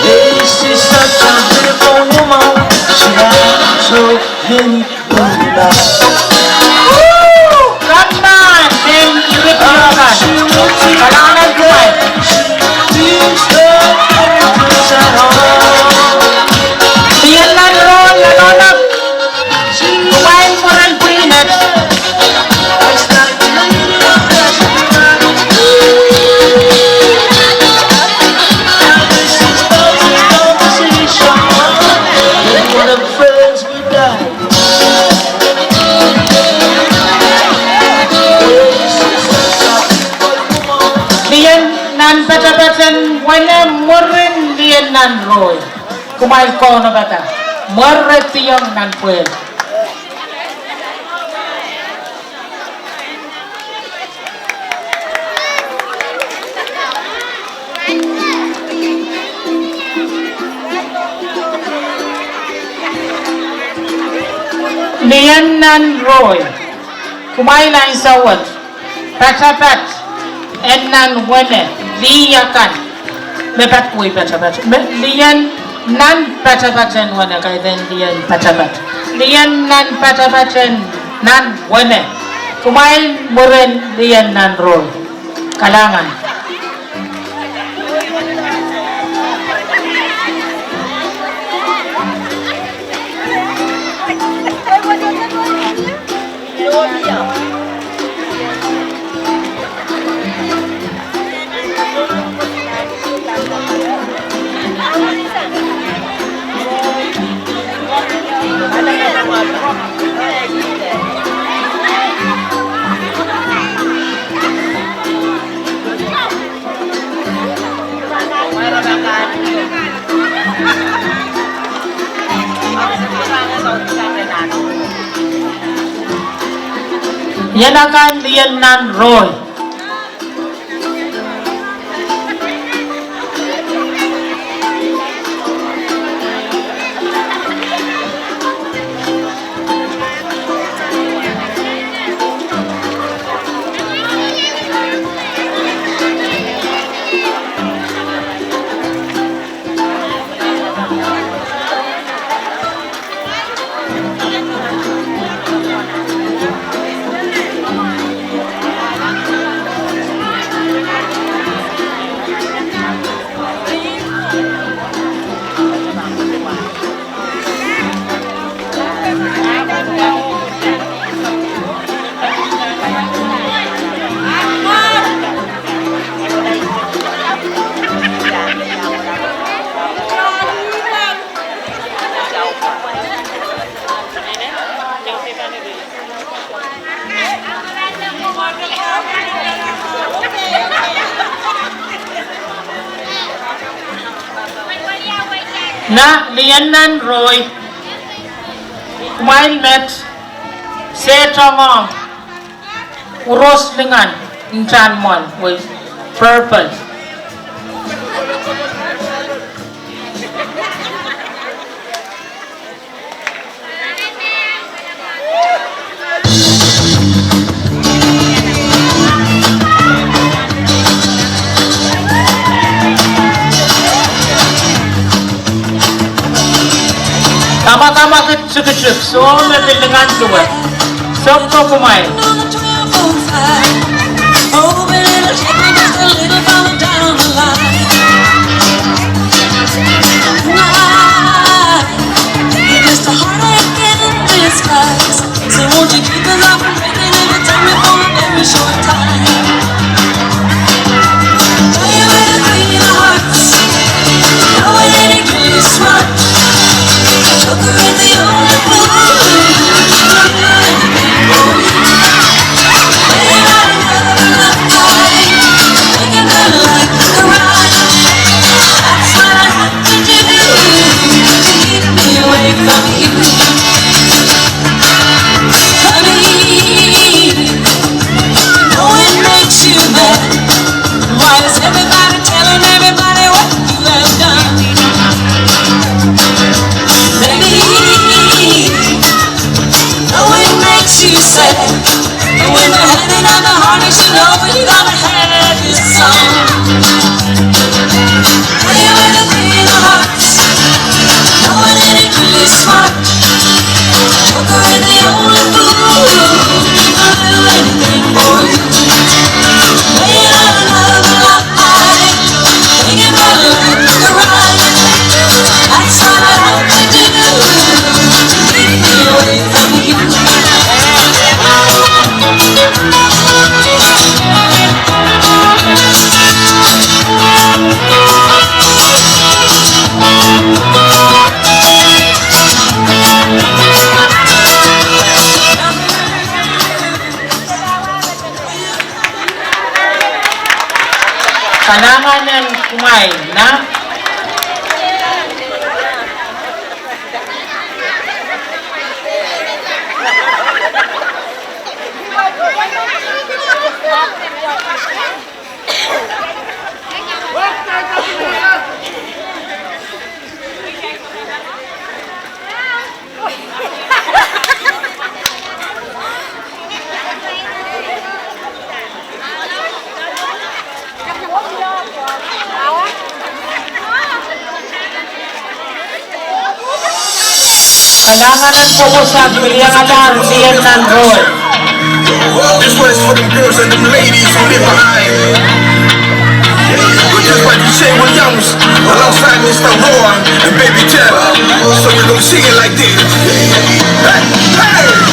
Hey, she's such a beautiful woman. She has so many good love. Woo! Come on, men, give it your hand. Kalahngan kumwail. Ni en nan rohng, nan rohng. Kumwail mwurin pwihn et. Ni en nan patapat en wene mwurin ni en nan rohng. Kumwail kaunopada. Mwerehdiong nan pwehl. Ni en nan rohng. Kumwail ansou wet. Patapat en nan wene, lih akan. Me pat wei patapat. Me, lien nan patapat en wene, kaidehn lien patapat. Lien nan patapat en nan wene. Kumwail mwurin lien nan rohng. Kalahngan. Ien akan lien nan rohi. Nan lien nan rohi, kumwail met sehtongohng uros lingan, ntan mwohn, wei, purple. Kamakamaki tikitik, soh me pil lingan duwe. Soh ko kumwail. It's just a heartache in disguise. So won't you keep the love from breaking every time we fall a very short time? Play with a queen of hearts. Know it ain't really smart. Joker is the only fool who will do anything for you. Play right another love fight. Making the light go right. That's what I have to do to keep me away from you. Honey, no, it makes you mad. Why is everybody telling everybody what you have done? Baby, no, it makes you sad. But when the headache and the heartache, you know you gotta have this song. Play with a queen of hearts. No one ain't really smart. Joker is the only fool who will do anything for you. Play another lie. Thinking about love to right. That's what I have to do to keep me away from you. Kalahngan en kumwail, na. Kalahngan en koaros, pil iang alar lien nan rohi. This one is for them girls and them ladies who live behind. We're just like Jay Williams alongside Mister Roy and Baby Tell. So we're gonna sing it like this. Hey, hey.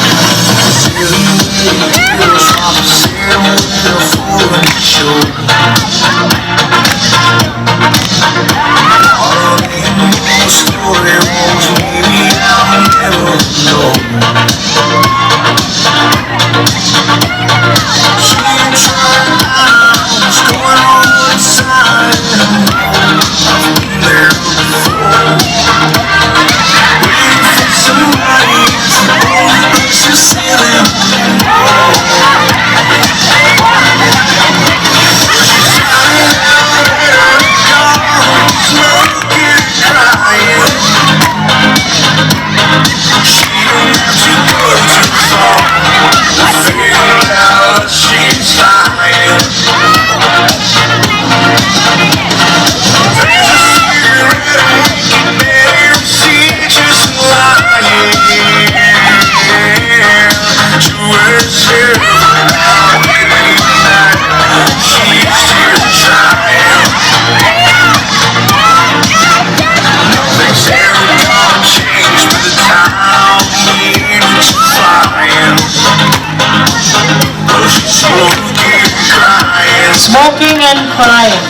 Mocking and Crying.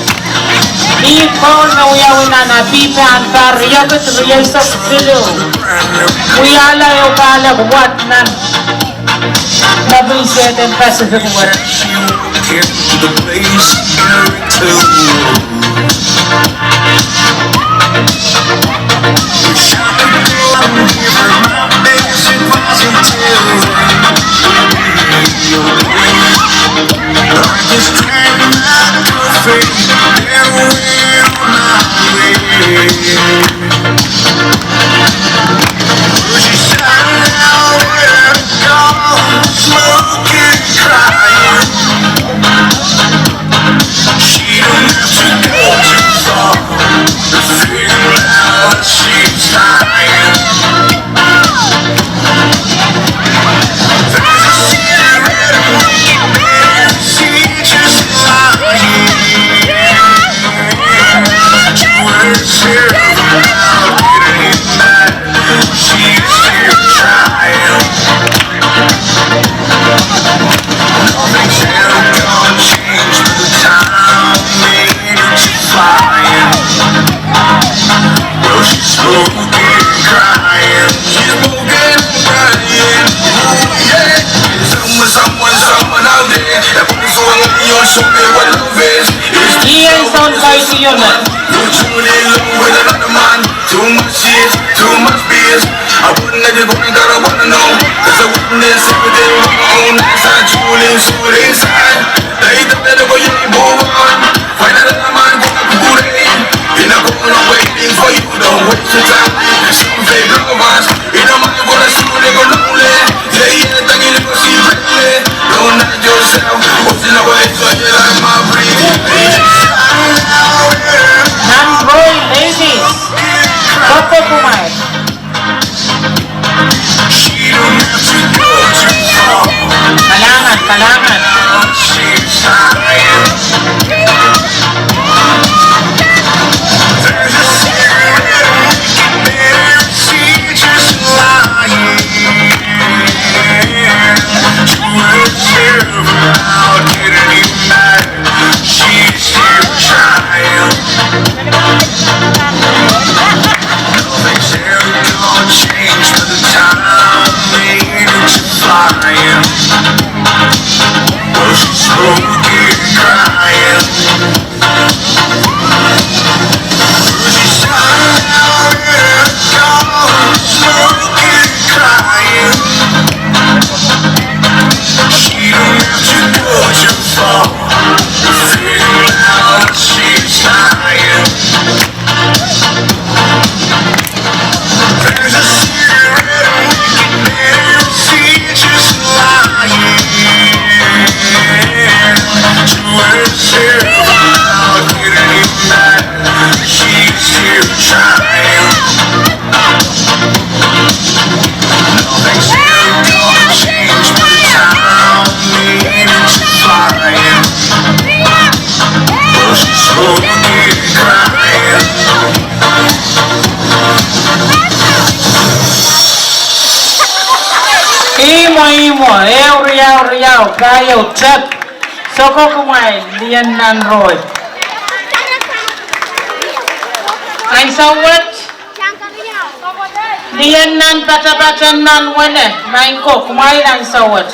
Ih koul me wiawi nan Apipa en pahr riekid rieisek siluh. Wiahla ehu pahlek wet nan mepin sehd en Pacific wet. Ih en soun kaidehn. Too much years, too much beers. I wouldn't let it go and gotta wanna know. There's a witness, everything on my own. As I truly, truly inside. They don't let it go, you ain't move on. Find another man, go to Kukure. In a corner waiting for you, don't waste your time. Some fake lovers, in a man, go to school, they go lonely. Yeah, yeah, thank you, go see Bradley. Don't hurt yourself, what's in the way, so you like my breathing. Nan Roy, ladies. Koko kumwail. Kalahngan, kalahngan. Ihmwo, ihmwo, ehu, riau, riau, pahieu, tep. Soko kumwail, Lien nan Roy. Ansou wet. Lien nan patapat en nan wene, maing ko, kumwail ansou wet.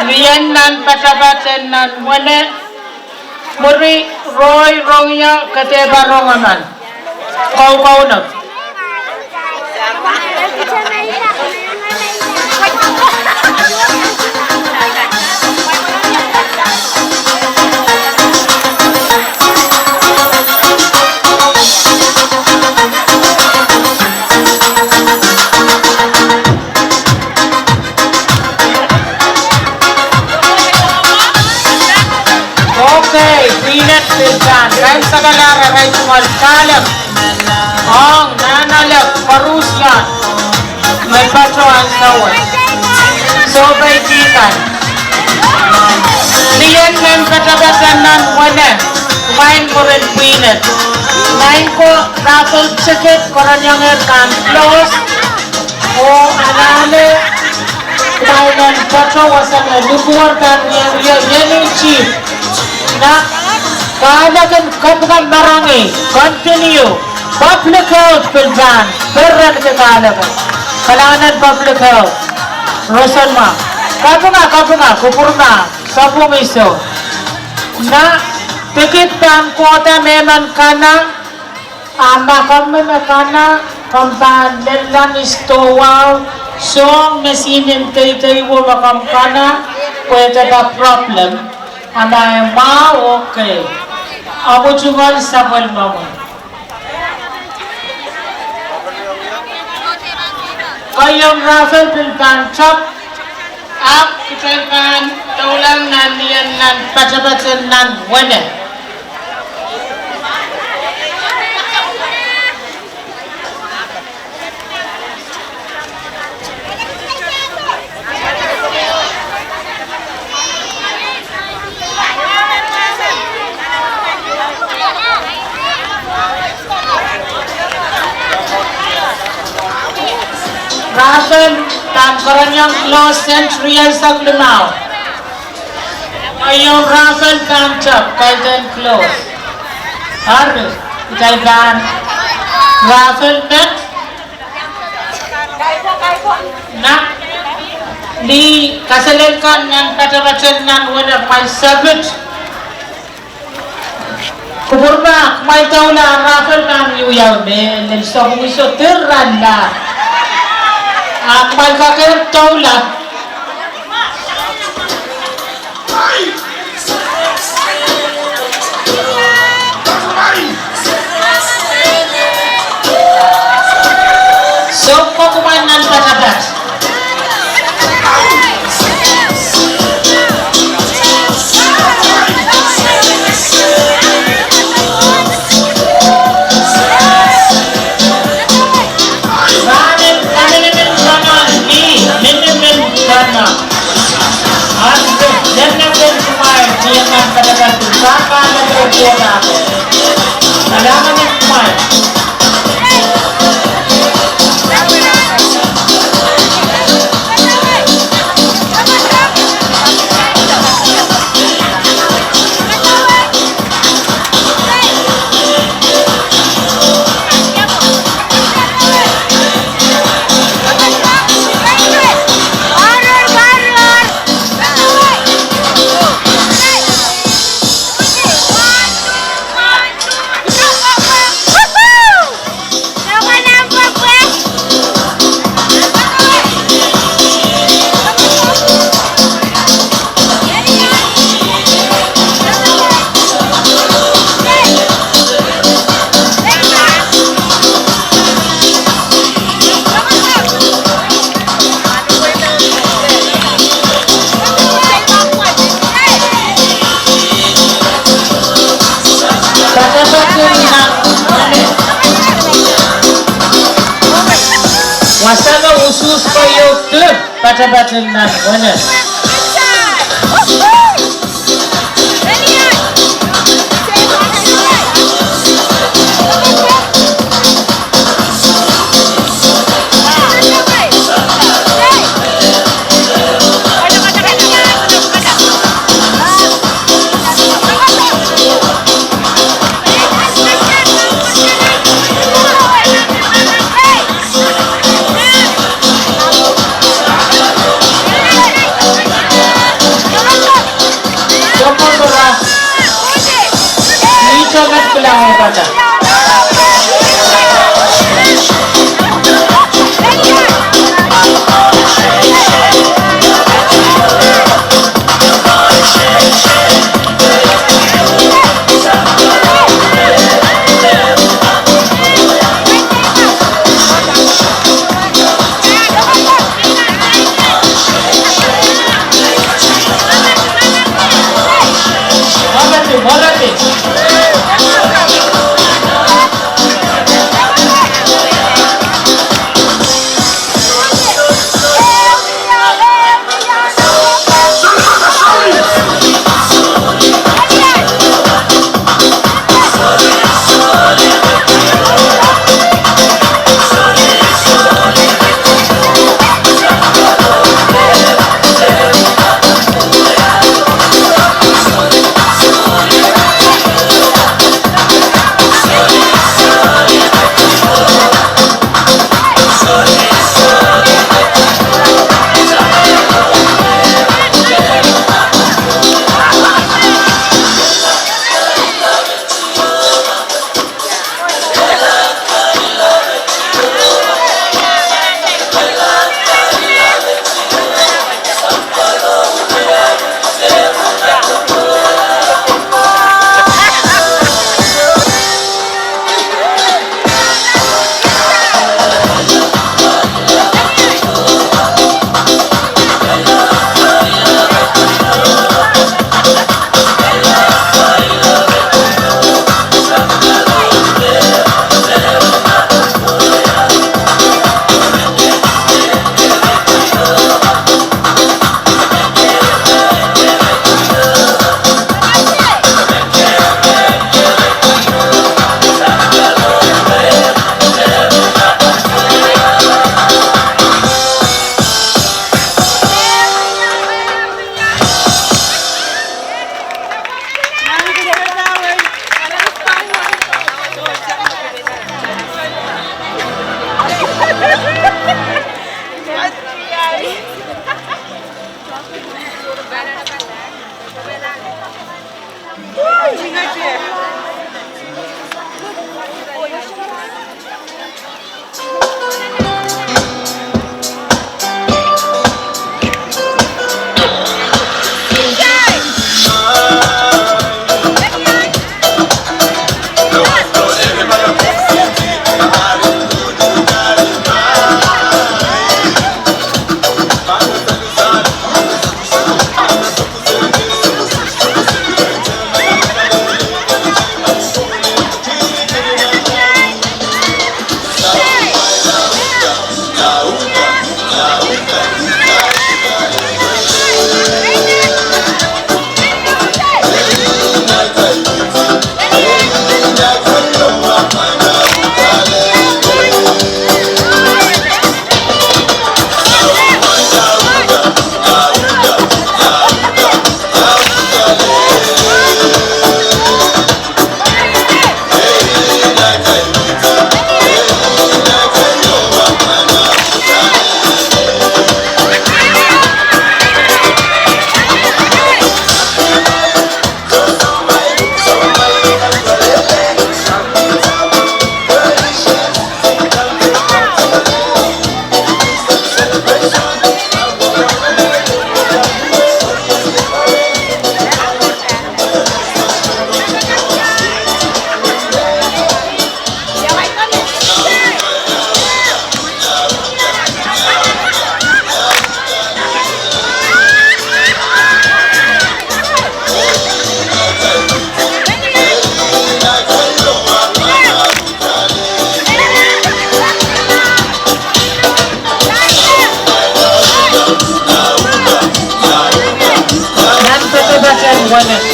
Lien nan patapat en nan wene, mwuri Roy rong ie, ke dehr pahn rong emen. Koukounop. Okay, pil en pil kan, kaimwisekala arail tungoal kahlek. Ong, nan ale koaros iang me patohwan sawas. Sohpeidi kan. Lien nan patapat en nan wene, kumwail mwurin pwihn et. Maing ko, raffle ticket, koaros iang er kan close. Oh, anahne. Kumwail men patohwan wasa me likuwer pahn riehng ie, iei chief. Nan kahlek en kapinga, marangih, continue. Public health pil pahn peren ki kahlek. Kalahngan en public health. Rosen ma. Kapinga, kapinga, kupwurma, sapwung iso. Nan pekid pahn kohda mehmen kana, a ma komw me kana, komw pahn lella ni sidohwa, soang me sihnen teiteiwo me komw kana, pwe e de problem. A ma e mwahu, okay. Omw tungoal sapwellimomwi. Keieu raffle pil pahn tep, ahpw kitail pahn doula nan lien nan patapat en nan wene. Raffle pahn kereniong close sent rieisek limau. Keieu raffle pahn tep, kaidehn close. Eri, kitail pahn raffle met. Nan ni kaselel kan nan patapat en nan wene, kumwail sapit. Kupwurma, kumwail doula, raffle pahn wiawi mehlel, sapwung iso, dirralla. A kumwail kak doula. Soh, kumwail nan patapat. Rahnwet, minimin pahn, ni minimin pahn. Ahpw nennengen kumwail, ni akan patapat, pahn pahn lete tiahk. Kalahngan en kumwail. Patapat en nan wene. Wasa me usuhs keieu tep, patapat en nan wene.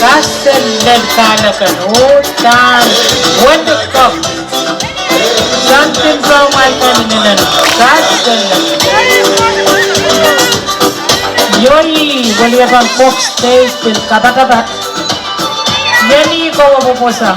Kaselel kahlek en uhdahn wenekek. Soangen pahn mwail kan inenen kaselel. Iei weliepahn Pox State pil kapatapat. Iei kowe pwoposa.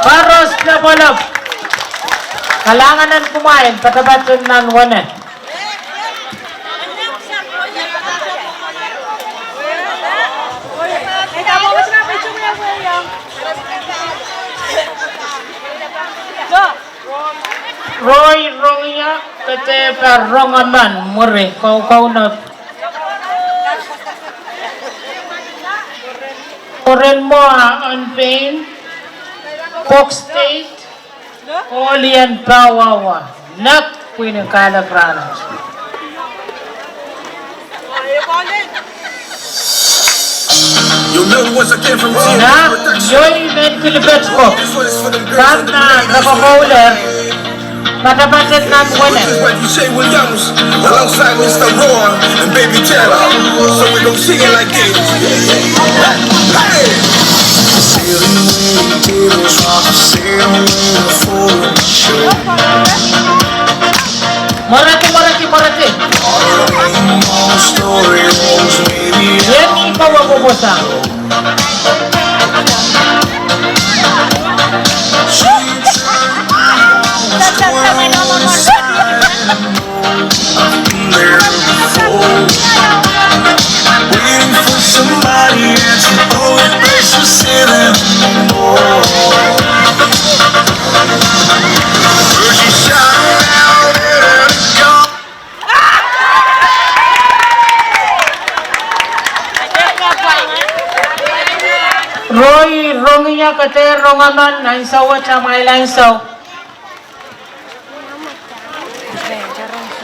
Koaros lapalap. Kalahngan en kumwail, patapat en nan wene. Roy Rongiya, Kedepa Rongamon, mwuri, Kaukauna. Oren mwo ah en pein, Pox State, oh lien power wa, nek pwihn en kahlek rahnwet. Nah, iei mehn Kilipet ko. Pahn nan, re kokoulahng. Patapat en nan wene. This is Y T J Williams, alongside Mister Roy and Baby Taylor. So we gon' sing it like this. Hey! Mwereki, mwereki, mwereki. Iei kowe pwoposa. Roy Rongiya, Kedepa Rongamon, ansou wet amwail ansou.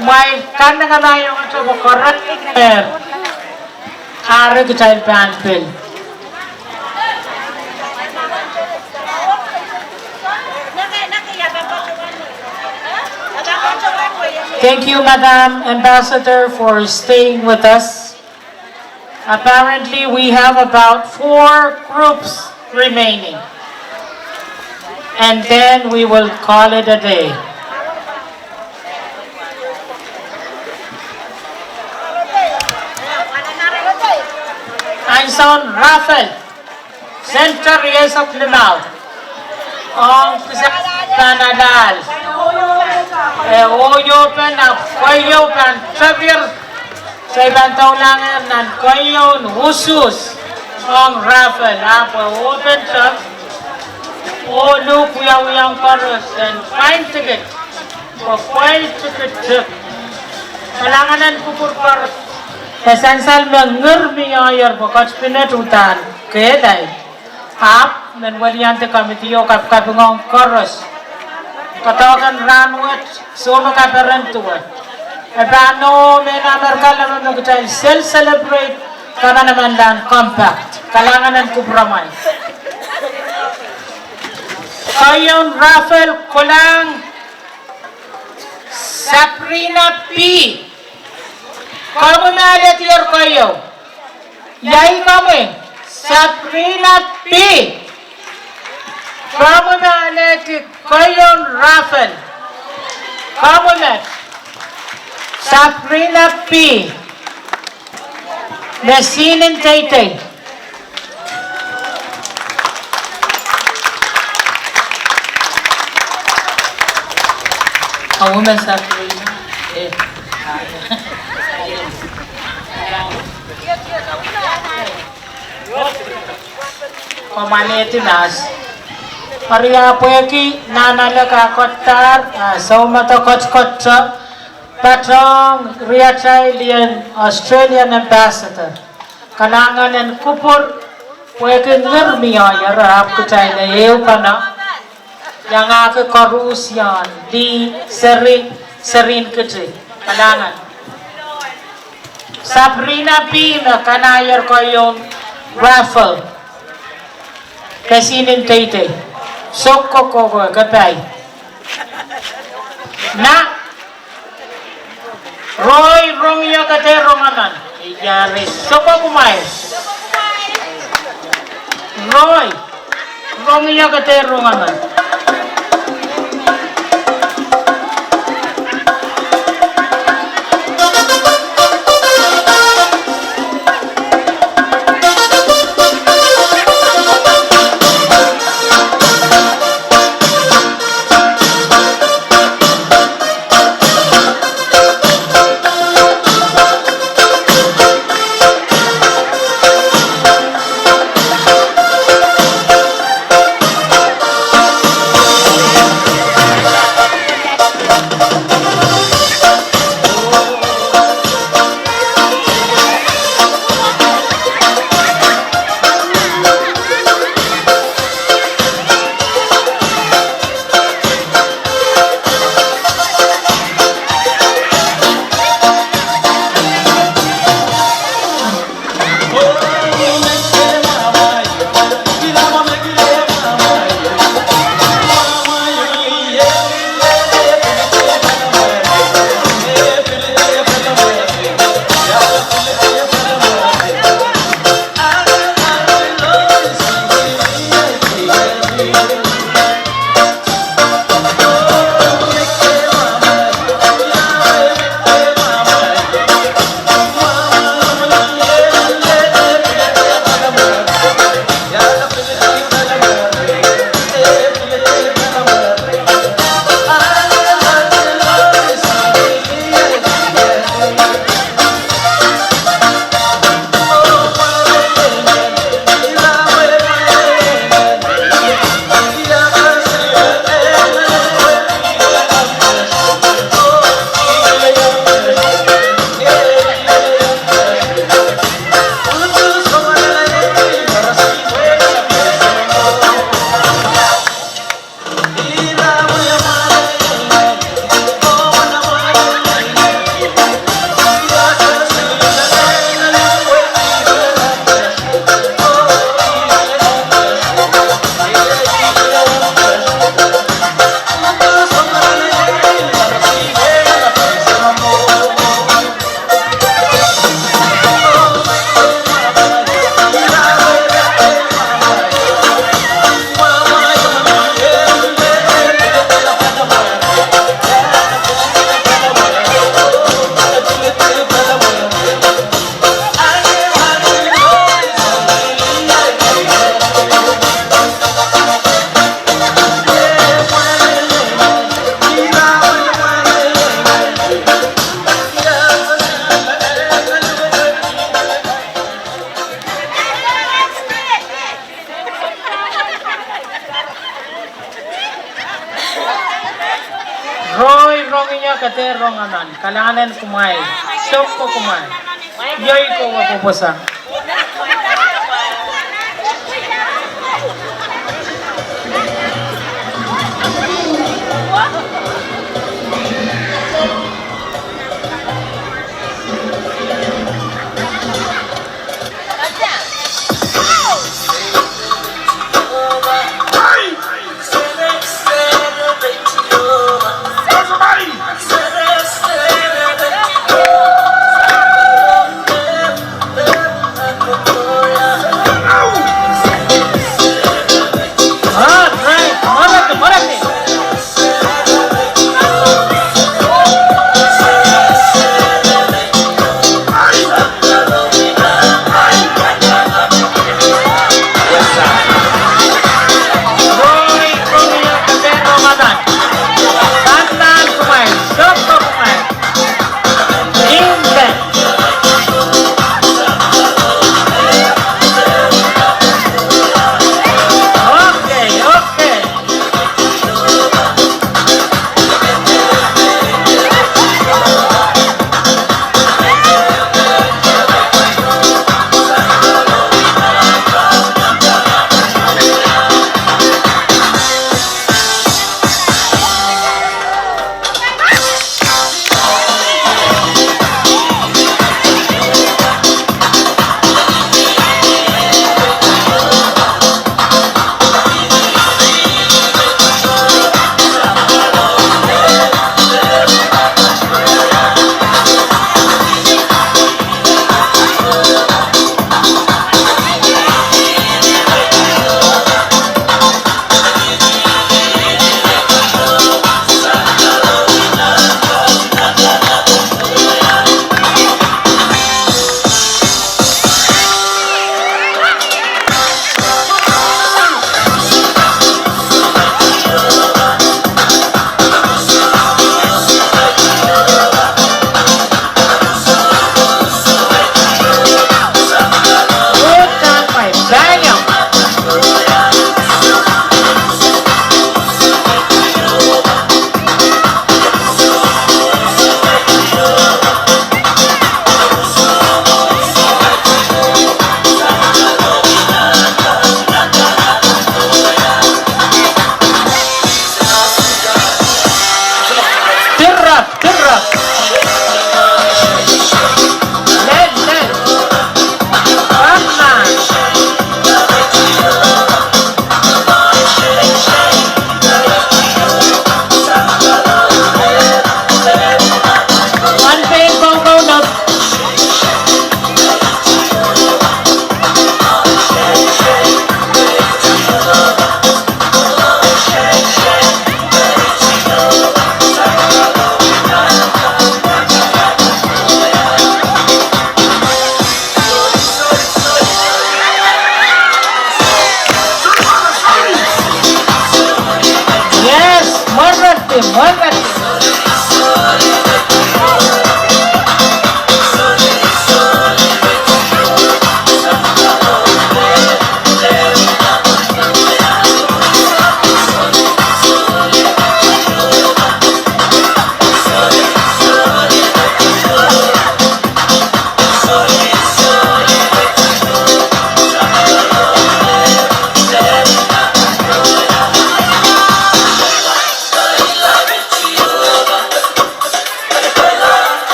Mwail kanengamah iong ahto pwe koaros, eh, are kitail pahn pil. Thank you, Madam Ambassador, for staying with us. Apparently, we have about four groups remaining. And then we will call it a day. Ansou en raffle. Center iei soklimau. Ong pisa pahn alahl. Eh, oiopen ahpw keieu pahn tepir. Kitail pahn doulahngehr nan keieun usuhs ong raffle, ahpw e open top. Oh luhk wiawiong koaros en pwain tiket. Pwe pwain tiket. Kalahngan en kupwur koaros. E sansal me ngir mie ohier pwe ketipin et uhdahn kehlail. Ahpw men weliandi committee o kapikapingohng koaros. Koadoken rahnwet, soh me kaperen duwe. E pahn nohn Amerika leme me kitail sel celebrate kamanamanlahn compact. Kalahngan en kupwuramwail. Keieun raffle kolahng Sabrina P. Komwi me alehdier keieu. Iei komwi, Sabrina P. Komwi me alehdi keieun raffle. Komwi me Sabrina P. Mesihnen teitei. Komwi me Sabrina. Eh. Komw alehdi mahs. Eri ahpw pwehki nan ale kakodahr, ah, soumwedo kotikoto, patohng riatail ien Australian Ambassador. Kalahngan en kupwur, pwehki ngir mie ier ahpw kitail ehupene. Iangahki koaruhsie, lih, seri, serihn kiti. Kalahngan. Sabrina P. me kanahier keieun raffle. Mesihnen teitei. Sokko kohkohke pai. Na. Roy, rong ie ke dehr rong emen. Iei, sokko kumwail. Roy, rong ie ke dehr rong emen. Roy, rong ie ke dehr rong emen. Kalahngan en kumwail. Sokko kumwail. Iei kowe pwopwosa.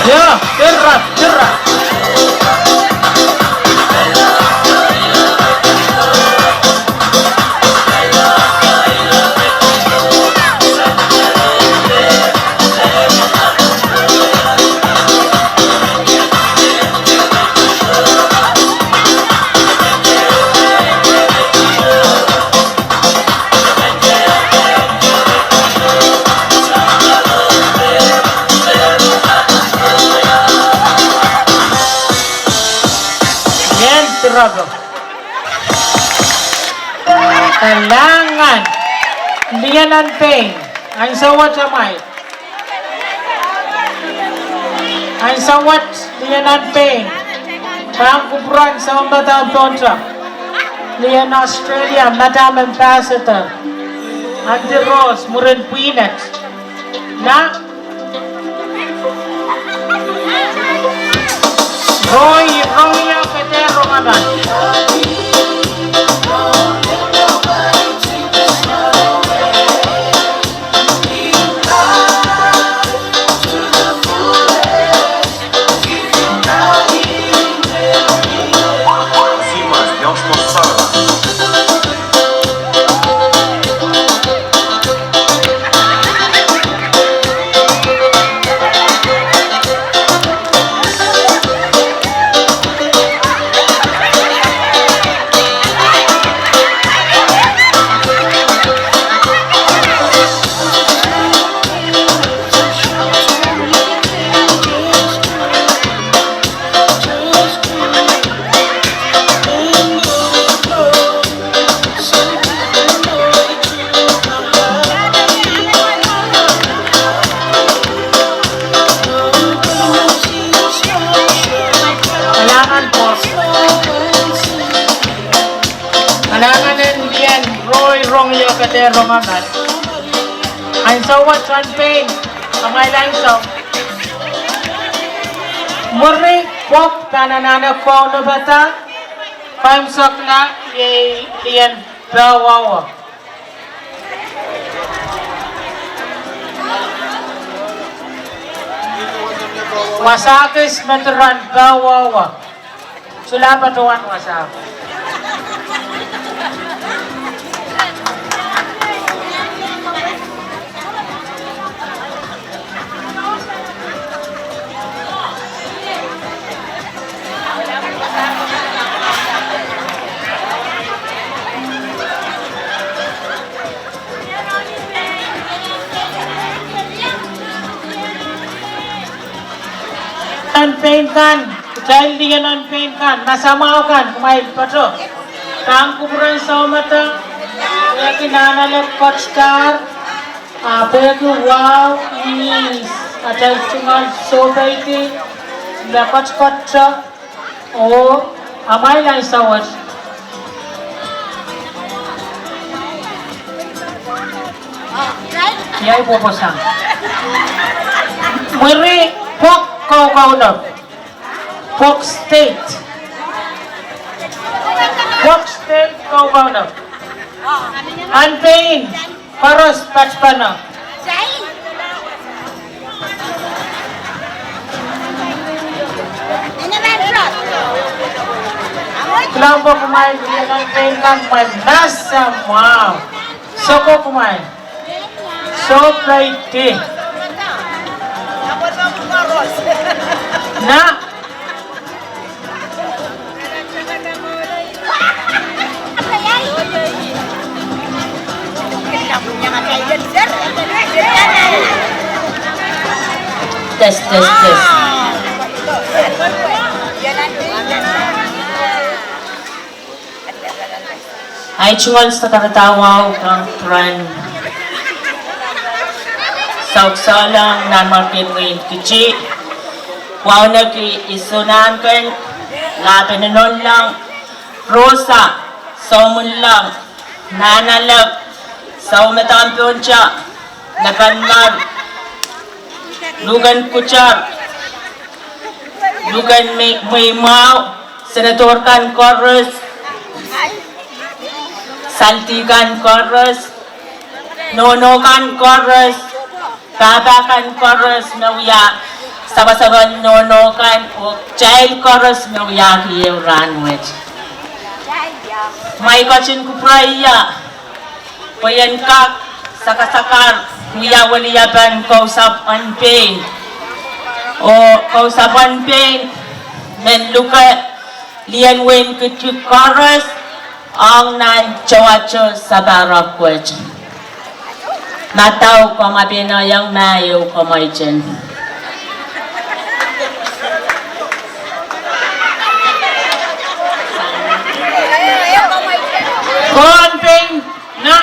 Ia, ira, ira. Ien tirako. Kalahngan. Lien en pein. Ansou wet amwail. Ansou wet, lien en pein. Pahn kupwuren Soumadam Pohnte. Lien Australia, Madam Ambassador. Aunty Rose, mwurin pwihnet. Na Roy, Roy, ia kete rongamwahu. Kalahngan en lien Roy, Roy, ia kete rongamwahu. Ansou wet en pein, amwail ansou. Mwuri pwok pahn anahne kaunopada, kaimwisekla, iei lien Powawa. Wasa kis me diren Powawa. Solahr patohwan wasa. En pein kan, kitail lien en pein kan, masamwahu kan, kumwail patoh. Pahn kupwuren Soumadam, pwehki nahnalek ketidohr, ah, pwehki wahu, inis, atail tungoal sohpeidi, me ketiket, oh, amwail ansou wet. Iei pwoposang. Mwuri pwok kaukaunop. Pwok State. Pwok State kaukaunop. En pein koaros patpene. Kilang pwe kumwail lien en pein kan, kumwail masamwahu. Soko kumwail. Sohpeidi. Na. Test, test, test. Ahi tungoal sakaradahn wahu kan pwuren Soukisehlong, Nanmwarkien Wein Kiti. Wauneki Isonanken, Lapen Inonlong, Rosa, Soumwunlong, Nahnalek, Soumadam Pohnte, Napanmar, Luken Kutar, Luken Mwe-, Mweimwahu, Senator kan koaros, Saldi kan koaros, Nohno kan koaros, Pahpa kan koaros me wia sapasapen nohno kan oh kitail koaros me wiahki ehu rahnwet. Kumwail ketin kupwurehiong pwe en kak sakasakar wiawi liepen kousapw en pein, oh kousapw en pein me luke lien wehin Kitti koaros ong nan towato sapahrap wet. Madau, komw pahn iang ma ehu komw iten. Kohn pein na.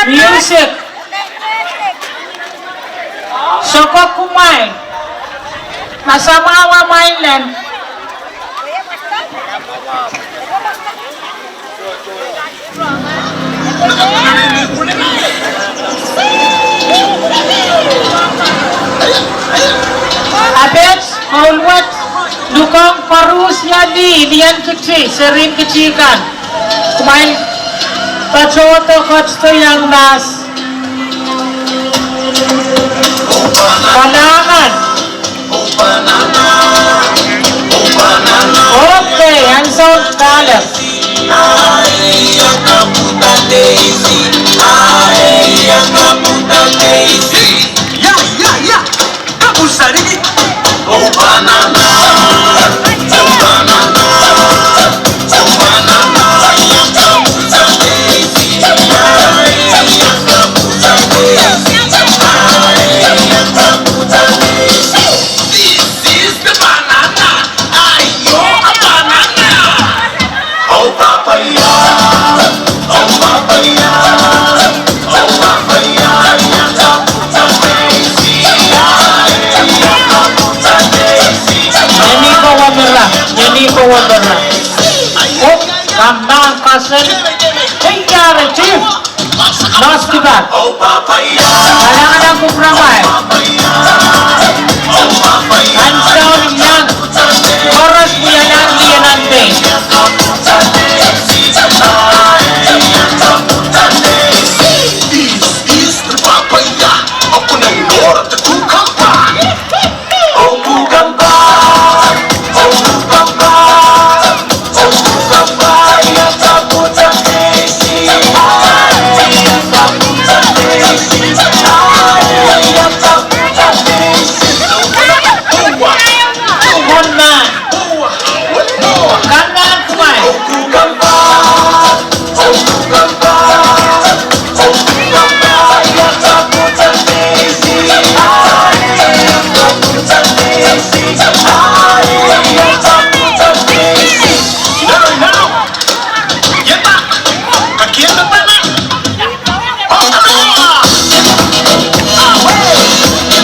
Music. Soko kumwail. Masamwahu amwail len. Adet, koul wet, lukong koaros ia lih, lien Kitti, serien Kitti kan. Kumwail patohdo ketido iang mahs. Kalahngan. Okay, ansou kahlap. Ya, ya, ya. Kapu sarik. This is the banana. Ayo, a banana. Oh, papaya. Oh, papaya. Oh, papaya. Neni ko wamera. Neni ko wamera. Oh, kamang kasen. Hey, yare, chief. Lost dipan. Kalahngan en kupwuramwail. Ansoun iang koaros wialahr lien nan pein.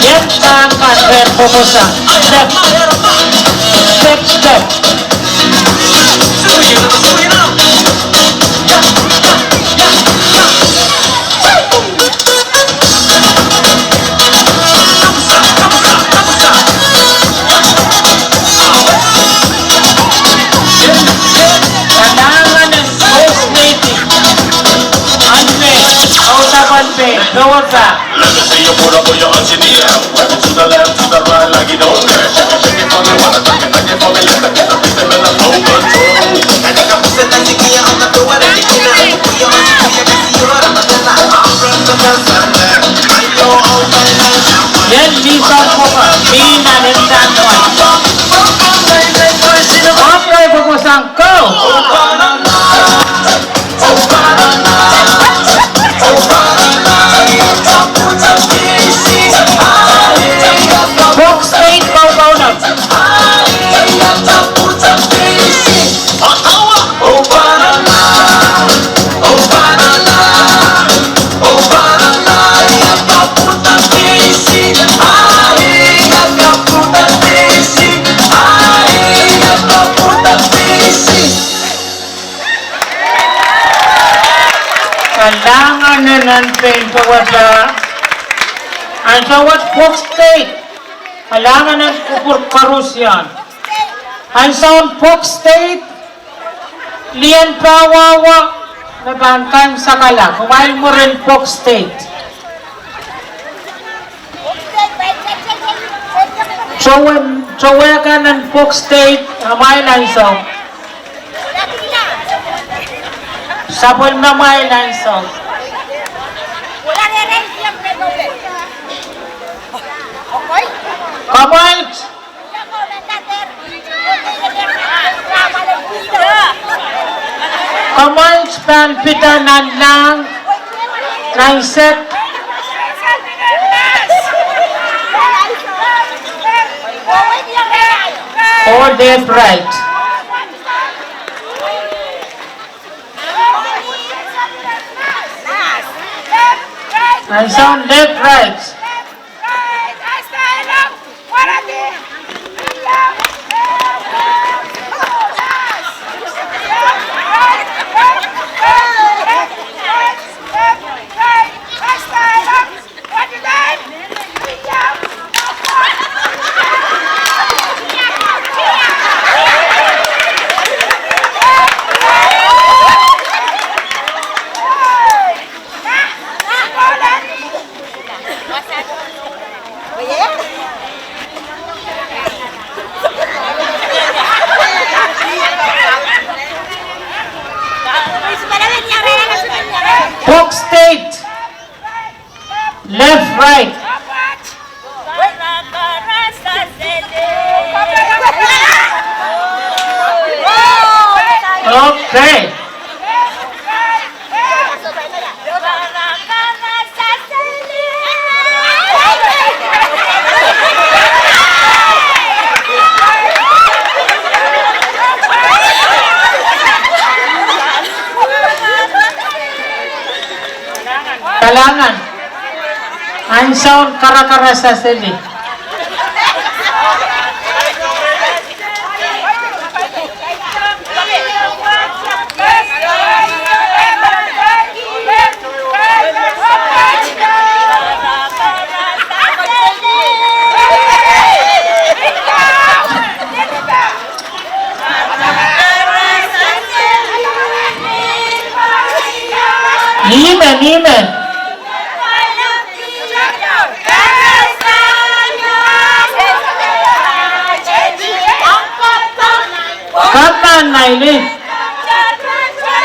Ien pahn kan rehn pwoposang. Step. Step, step. Kalahngan en Post State. Anne, audapan pein, power pack. Ien lih kan pwopwo, mi nan en dan wan. Oke, pwoposang, go! Post State, go, go, no. Kalahngan en nan pein pwehpwehda. Ansou wet Post State. Kalahngan en kupwur koarusie. Ansoun Post State. Lien pawawa me pahn kan sakala, kumwail mwurin Post State. Towe, towe kan en Pwok State, amwail ansou. Sapwellimamwail ansou. Kamwail. Kamwail pahn pid nan lahng, nan sek. Oh, left, right. Nan soun left, right. Pwok State. Left, right. Okay. Kalahngan. Ansoun Karakara Saseli. Nime, nime. Kapanaile.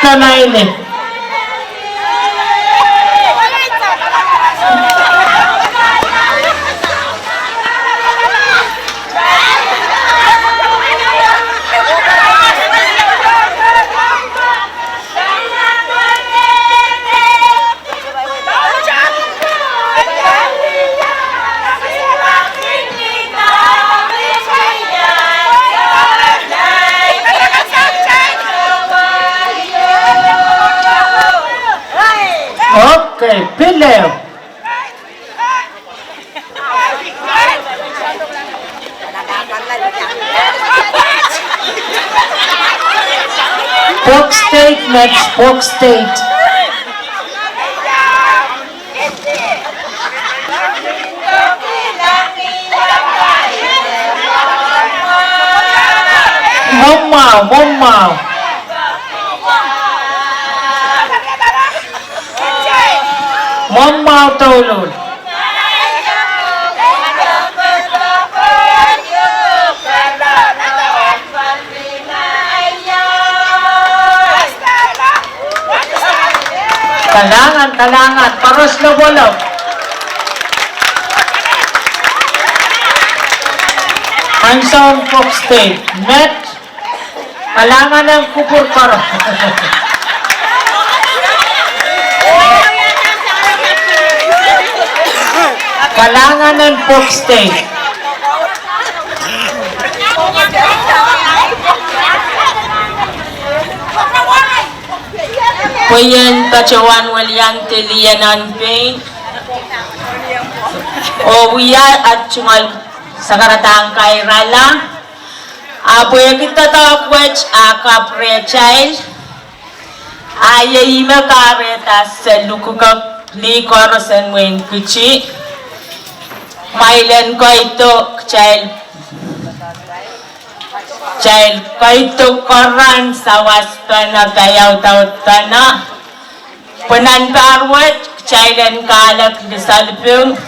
Kapanaile. Okay, pil ehu. Pwok State met, Pwok State. Mwomwahu, mwomwahu. Mwomwahu douluhl. Kalahngan, kalahngan, koaros lopwolop. Ansoun Pwok State met. Kalahngan en kupwur koaros. Kalahngan en Pwok State. Pwe ien patohwan weliandi lih en pein. Oh wia at tungoal sakaradahn kairala. Ahpw pwehki doadoahk wet a kapw rehtail, a iei ihme kahrehda se luhkukok lih koaros en wehin Kitti. Mwail en koido kitail, kitail koido koaros sawas pene, paiaudaud pene. Pwe nan pahr wet kitail en kahlek lisalping.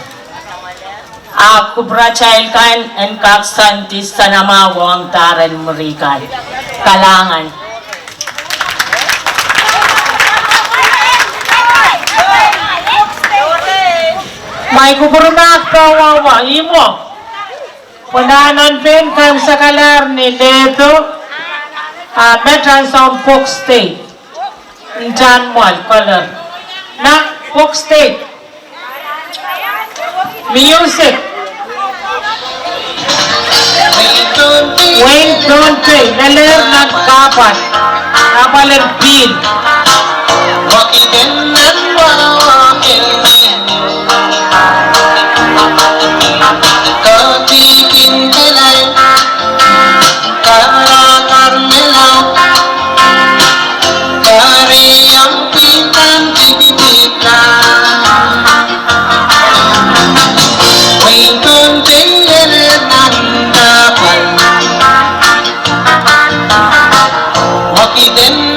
A kupwuratail kan en kak soandi soanamwahu ong dahr en mwuri kan. Kalahngan. Mwahu kupwurmahk pahn wahwa, imwo. Pwe nahnenpen kan sakalahr ni lehdo, a met ansou pwuhk state. Ntanmwahl, color. Na pwuhk state. Music. Wehin Pohnpei, lelehr nan kahpwal. Kahpwal en pihl.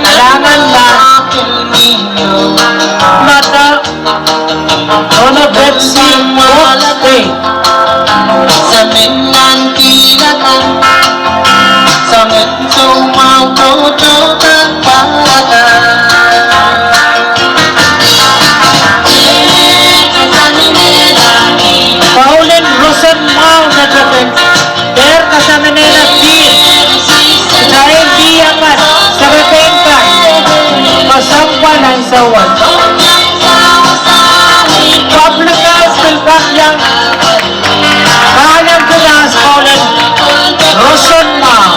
Kalahngan lah. Mada. Nohno Betsy Oaks Day. Kaun en roson mwahu me tepin. Dehr kasaminehla pihl. Kitail lih akan, serepein kan, kesempwal ansou wet. Public House pil kak iang kahlap, kitail kaun en roson mwahu.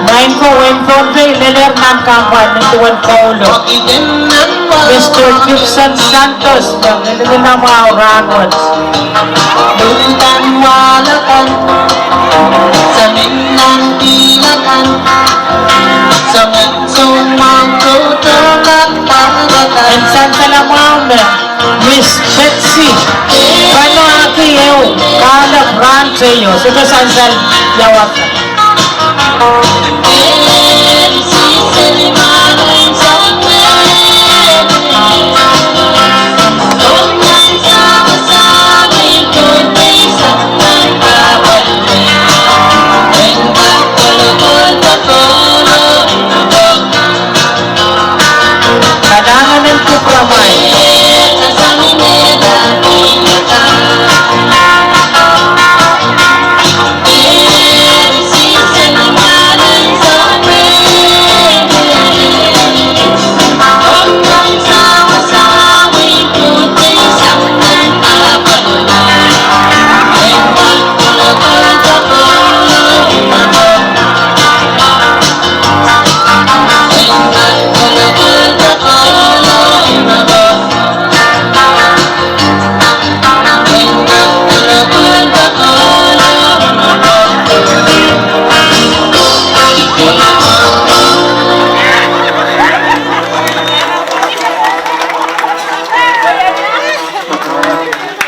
Maing ko, wehin Pohnpei lelehr nan kahpwal nin duwen Kauno. Mister Gibson Santos, me ngilinginomwahu rahnwet. En sansal mwahu me Miss Betsy, pahn wahki ehu kahlap rahn teio, sohte sansal ia wasa. Kalahngan en kupwuramwail.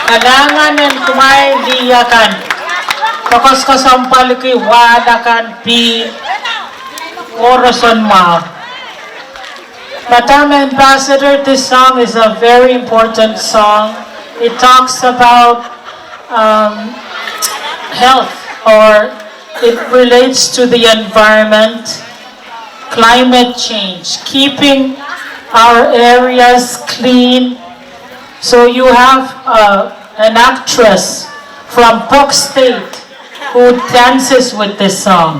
Kalahngan en kumwail lih akan. Koasoakoasoia pweliki wahl akan, pihl, oh roson mwahu. Madam Ambassador, this song is a very important song. It talks about, um, health, or it relates to the environment, climate change, keeping our areas clean. So you have, uh, an actress from Pak State who dances with this song.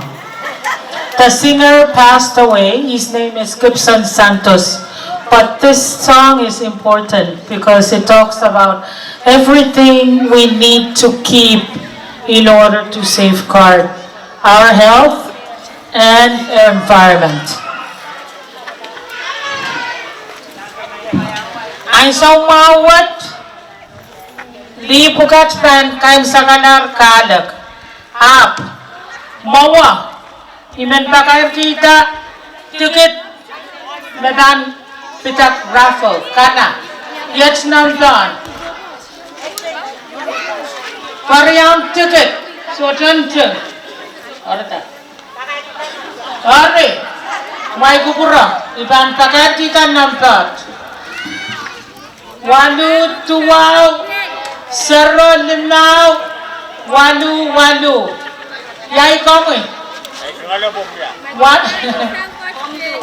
The singer passed away. His name is Gibson Santos. But this song is important because it talks about everything we need to keep in order to safeguard our health and environment. Ansou mwahu wet, lih pwukat pahn kaimwisekala kahlek. Ahpw mwowe, I men pakairkihda tikit me pahn pidada raffle, kana, iet nan pahn. Pariong tikit, sohte nting. Eri, kumwail kupwure, I pahn pakairkihda nambet. Waluh duwau, sero limau, waluh waluh. Ia komwi? Wa-,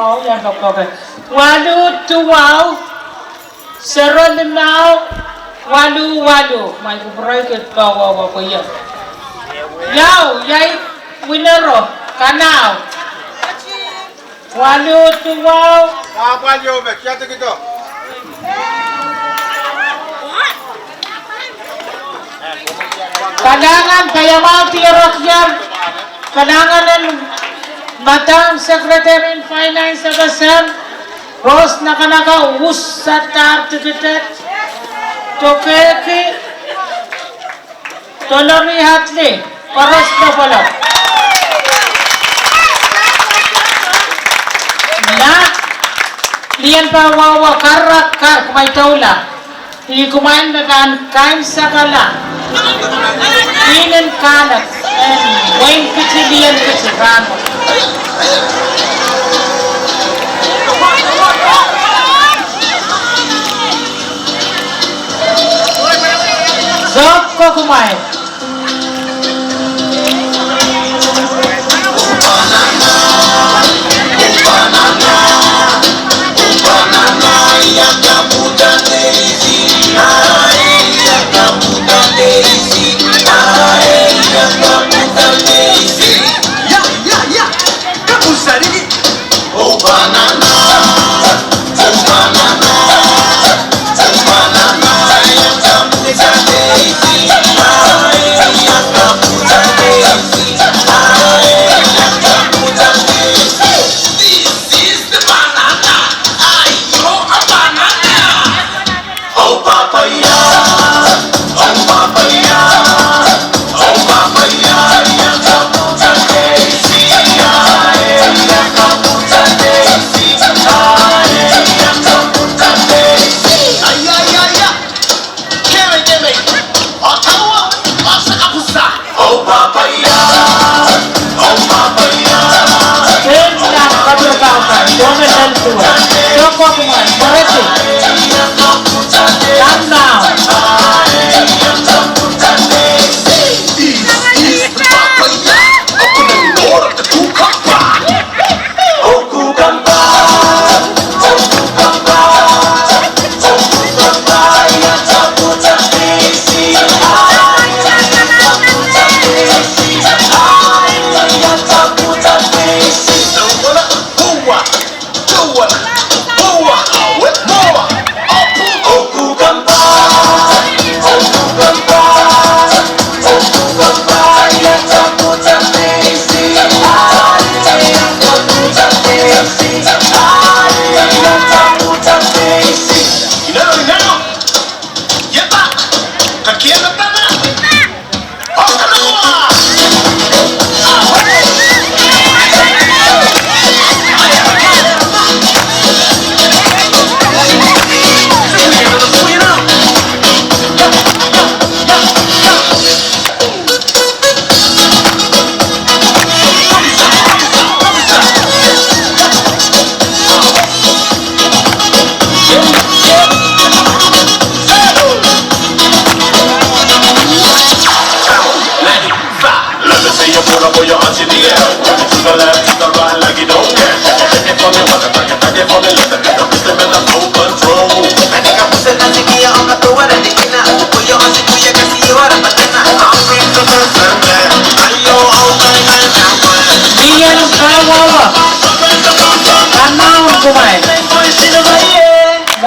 oh, ia, okay. Waluh duwau, sero limau, waluh waluh. Kumwail kupwure kit pwe wa, wa, pwe ia. Ia, ia, winner o, kanau. Waluh duwau. Kalahngan, paiamwahu dierekla. Kalahngan en Madam Secretary en Finance Officer, Rose Nakanaka, usadar tikitet. Tokehki Dolori Hadley, koaros lopwolop. Nah, lien pahn wawa kar, kar, kumwail doula. Ih kumwail me pahn kaimwisekala. Ihnen kahlek, en wein kiti lien kiti rahn. Sohte kumwail.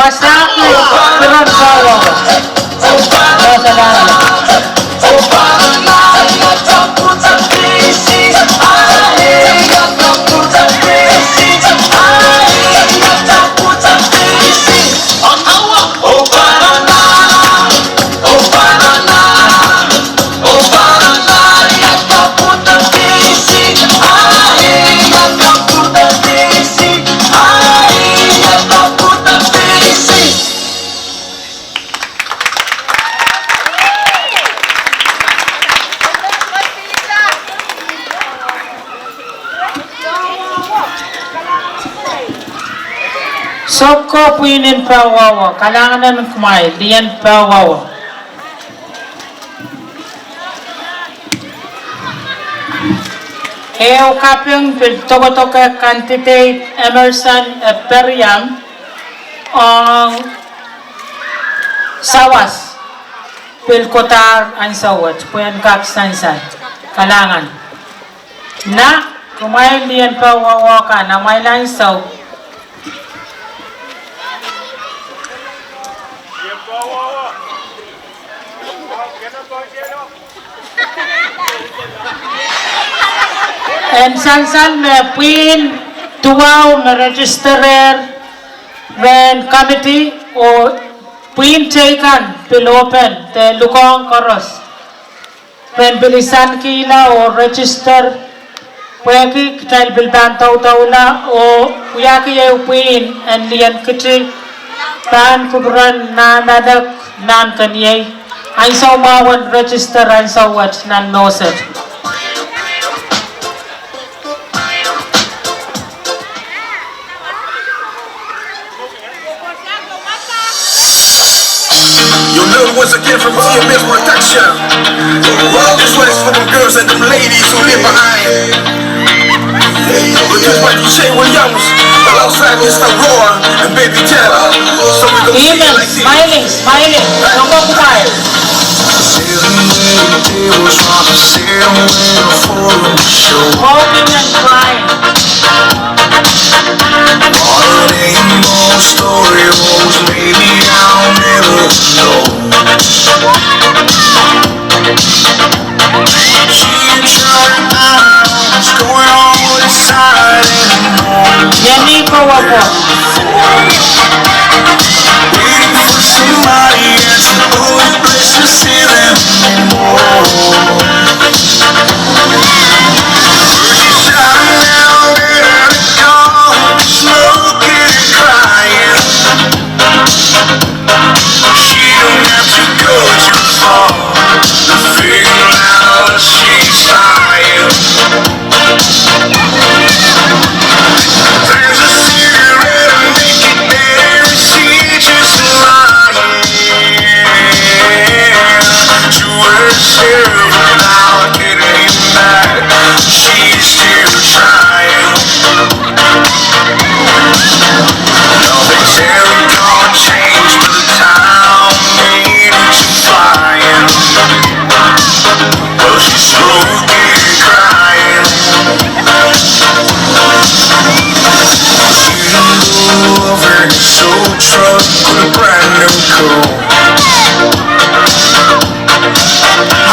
Pasaki, piron poawo. Sokko pwihn en poawowo, kalahngan en kumwail, lien poawowo. Ehu kaping pil dokedoke candidate Emerson Eperiam ong sawas pil kodahr ansou wet pwehn kak sansal. Kalahngan. Na, kumwail lien poawowo kan, amwail ansou. En sansal me pwihn duwau me registerer rehn committee oh pwihn teikan pil open de lukohng koaros. Ren pil isankihla oh register, pwehki kitail pil pahn doudoula oh wiahki ehu pwihn en lien kiti pahn kupwuren Nahnalek nan keniei. Ansou mwahu en register ansou wet nan moset. You'll learn once again from T M S Production. This one is for them girls and them ladies who live behind. Produced by D J Williams, alongside Mister Roar and Baby Tell. So we gonna sing it like this. Smiling, smiling. Smoking and crying. Iei ni kowoko.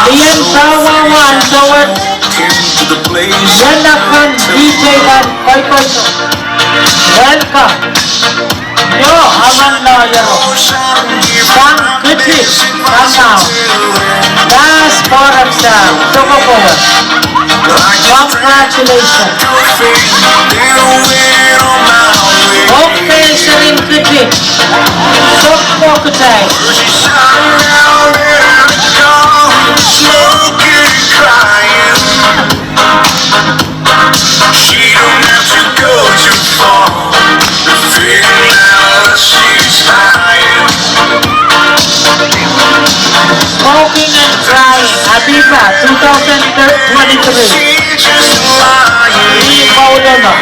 Lien poawowo ansou wet. Wen akan, D J kan, koikoito. Welcome. Yo, aman lawyer o. Sang kiti, sang now. Das Borak sang, toko kowe. Congratulations. Ok, Serin kiti. Sok pokitail. Smoking and crying, Apipa, two thousand twenty-three. Ni Paulino.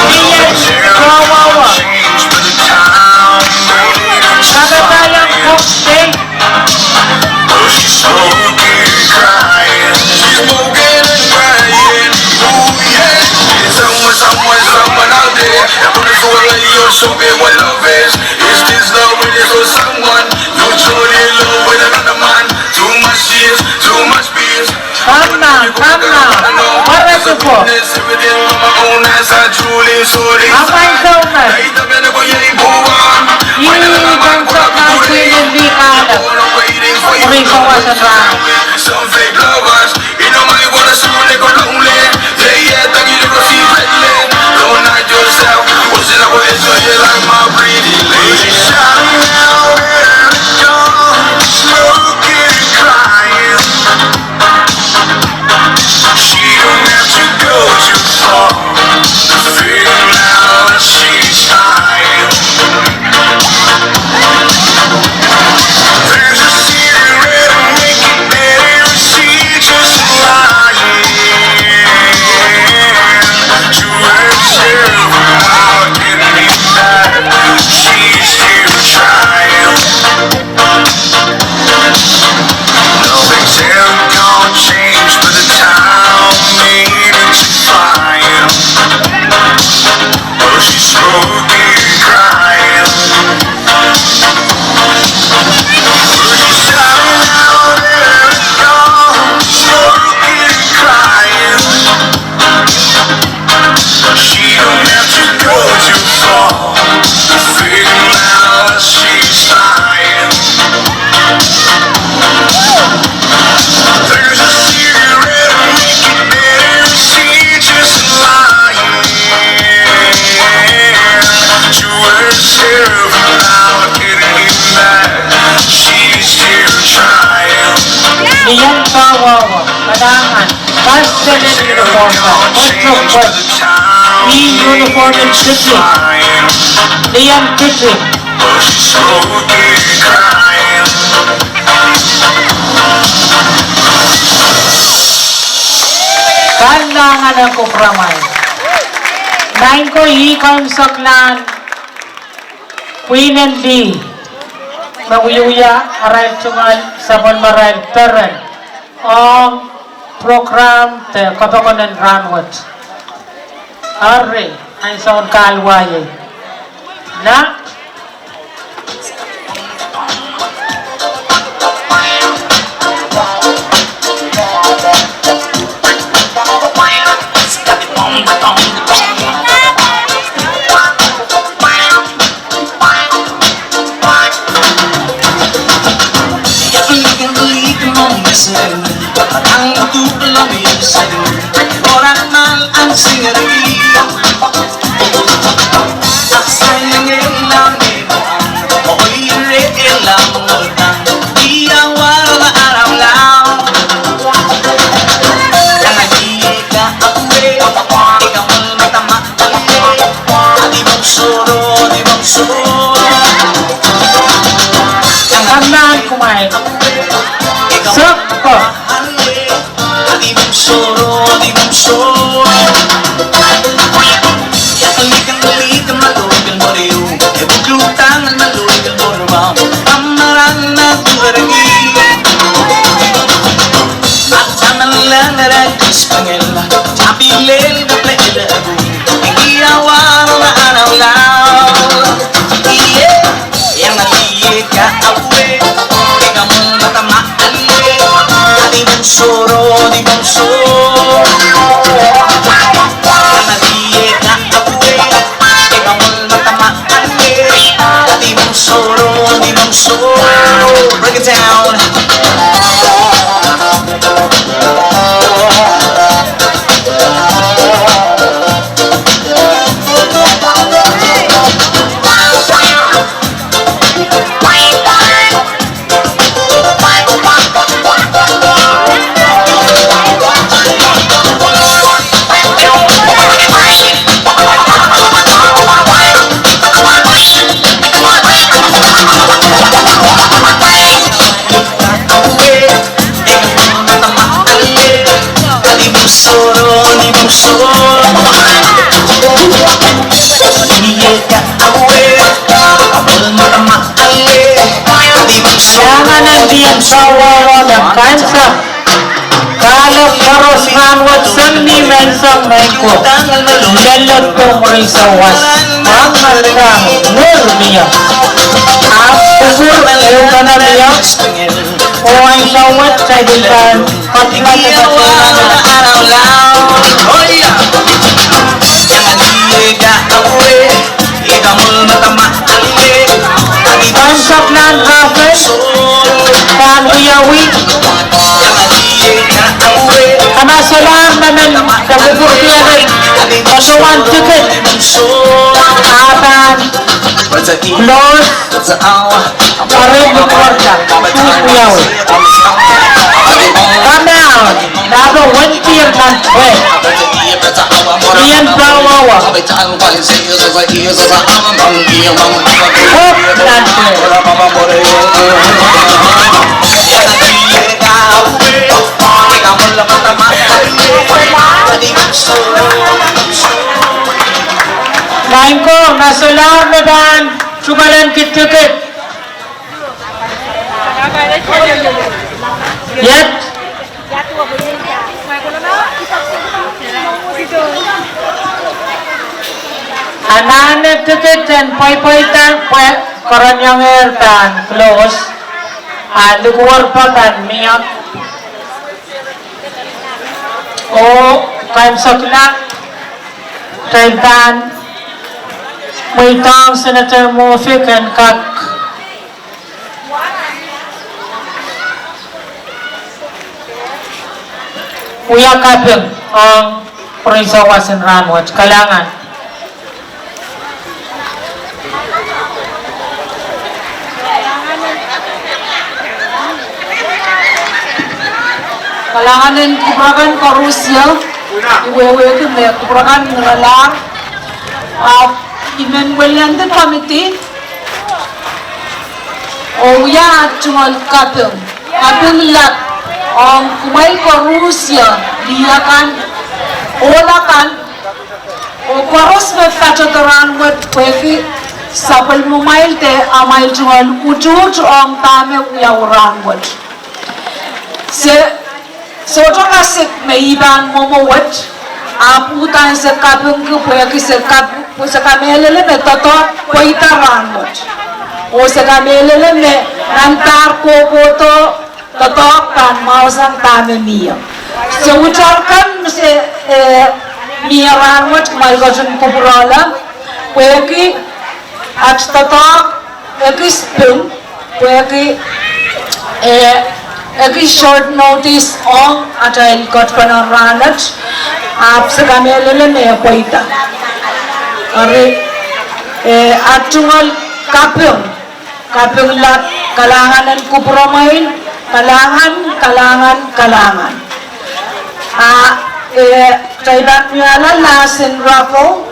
Iei, wawawa. Sakatail ong Cook State. Show me what love is. Is this love really for someone? You truly love with another man. Too much tears, too much beers. Come now, come now. What is it for? Everything on my own as I truly sorry. Apa itu, man? Ih, kan sokna Queen Indi kahlap. Waiting for you. Some fake lovers. Lien Kawawa, kalahngan, pasten en uniform kan, kontrok wet. Ih uniform en Kitty. Lien Kitty. Kalahngan en kupwuramwail. Maing ko, ih kaunseklahn Queen Indi me wiewia arail tungoal sapwellimarail peren ong program de kapokon en rahnwet. Ari, ansoun kahlwaiei. Na Kalahngan kumwail. Sokko. Break it down. Kalahngan en Lien Kawawa me kansa. Kalahngan. Koaros rahnwet sang ni menseng, mehn ko. Lelek pwe mwurin sawas. Ahpw ngehr mie. Ahpw kupwur ehu kan mie. Oh ansou wet kitail pahn koasoia. Ansou kan Raphael pahn wiawi. Ka ma solahr me men de kupwurki ren koasoia ticket, a pahn close. Eri kupwurki, wiawi. Come out. Dahkot wendier nan pwe. Ien pawawa. Hop nan pwe. Maing ko, ma solahr me pahn tungoalenki ticket. Iet. Anahne ticket en pweipweida pwe kereniong ehr pahn close. A likuwer pahn mie. Oh kaimwisekla, kitail pahn mweidohng Senator Moffitt en kak wia kaping ong mwurin sawas en rahnwet. Kalahngan. Kalahngan en kupwur akan koaros, ia, I wehwehki me kupwur akan ngihralahr. Ahpw I men weliandi committee oh wia tungoal kaping, kaping lap ong kumwail koaros, ia, lih akan, ohl akan, oh koaros me patohdo rahnwet pwehki sapwellimamwail de amwail tungoal utuht ong dahme wiawi rahnwet. Se sohte kasik me I pahn mwomwe wet, ahpw uhdahn se kapingki pwehki se kap-, se kamehlele me doadoahk pweida rahnwet. Oh se kamehlele me nan pahr kohkohdo doadoahk pahn mwahusang dahme mie. Se utar kan me se, eh, mie rahnwet, kumwail ketin kupwurehla pwehki at doadoahk ekis pil, pwehki, eh, ekis short notice ong atail kotpene rahnwet, ahpw se kamehlele me pweida. Eri, eh, at tungoal kaping, kaping lap, kalahngan en kupwuromwail, kalahngan, kalahngan, kalahngan. A, eh, kitail pahn wiahla last in raffle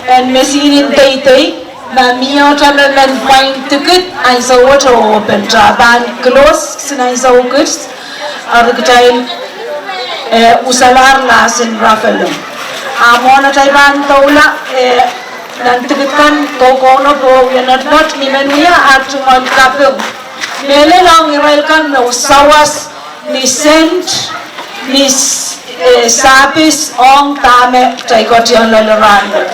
en mesihn en deidei, ma mie ohte me men pwain ticket, ansou wet e open, a pahn close kisin ansou kis, eri kitail, eh, usalahr last in raffle. A mwohn atail pahn doula, eh, nan ticket kan, kokono pwe wia notehnot, I men wia at tungoal kaping. Mehlel ong irail kan me sawas ni sent, ni s-, eh, sapis ong dahme kitail kotieng loale rahnwet.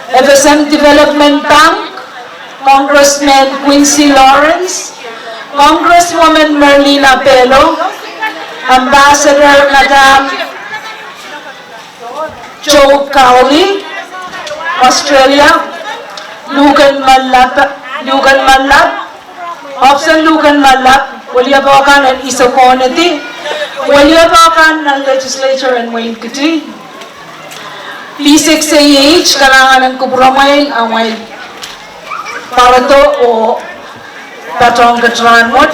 F S M Development Bank, Congressman Quincy Lawrence, Congresswoman Merlina Pelo, Ambassador Madam Joe Cowley, Australia, Luken Malap, Luken Malap, Opsen Luken Malap, weliepe kan en Isokoneti, weliepe kan nan legislature en Wein Kiti, P six A H, kalahngan en kupwuromwail, amwail pwarodo oh patohng kit rahnwet.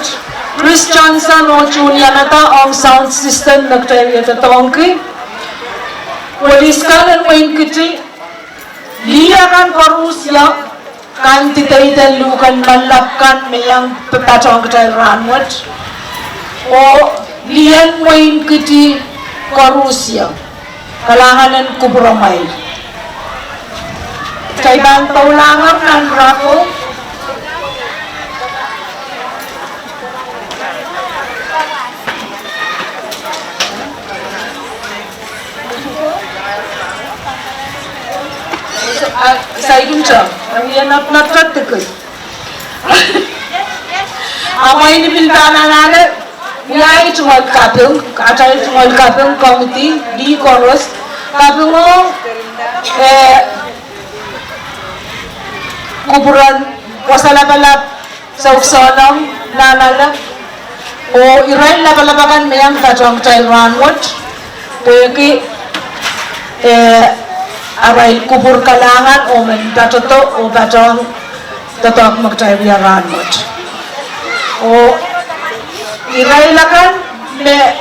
Chris Johnson oh Junior Mata ong sound system me kitail wie doadoahngki. Polis kan en Wein Kiti, lih akan koaros, ia, kan dideiden Luken Malap kan me iang p-, patohng kitail rahnwet. Oh lih en Wein Kiti koaros, ia. Kalahngan en kupwuromwail. Kitail pahn doulahngehr nan raffle. A, saikinte, a wia nat, nat, nat ticket. A mwein I pil pahn anahne wiahiong tungoal kaping, atail tungoal kaping committee, lih koaros, kapingo, eh, kupwuren Wasa Lapalap, Soukisohnong, Nanalek, oh irail lapalap akan me iang patohng kitail rahnwet, pwehki, eh, arail kupwur kalahngan oh men patohdo oh patohng doadoahk me kitail wia rahnwet. Oh irail akan me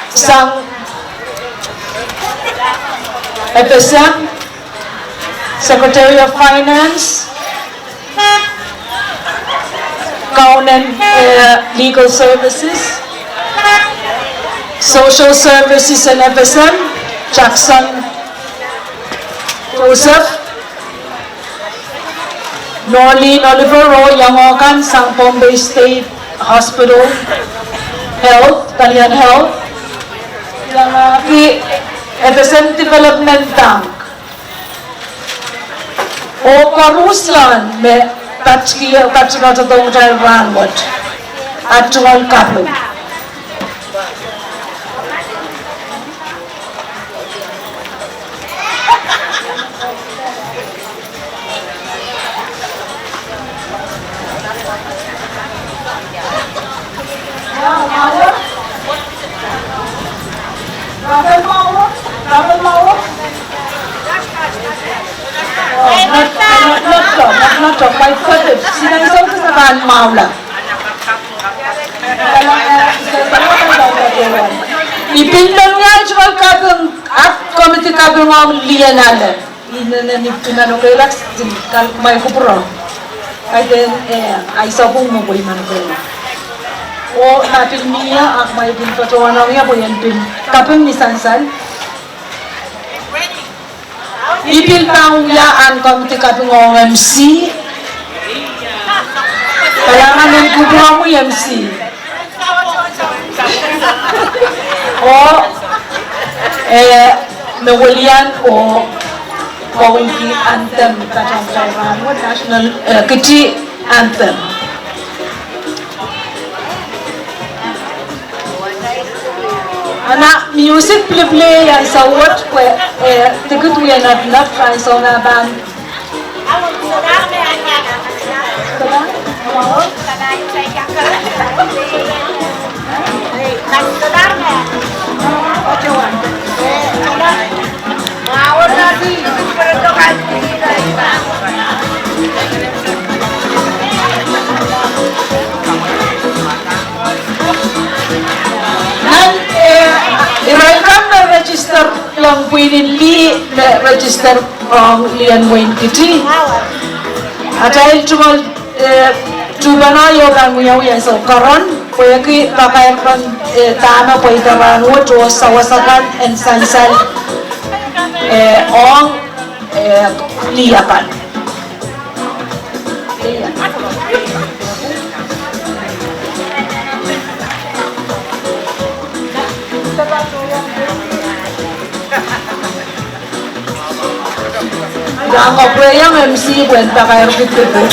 sang FSM, Secretary of Finance, Kaunen, eh, Legal Services, Social Services and FSM, Jackson Joseph, Norlene Oliver oh iangokan sang Pohnpei State Hospital Health, Kalian Health, iangahki FSM Development Bank. Oh koaruhsie me patohdo, patohdo kitail rahnwet, a tungoal kaping. I pil men wiahiong tungoal kaping, ah committee kaping ong lien ale. Inenen I pil manokeilak sin kumwail kupwuro. Kaidehn, eh, ahi sapwung me pwe I manokeilak. Oh ma pil mie, ah kumwail pil patohwanong ie pwe I en pil kaping ni sansal. I pil pahn wia ahn committee kaping ong MC. Kalahngan en kupwuromwi MC. Oh, eh, me welian oh pwungki anthem patohng kitail rahnwet, national, eh, kiti anthem. Ana music pil pil iang sawot pwe, eh, ticket wia nat nat rahnwet, so ma pahn Nan, eh, irail kan me register ong pwihn en lih me register ong lien wein kiti. Atail tungoal, eh, tuhpeno ieu pahn wiawi ansou koaros, pwehki pakairong, eh, dahme pweida rahnwet oh sawas akan en sansal, eh, ong, eh, lih akan. Iang pwe iang MC pwehn pakairki ticket.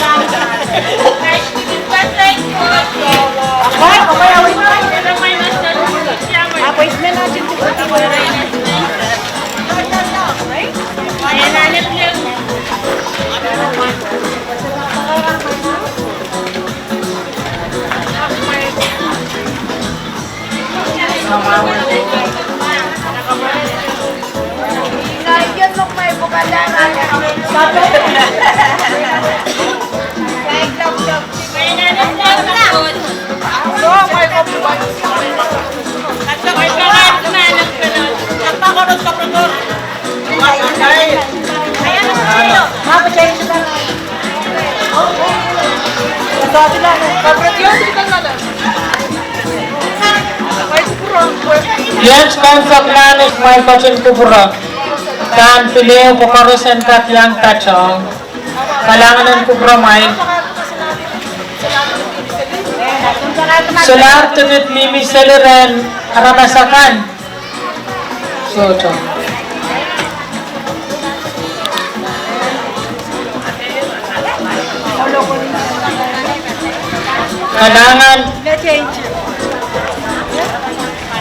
Iet komw pek nan kumwail ketin kupwure. Pahn pil ehu pwe koaros en kak iang patohng. Kalahngan en kupwuromwail. Solahr ticket mihmi seli rehn aramas akan. Sohte. Kalahngan.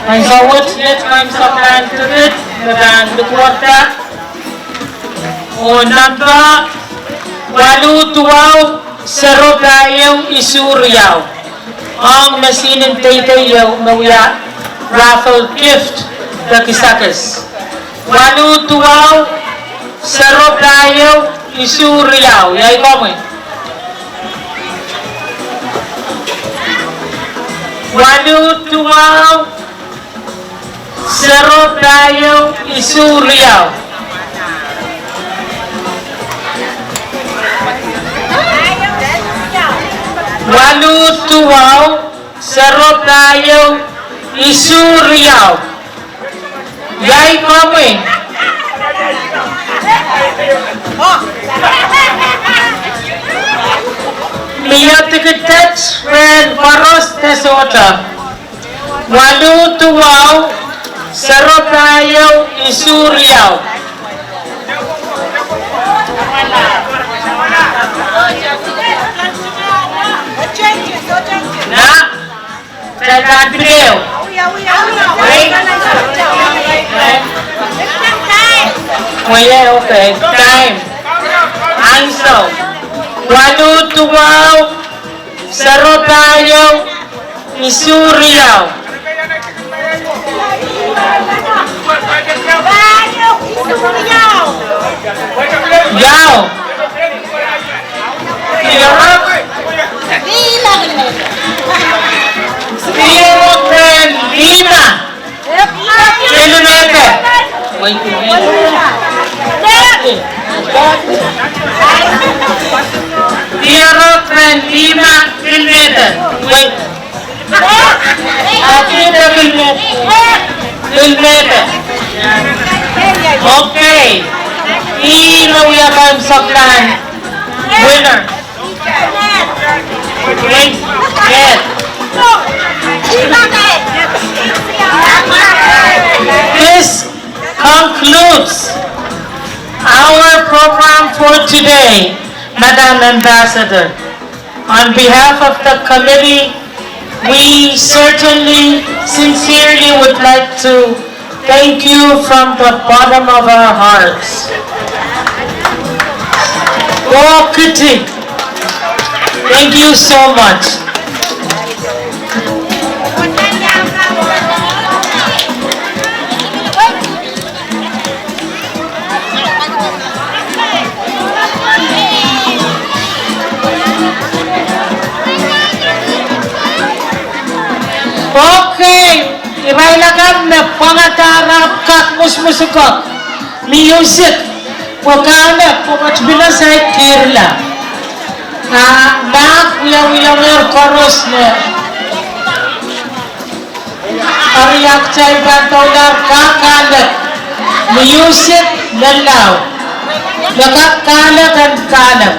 Ansou wet iet keimwseklahn tikitik me pahn likwerda. Oh namba waluh duwau, sero pahieu, isuh riau. Ong mesihn en deidei ieu me wia raffle gift de kisakis. Waluh duwau, sero pahieu, isuh riau. Iei komwi. Waluh duwau, sero pahieu, isuh riau. Waluh duwau, sero pahieu, isuh riau. Iei komwi. Mie tikitik rehn koaros de sohte. Waluh duwau, sero pahieu, isuh riau. Na, kitail pahn pil ehu. Wait. Wait, okay. Time. Ansou. Waluh duwau, sero pahieu, isuh riau. Iau. Diarok. Diarok rehn lima. Kilometer. Wait, wait. Diarok rehn lima kilometer. Wait. Kilometer. Kilometer. Okay. Ih me wia keimwseklahn winner. Yes. This concludes our program for today, Madam Ambassador. On behalf of the committee, we certainly, sincerely would like to thank you from the bottom of our hearts. Koh kiti. Thank you so much. Okay, irail akan me pwangadahr ahpw kak musmusuko, music, pwe kahlap, pwe met pil saik kihrla. A, mahk wiawihongehr koaros me. Eri kitail pahn doulahr kak kahlap. Music, lelau. Me kak kahlap en kahlap.